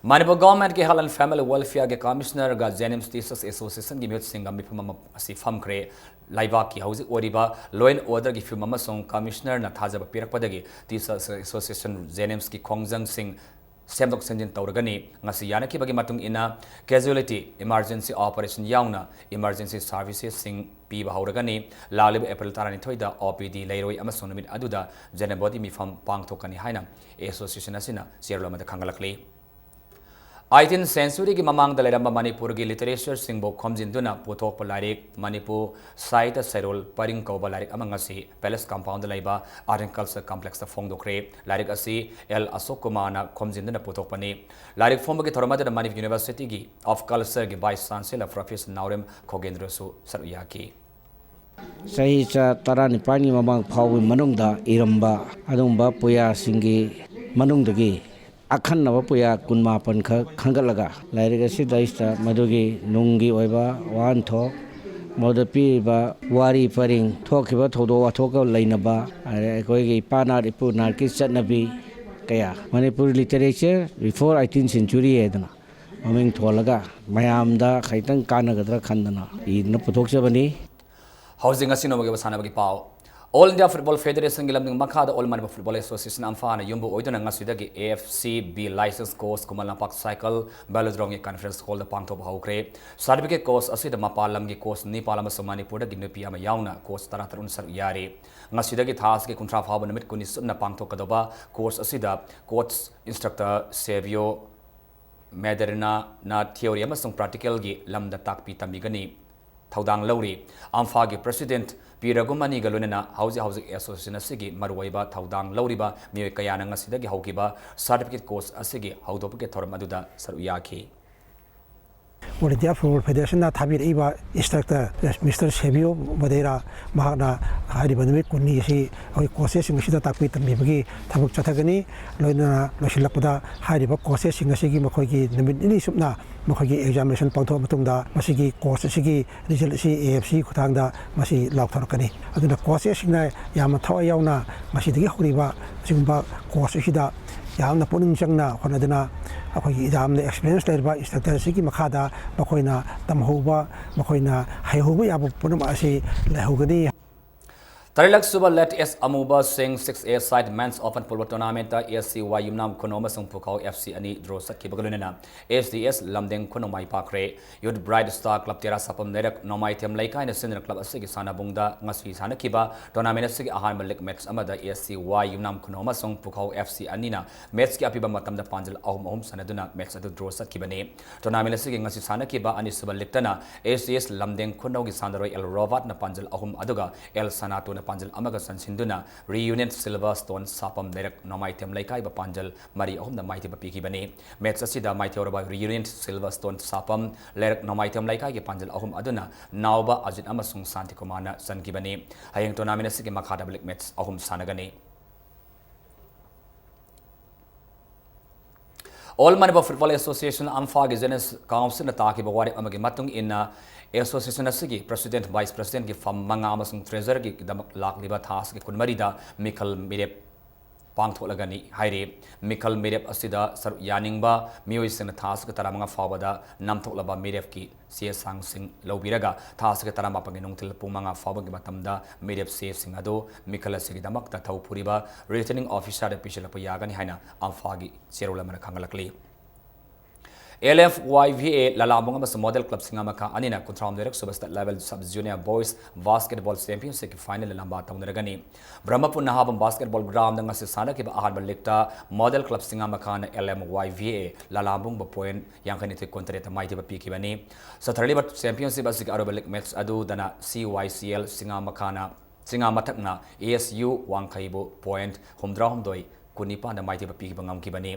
Manipur government-ꯀꯤ Health and Family Welfare-ꯒꯤ commissioner-ꯒ JNIMS Teachers Association-ꯒꯤ ꯃꯤꯍꯨꯠꯁꯤꯡꯒ ꯃꯤꯐꯝ ꯑꯃ ꯑꯁꯤ ꯐꯝꯈ꯭ꯔꯦ꯫ ꯂꯩꯕꯥꯛꯀꯤ ꯍꯧꯖꯤꯛ ꯑꯣꯏꯔꯤꯕ law and order-ꯒꯤ ꯐꯤꯕꯝ ꯑꯃꯁꯨꯡ commissioner-ꯅ ꯊꯥꯖꯕ ꯄꯤꯔꯛꯄꯗꯒꯤ Teachers Association JNIMS-ꯀꯤ ꯈꯣꯡꯖꯪꯁꯤꯡ ꯁꯦꯝꯗꯣꯛ ꯁꯦꯝꯖꯤꯟ ꯇꯧꯔꯒꯅꯤ꯫ ꯉꯁꯤ ꯌꯥꯅꯈꯤꯕꯒꯤ ꯃꯇꯨꯡ ꯏꯟꯅ casualty emergency operation ꯌꯥꯎꯅ emergency servicesꯁꯤꯡ ꯄꯤꯕ ꯍꯧꯔꯒꯅꯤ꯫ ꯂꯥꯛꯂꯤꯕ April ꯇꯔꯥꯅꯤꯊꯣꯏꯗ OPD ꯂꯩꯔꯣꯏ ꯑꯃꯁꯨꯡ ꯅꯨꯃꯤꯠ ꯑꯗꯨꯗ general body ꯃꯤꯐꯝ ꯄꯥꯡꯊꯣꯛꯀꯅꯤ ꯍꯥꯏꯅ association ꯑꯁꯤꯅ ꯆꯦꯔꯣꯜ ꯑꯃꯗ ꯈꯪꯍꯜꯂꯛꯂꯤ꯫ Eighteenth centuryꯒꯤ ꯃꯃꯥꯡꯗ ꯂꯩꯔꯝꯕ ꯃꯅꯤꯄꯨꯔꯒꯤ literatureꯁꯤꯡꯕꯨ ꯈꯣꯝꯖꯤꯟꯗꯨꯅ ꯄꯨꯊꯣꯛꯄ ꯂꯥꯏꯔꯤꯛ ꯃꯅꯤꯄꯨꯔ ꯁꯥꯍꯤꯇ꯭ꯌ ꯁꯩꯔꯣꯜ ꯄꯔꯤꯡ ꯀꯧꯕ ꯂꯥꯏꯔꯤꯛ ꯑꯃ ꯉꯁꯤ Palace Compoundꯗ ꯂꯩꯕ Art and Culture Complexꯇ ꯐꯣꯡꯗꯣꯛꯈ꯭ꯔꯦ꯫ ꯂꯥꯏꯔꯤꯛ ꯑꯁꯤ ꯑꯦꯜ ꯑꯁꯣꯛ ꯀꯨꯃꯥꯔꯅ ꯈꯣꯝꯖꯤꯟꯗꯨꯅ ꯄꯨꯊꯣꯛꯄꯅꯤ꯫ ꯂꯥꯏꯔꯤꯛ ꯐꯣꯡꯕꯒꯤ ꯊꯧꯔꯝ ꯑꯗꯨꯗ Manipur Universityꯒꯤ of Cultureꯒꯤ Vice Chancellor Professor ꯅꯥꯎꯔꯦꯝ ꯈꯣꯒꯦꯟꯗ꯭ꯔꯁꯨ ꯁꯔꯨꯛ ꯌꯥꯈꯤ꯫ ꯆꯍꯤ ꯆꯥ ꯇꯔꯥꯅꯤꯄꯥꯟꯒꯤ ꯃꯃꯥꯡ ꯐꯥꯎꯕꯒꯤ ꯃꯅꯨꯡꯗ ꯏꯔꯝꯕ ꯑꯗꯨꯒꯨꯝꯕ ꯄꯨꯌꯥꯁꯤꯡꯒꯤ ꯃꯅꯨꯡꯗꯒꯤ ꯑꯈꯟꯅꯕ ꯄꯨꯌꯥ ꯀꯨꯟꯃꯥꯄꯟ ꯈꯛ ꯈꯟꯒꯠꯂꯒ ꯂꯥꯏꯔꯤꯛ ꯑꯁꯤꯗꯩꯁꯤꯗ ꯃꯗꯨꯒꯤ ꯅꯨꯡꯒꯤ ꯑꯣꯏꯕ ꯋꯥꯍꯟꯊꯣꯛ, ꯃꯗꯨꯗ ꯄꯤꯔꯤꯕ ꯋꯥꯔꯤ ꯄꯔꯤꯡ, ꯊꯣꯛꯈꯤꯕ ꯊꯧꯗꯣꯛ ꯋꯥꯊꯣꯛꯀ ꯂꯩꯅꯕ, ꯑꯗꯩ ꯑꯩꯈꯣꯏꯒꯤ ꯏꯄꯥ ꯅꯥꯠ ꯏꯄꯨ ꯅꯥꯠꯀꯤ ꯆꯠꯅꯕꯤ ꯀꯌꯥ, Manipur literature before eighteenth century ꯍꯥꯏꯗꯅ ꯃꯃꯤꯡ ꯊꯣꯜꯂꯒ ꯃꯌꯥꯝꯗ ꯈꯤꯇꯪ ꯀꯥꯟꯅꯒꯗ꯭ꯔꯥ ꯈꯟꯗꯅ ꯏꯗꯨꯅ ꯄꯨꯊꯣꯛꯆꯕꯅꯤ꯫ ꯍꯧꯖꯤꯛ ꯉꯁꯤ ꯅꯣꯡꯃꯒꯤ ꯑꯣꯏꯕ ꯁꯥꯟꯅꯕꯒꯤ ꯄꯥꯎ꯫ All India Football Federationꯒꯤ ꯂꯝꯖꯤꯡ ꯃꯈꯥꯗ All Manipur Football Association ꯑꯝꯐꯥꯅ ꯌꯨꯝꯕꯨ ꯑꯣꯏꯗꯨꯅ ꯉꯁꯤꯗꯒꯤ AFCB licensed course Khuman Lampak cycle velodromeꯒꯤ conference hallꯗ ꯄꯥꯡꯊꯣꯛꯄ ꯍꯧꯈ꯭ꯔꯦ꯫ Certificate course ꯑꯁꯤꯗ ꯃꯄꯥꯟ ꯂꯝꯒꯤ coach ꯅꯤꯄꯥꯜ ꯑꯃꯁꯨꯡ ꯃꯅꯤꯄꯨꯔꯗꯒꯤ ꯅꯨꯄꯤ ꯑꯃ ꯌꯥꯎꯅ coach ꯇꯔꯥꯇꯔꯨꯛꯅ ꯁꯔꯨꯛ ꯌꯥꯔꯤ꯫ ꯉꯁꯤꯗꯒꯤ ꯊꯥ ꯑꯁꯤꯒꯤ ꯀꯨꯟꯊ꯭ꯔꯥ ꯐꯥꯎꯕ ꯅꯨꯃꯤꯠ ꯀꯨꯟꯅꯤ ꯆꯨꯞꯅ ꯄꯥꯡꯊꯣꯛꯀꯗꯧꯕ course ꯑꯁꯤꯗ coach instructor Savio Madernaꯅ theory ꯑꯃꯁꯨꯡ practicalꯒꯤ ꯂꯝꯗ ꯇꯥꯛꯄꯤ ꯇꯝꯕꯤꯒꯅꯤ꯫ ꯊꯧꯗꯥꯡ ꯂꯧꯔꯤ꯫ ꯑꯝꯐꯥꯒꯤ president ꯄꯤ ꯔꯘꯨꯃꯅꯤꯒ ꯂꯣꯏꯅꯅ ꯍꯧꯖꯤꯛ ꯍꯧꯖꯤꯛ association ꯑꯁꯤꯒꯤ ꯃꯔꯨꯑꯣꯏꯕ ꯊꯧꯗꯥꯡ ꯂꯧꯔꯤꯕ ꯃꯤꯑꯣꯏ ꯀꯌꯥꯅ ꯉꯁꯤꯗꯒꯤ ꯍꯧꯈꯤꯕ certificate course ꯑꯁꯤꯒꯤ ꯍꯧꯗꯣꯛꯄꯒꯤ ꯊꯧꯔꯝ ꯑꯗꯨꯗ ꯁꯔꯨꯛ ꯌꯥꯈꯤ꯫ All India Football Federationꯅ ꯊꯥꯕꯤꯔꯛꯏꯕ instructor Mister Savio Madeira ꯃꯍꯥꯛꯅ ꯍꯥꯏꯔꯤꯕ ꯅꯨꯃꯤꯠ ꯀꯨꯟꯅꯤ ꯑꯁꯤ ꯑꯩꯈꯣꯏ coachꯁꯤꯡ ꯑꯁꯤꯗ ꯇꯥꯛꯄꯤ ꯇꯝꯕꯤꯕꯒꯤ ꯊꯕꯛ ꯆꯠꯊꯒꯅꯤ꯫ ꯂꯣꯏꯅꯅ ꯂꯣꯏꯁꯤꯜꯂꯛꯄꯗ ꯍꯥꯏꯔꯤꯕ coachꯁꯤꯡ ꯑꯁꯤꯒꯤ ꯃꯈꯣꯏꯒꯤ ꯅꯨꯃꯤꯠ ꯅꯤꯅꯤ ꯆꯨꯞꯅ ꯃꯈꯣꯏꯒꯤ examination ꯄꯥꯡꯊꯣꯛꯑ ꯃꯇꯨꯡꯗ ꯃꯁꯤꯒꯤ course ꯑꯁꯤꯒꯤ result ꯑꯁꯤ AFC ꯈꯨꯠꯊꯥꯡꯗ ꯃꯁꯤ ꯂꯥꯎꯊꯣꯔꯛꯀꯅꯤ꯫ ꯑꯗꯨꯅ coachꯁꯤꯡꯅ ꯌꯥꯝꯅ ꯊꯋꯥꯏ ꯌꯥꯎꯅ ꯉꯁꯤꯗꯒꯤ ꯍꯧꯔꯤꯕ ꯑꯁꯤꯒꯨꯝꯕ course ꯑꯁꯤꯗ ꯌꯥꯝꯅ ꯄꯨꯛꯅꯤꯡ ꯆꯪꯅ ꯍꯣꯠꯅꯗꯨꯅ ꯑꯩꯈꯣꯏꯒꯤ ꯌꯥꯝꯅ experience ꯂꯩꯔꯕ instructorꯁꯤꯡꯒꯤ ꯃꯈꯥꯗ ꯃꯈꯣꯏꯅ ꯇꯝꯍꯧꯕ, ꯃꯈꯣꯏꯅ ꯍꯩꯍꯧꯕ ꯌꯥꯕ ꯄꯨꯝꯅꯃꯛ ꯑꯁꯤ ꯂꯩꯍꯧꯒꯅꯤ꯫ ꯇꯔꯦꯠꯂꯛ ꯁꯨꯕ Let S Amuba Singh six A side Men's Open Football Tournamentꯇ S C Y ꯌꯨꯝꯅꯥꯝ ꯈꯨꯅꯧ ꯑꯃꯁꯨꯡ ꯄꯨꯈꯥꯎ F C ꯑꯅꯤ draw ꯆꯠꯈꯤꯕꯒ ꯂꯣꯏꯅꯅ S D S ꯂꯝꯗꯦꯡ ꯈꯨꯅꯧ ꯃꯥꯏ ꯄꯥꯛꯈ꯭ꯔꯦ꯫ Youth Bright Star Club ꯇꯦꯔꯥ ꯁꯥꯄꯝ ꯂꯩꯔꯛ ꯅꯣꯡꯃꯥꯏꯊꯦꯝ ꯂꯩꯀꯥꯏꯅ ꯁꯤꯟꯗꯨꯅ club ꯑꯁꯤꯒꯤ ꯁꯥꯟꯅꯕꯨꯡꯗ ꯉꯁꯤ ꯁꯥꯟꯅꯈꯤꯕ tournament ꯑꯁꯤꯒꯤ ꯑꯍꯥꯟꯕ league match ꯑꯃꯗ S C Y ꯌꯨꯝꯅꯥꯝ ꯈꯨꯅꯧ ꯑꯃꯁꯨꯡ ꯄꯨꯈꯥꯎ F C ꯑꯅꯤꯅ matchꯀꯤ ꯑꯄꯤꯕ ꯃꯇꯝꯗ ꯄꯥꯟꯖꯜ ꯑꯍꯨꯝ ꯑꯍꯨꯝ ꯁꯥꯟꯅꯗꯨꯅ match ꯑꯗꯨ draw ꯆꯠꯈꯤꯕꯅꯤ꯫ Tournament ꯑꯁꯤꯒꯤ ꯉꯁꯤ ꯁꯥꯟꯅꯈꯤꯕ ꯑꯅꯤꯁꯨꯕ leagueꯇꯅ S D S ꯂꯝꯗꯦꯡ ꯈꯨꯅꯧꯒꯤ ꯁꯥꯟꯅꯔꯣꯏ L Rowat ꯅ ꯄꯥꯟꯖꯜ ꯑꯍꯨꯝ ꯑꯗꯨꯒ L Sanato ꯅ ꯄꯥꯟꯖꯜ ꯑꯃꯒ ꯆꯟꯁꯤꯟꯗꯨꯅ Reunion Silver Stone ꯁꯥꯄꯝ ꯂꯩꯔꯛ ꯅꯣꯡꯃꯥꯏꯊꯦꯝ ꯂꯩꯀꯥꯏꯕ ꯄꯥꯟꯖꯜ ꯃꯔꯤ ꯑꯍꯨꯝꯗ ꯃꯥꯏꯊꯤꯕ ꯄꯤꯈꯤꯕꯅꯤ꯫ Match ꯑꯁꯤꯗ ꯃꯥꯏꯊꯤꯍꯧꯔꯕ Reunion Silver Stone ꯁꯥꯄꯝ ꯂꯩꯔꯛ ꯅꯣꯡꯃꯥꯏꯊꯦꯝ ꯂꯩꯀꯥꯏꯒꯤ ꯄꯥꯟꯖꯜ ꯑꯍꯨꯝ ꯑꯗꯨꯅ ꯅꯥꯎꯕ ꯑꯖꯤꯠ ꯑꯃꯁꯨꯡ ꯁꯥꯟꯇꯤꯀꯨꯃꯥꯔꯅ ꯆꯟꯈꯤꯕꯅꯤ꯫ ꯍꯌꯦꯡ tournament ꯑꯁꯤꯒꯤ ꯃꯈꯥ ꯇꯥꯕ league match ꯑꯍꯨꯝ ꯁꯥꯟꯅꯒꯅꯤ꯫ All Manipur Football Association, ꯑꯝꯐꯥꯒꯤ General Councilꯅ ꯇꯥꯈꯤꯕ ꯋꯥꯔꯦꯞ ꯑꯃꯒꯤ ꯃꯇꯨꯡ ꯏꯟꯅ, association ꯑꯁꯤꯒꯤ president, vice presidentꯀꯤ ꯐꯝ ꯃꯉꯥ ꯑꯃꯁꯨꯡ treasurerꯒꯤꯗꯃꯛ ꯂꯥꯛꯂꯤꯕ ꯊꯥ ꯑꯁꯤꯒꯤ ꯀꯨꯟꯃꯔꯤꯗ ꯃꯤꯈꯜ ꯃꯤꯔꯦꯞ ꯄꯥꯡꯊꯣꯛꯂꯒꯅꯤ ꯍꯥꯏꯔꯤ꯫ ꯃꯤꯈꯜ ꯃꯤꯔꯦꯞ ꯑꯁꯤꯗ ꯁꯔꯨꯛ ꯌꯥꯅꯤꯡꯕ ꯃꯤꯑꯣꯏꯁꯤꯡꯅ ꯊꯥ ꯑꯁꯤꯒꯤ ꯇꯔꯥꯃꯉꯥ ꯐꯥꯎꯕꯗ ꯅꯝꯊꯣꯛꯂꯕ ꯃꯤꯔꯦꯞꯀꯤ ꯆꯦ ꯆꯥꯡꯁꯤꯡ ꯂꯧꯕꯤꯔꯒ, ꯊꯥ ꯑꯁꯤꯒꯤ ꯇꯔꯥꯃꯥꯄꯟꯒꯤ ꯅꯨꯡꯊꯤꯜ ꯄꯨꯡ ꯃꯉꯥ ꯐꯥꯎꯕꯒꯤ ꯃꯇꯝꯗ ꯃꯤꯔꯦꯞ ꯆꯦꯁꯤꯡ ꯑꯗꯨ ꯃꯤꯈꯜ ꯑꯁꯤꯒꯤꯗꯃꯛꯇ ꯊꯧ ꯄꯨꯔꯤꯕ Returning Officerꯗ ꯄꯤꯁꯤꯜꯂꯛꯄ ꯌꯥꯒꯅꯤ ꯍꯥꯏꯅ ꯑꯝꯐꯥꯒꯤ ꯆꯦꯔꯣꯜ ꯑꯃꯅ ꯈꯪꯍꯜꯂꯛꯂꯤ꯫ L M Y V A ꯂꯂꯥꯝꯕꯨꯡ ꯑꯃꯁꯨꯡ Model Club ꯁꯤꯡꯉꯥꯃꯈꯥ ꯑꯅꯤꯅ ꯀꯨꯟꯊ꯭ꯔꯥꯍꯨꯝꯗꯣꯏꯔꯛ ꯁꯨꯕ State Level Sub Junior Boys Basketball Championshipꯀꯤ finalꯗ ꯂꯝꯕꯥ ꯇꯧꯅꯔꯒꯅꯤ꯫ ꯕ꯭ꯔꯍꯃꯄꯨꯔ ꯅꯍꯥꯕꯝ Basketball Groundꯗ ꯉꯁꯤ ꯁꯥꯟꯅꯈꯤꯕ ꯑꯍꯥꯟꯕ leagueꯇ Model Club ꯁꯤꯡꯉꯥꯃꯈꯥꯅ L M Y V A ꯂꯂꯥꯝꯕꯨꯡꯕꯨ point ꯌꯥꯡꯈꯩꯅꯤꯊꯣꯏ ꯀꯨꯟꯇꯔꯦꯠꯇ ꯃꯥꯏꯊꯤꯕ ꯄꯤꯈꯤꯕꯅꯤ꯫ ꯆꯠꯊꯔꯛꯂꯤꯕ championship ꯑꯁꯤꯒꯤ ꯑꯔꯣꯏꯕ league match ꯑꯗꯨꯗꯅ C Y C L ꯁꯤꯡꯉꯥꯃꯈꯥꯅ, ꯁꯤꯡꯉꯥꯃꯊꯛꯅ S U ꯋꯥꯡꯈꯩꯕꯨ point ꯍꯨꯝꯗ꯭ꯔꯥꯍꯨꯝꯗꯣꯏ ꯀꯨꯟꯅꯤꯄꯥꯟꯗ ꯃꯥꯏꯊꯤꯕ ꯄꯤꯈꯤꯕ ꯉꯝꯈꯤꯕꯅꯤ꯫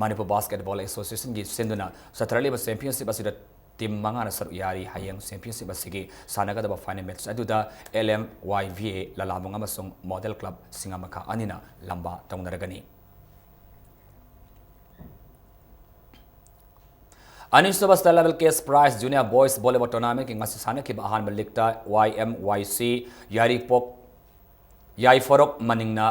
ꯃꯅꯤꯄꯨꯔ Basketball Associationꯒꯤ ꯁꯤꯟꯗꯨꯅ ꯆꯠꯊꯔꯛꯂꯤꯕ championship ꯑꯁꯤꯗ team ꯃꯉꯥꯅ ꯁꯔꯨꯛ ꯌꯥꯔꯤ꯫ ꯍꯌꯦꯡ championship ꯑꯁꯤꯒꯤ ꯁꯥꯟꯅꯒꯗꯕ final match ꯑꯗꯨꯗ L M Y V A ꯂꯂꯥꯝꯕꯨꯡ ꯑꯃꯁꯨꯡ Model Club ꯁꯤꯡꯉꯥꯃꯈꯥ ꯑꯅꯤꯅ ꯂꯝꯕꯥ ꯇꯧꯅꯔꯒꯅꯤ꯫ ꯑꯅꯤꯁꯨꯕ State Level Cash Prize Junior Boys Volleyball Tournamentꯀꯤ ꯉꯁꯤ ꯁꯥꯟꯅꯈꯤꯕ ꯑꯍꯥꯟꯕ leagueꯇ Y M Y C ꯌꯥꯏꯔꯤꯄꯣꯛ, ꯌꯥꯏꯐꯔꯣꯛ ꯃꯅꯤꯡꯅ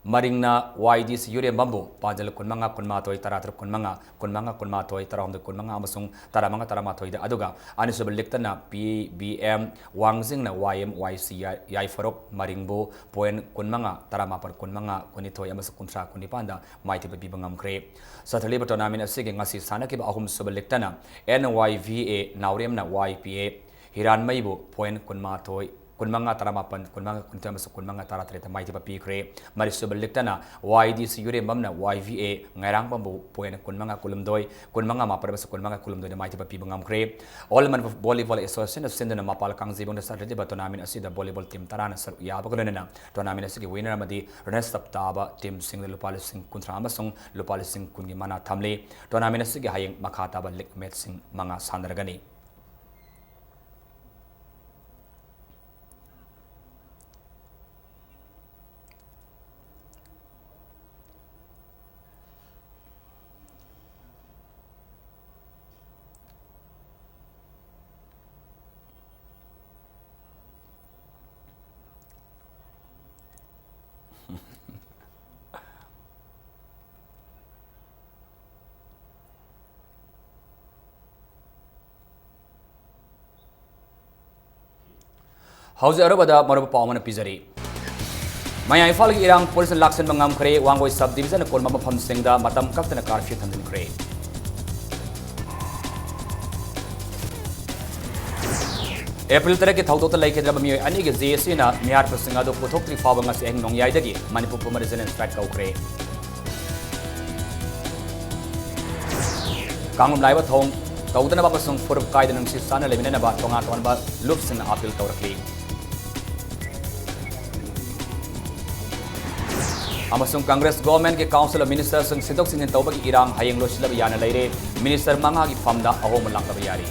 ꯃꯔꯤꯡꯅ ꯋꯥꯏ ꯗꯤ ꯁꯤ ꯌꯨꯔꯦꯝꯕꯝꯕꯨ ꯄꯥꯟꯖꯜ ꯀꯨꯟꯃꯉꯥ, ꯀꯨꯟꯃꯥꯊꯣꯏ, ꯇꯔꯥꯇꯔꯨꯛ, ꯀꯨꯟꯃꯉꯥ, ꯀꯨꯟꯃꯉꯥ, ꯀꯨꯟꯃꯥꯊꯣꯏ, ꯇꯔꯥꯍꯨꯝꯗꯣꯏ, ꯀꯨꯟꯃꯉꯥ ꯑꯃꯁꯨꯡ ꯇꯔꯥꯃꯉꯥ, ꯇꯔꯥꯃꯥꯊꯣꯏꯗ, ꯑꯗꯨꯒ ꯑꯅꯤꯁꯨꯕ ꯂꯤꯛꯇꯅ ꯄꯤ ꯕꯤ ꯑꯦꯝ ꯋꯥꯡꯖꯤꯡꯅ ꯋꯥꯏ ꯑꯦꯝ ꯋꯥꯏ ꯁꯤ ꯌꯥꯏ-, ꯌꯥꯏꯐꯔꯨꯞ ꯃꯔꯤꯡꯕꯨ point ꯀꯨꯟꯃꯉꯥ, ꯇꯔꯥꯃꯥꯄꯟ, ꯀꯨꯟꯃꯉꯥ, ꯀꯨꯟꯅꯤꯊꯣꯏ ꯑꯃꯁꯨꯡ ꯀꯨꯟꯊ꯭ꯔꯥ, ꯀꯨꯟꯅꯤꯄꯥꯟꯗ ꯃꯥꯏꯊꯤꯕ ꯄꯤꯕ ꯉꯝꯈ꯭ꯔꯦ꯫ ꯆꯠꯊꯔꯤꯕ tournament ꯑꯁꯤꯒꯤ ꯉꯁꯤ ꯁꯥꯟꯅꯈꯤꯕ ꯑꯍꯨꯝꯁꯨꯕ ꯂꯤꯛꯇꯅ ꯑꯦꯟ ꯋꯥꯏ ꯚꯤ ꯑꯦ ꯅꯥꯎꯔꯦꯝꯅ ꯋꯥꯏ ꯄꯤ ꯑꯦ ꯍꯤꯔꯥꯟꯃꯩꯕꯨ point ꯀꯨꯟꯃꯥꯊꯣꯏ, ꯀꯨꯟꯃꯉꯥ, ꯇꯔꯥꯃꯥꯄꯟ, ꯀꯨꯟꯃꯉꯥ, ꯀꯨꯟꯅꯤꯊꯣꯏ ꯑꯃꯁꯨꯡ ꯀꯨꯟꯃꯉꯥ, ꯇꯔꯥꯇꯔꯦꯠꯇ ꯃꯥꯏꯊꯤꯕ ꯄꯤꯈ꯭ꯔꯦ꯫ ꯃꯔꯤꯁꯨꯕ ꯂꯤꯛꯇꯅ ꯋꯥꯏ ꯗꯤ ꯁꯤ ꯌꯨꯔꯦꯝꯕꯝꯅ ꯋꯥꯏ ꯚꯤ ꯑꯦ ꯉꯥꯏꯔꯥꯡꯕꯝꯕꯨ point ꯀꯨꯟꯃꯉꯥ, ꯀꯨꯟꯍꯨꯝꯗꯣꯏ, ꯀꯨꯟꯃꯉꯥ, ꯃꯥꯄꯟ ꯑꯃꯁꯨꯡ ꯀꯨꯟꯃꯉꯥ, ꯀꯨꯟꯍꯨꯝꯗꯣꯏꯗ ꯃꯥꯏꯊꯤꯕ ꯄꯤꯕ ꯉꯝꯈ꯭ꯔꯦ꯫ All Manipur Volleyball Association ꯁꯤꯟꯗꯨꯅ ꯃꯄꯥꯜ ꯀꯥꯡꯖꯩꯕꯨꯡꯗ ꯆꯠꯊꯔꯤꯕ tournament ꯑꯁꯤꯗ volleyball team ꯇꯔꯥꯅ ꯁꯔꯨꯛ ꯌꯥꯕꯒ ꯂꯣꯏꯅꯅ tournament ꯑꯁꯤꯒꯤ winner ꯑꯃꯗꯤ runners up ꯇꯥꯕ teamꯁꯤꯡꯗ ꯂꯨꯄꯥ ꯂꯤꯁꯤꯡ ꯀꯨꯟꯊ꯭ꯔꯥ ꯑꯃꯁꯨꯡ ꯂꯨꯄꯥ ꯂꯤꯁꯤꯡ ꯀꯨꯟꯒꯤ ꯃꯅꯥ ꯊꯝꯂꯤ꯫ Tournament ꯑꯁꯤꯒꯤ ꯍꯌꯦꯡ ꯃꯈꯥ ꯇꯥꯕ league matchꯁꯤꯡ ꯃꯉꯥ ꯁꯥꯟꯅꯔꯒꯅꯤ꯫ ꯍꯧꯖꯤꯛ ꯑꯔꯣꯏꯕꯗ ꯃꯔꯨꯞ ꯄꯥꯎ ꯑꯃꯅ ꯄꯤꯖꯔꯤ꯫ ꯃꯌꯥꯏ ꯏꯝꯐꯥꯜꯒꯤ ꯏꯔꯥꯡ ꯄꯨꯂꯤꯁꯅ ꯂꯥꯛꯁꯤꯟꯕ ꯉꯝꯈ꯭ꯔꯦ꯫ ꯋꯥꯡꯒꯣꯏ sub division ꯀꯣꯟꯕ ꯃꯐꯝꯁꯤꯡꯗ ꯃꯇꯝ ꯀꯛꯇꯅ curfew ꯊꯝꯖꯤꯟꯈ꯭ꯔꯦ꯫ ꯑꯦꯄ꯭ꯔꯤꯜ ꯇꯔꯦꯠꯀꯤ ꯊꯧꯗꯣꯛꯇ ꯂꯩꯈꯤꯗ꯭ꯔꯕ ꯃꯤꯑꯣꯏ ꯑꯅꯤꯒꯤ ꯖꯦ ꯑꯦ ꯁꯤꯅ ꯃꯤꯍꯥꯠꯄꯁꯤꯡ ꯑꯗꯨ ꯄꯨꯊꯣꯛꯇ꯭ꯔꯤ ꯐꯥꯎꯕ ꯉꯁꯤ ꯑꯍꯤꯡ ꯅꯣꯡꯌꯥꯏꯗꯒꯤ ꯃꯅꯤꯄꯨꯔ ꯄꯨꯝꯕꯗ general strike ꯀꯧꯈ꯭ꯔꯦ꯫ ꯀꯥꯡꯂꯨꯞ ꯅꯥꯏꯕ ꯊꯧꯑꯣꯡ ꯇꯧꯗꯅꯕ ꯑꯃꯁꯨꯡ ꯐꯨꯔꯨꯞ ꯀꯥꯏꯗꯅ ꯅꯨꯡꯁꯤ ꯆꯥꯟꯅ ꯂꯩꯃꯤꯟꯅꯅꯕ ꯇꯣꯉꯥꯟ ꯇꯣꯉꯥꯟꯕ ꯂꯨꯞꯁꯤꯡꯅ appeal ꯇꯧꯔꯛꯂꯤ꯫ ꯑꯃꯁꯨꯡ Congress governmentꯀꯤ Council of Ministerꯁꯤꯡ ꯁꯤꯟꯗꯣꯛ ꯁꯤꯟꯖꯤꯟ ꯇꯧꯕꯒꯤ ꯏꯔꯥꯡ ꯍꯌꯦꯡ ꯂꯣꯏꯁꯤꯜꯂꯕ ꯌꯥꯅ ꯂꯩꯔꯦ꯫ Minister ꯃꯉꯥꯒꯤ ꯐꯝꯗ ꯑꯍꯣꯡꯕ ꯂꯥꯛꯂꯕ ꯌꯥꯔꯤ꯫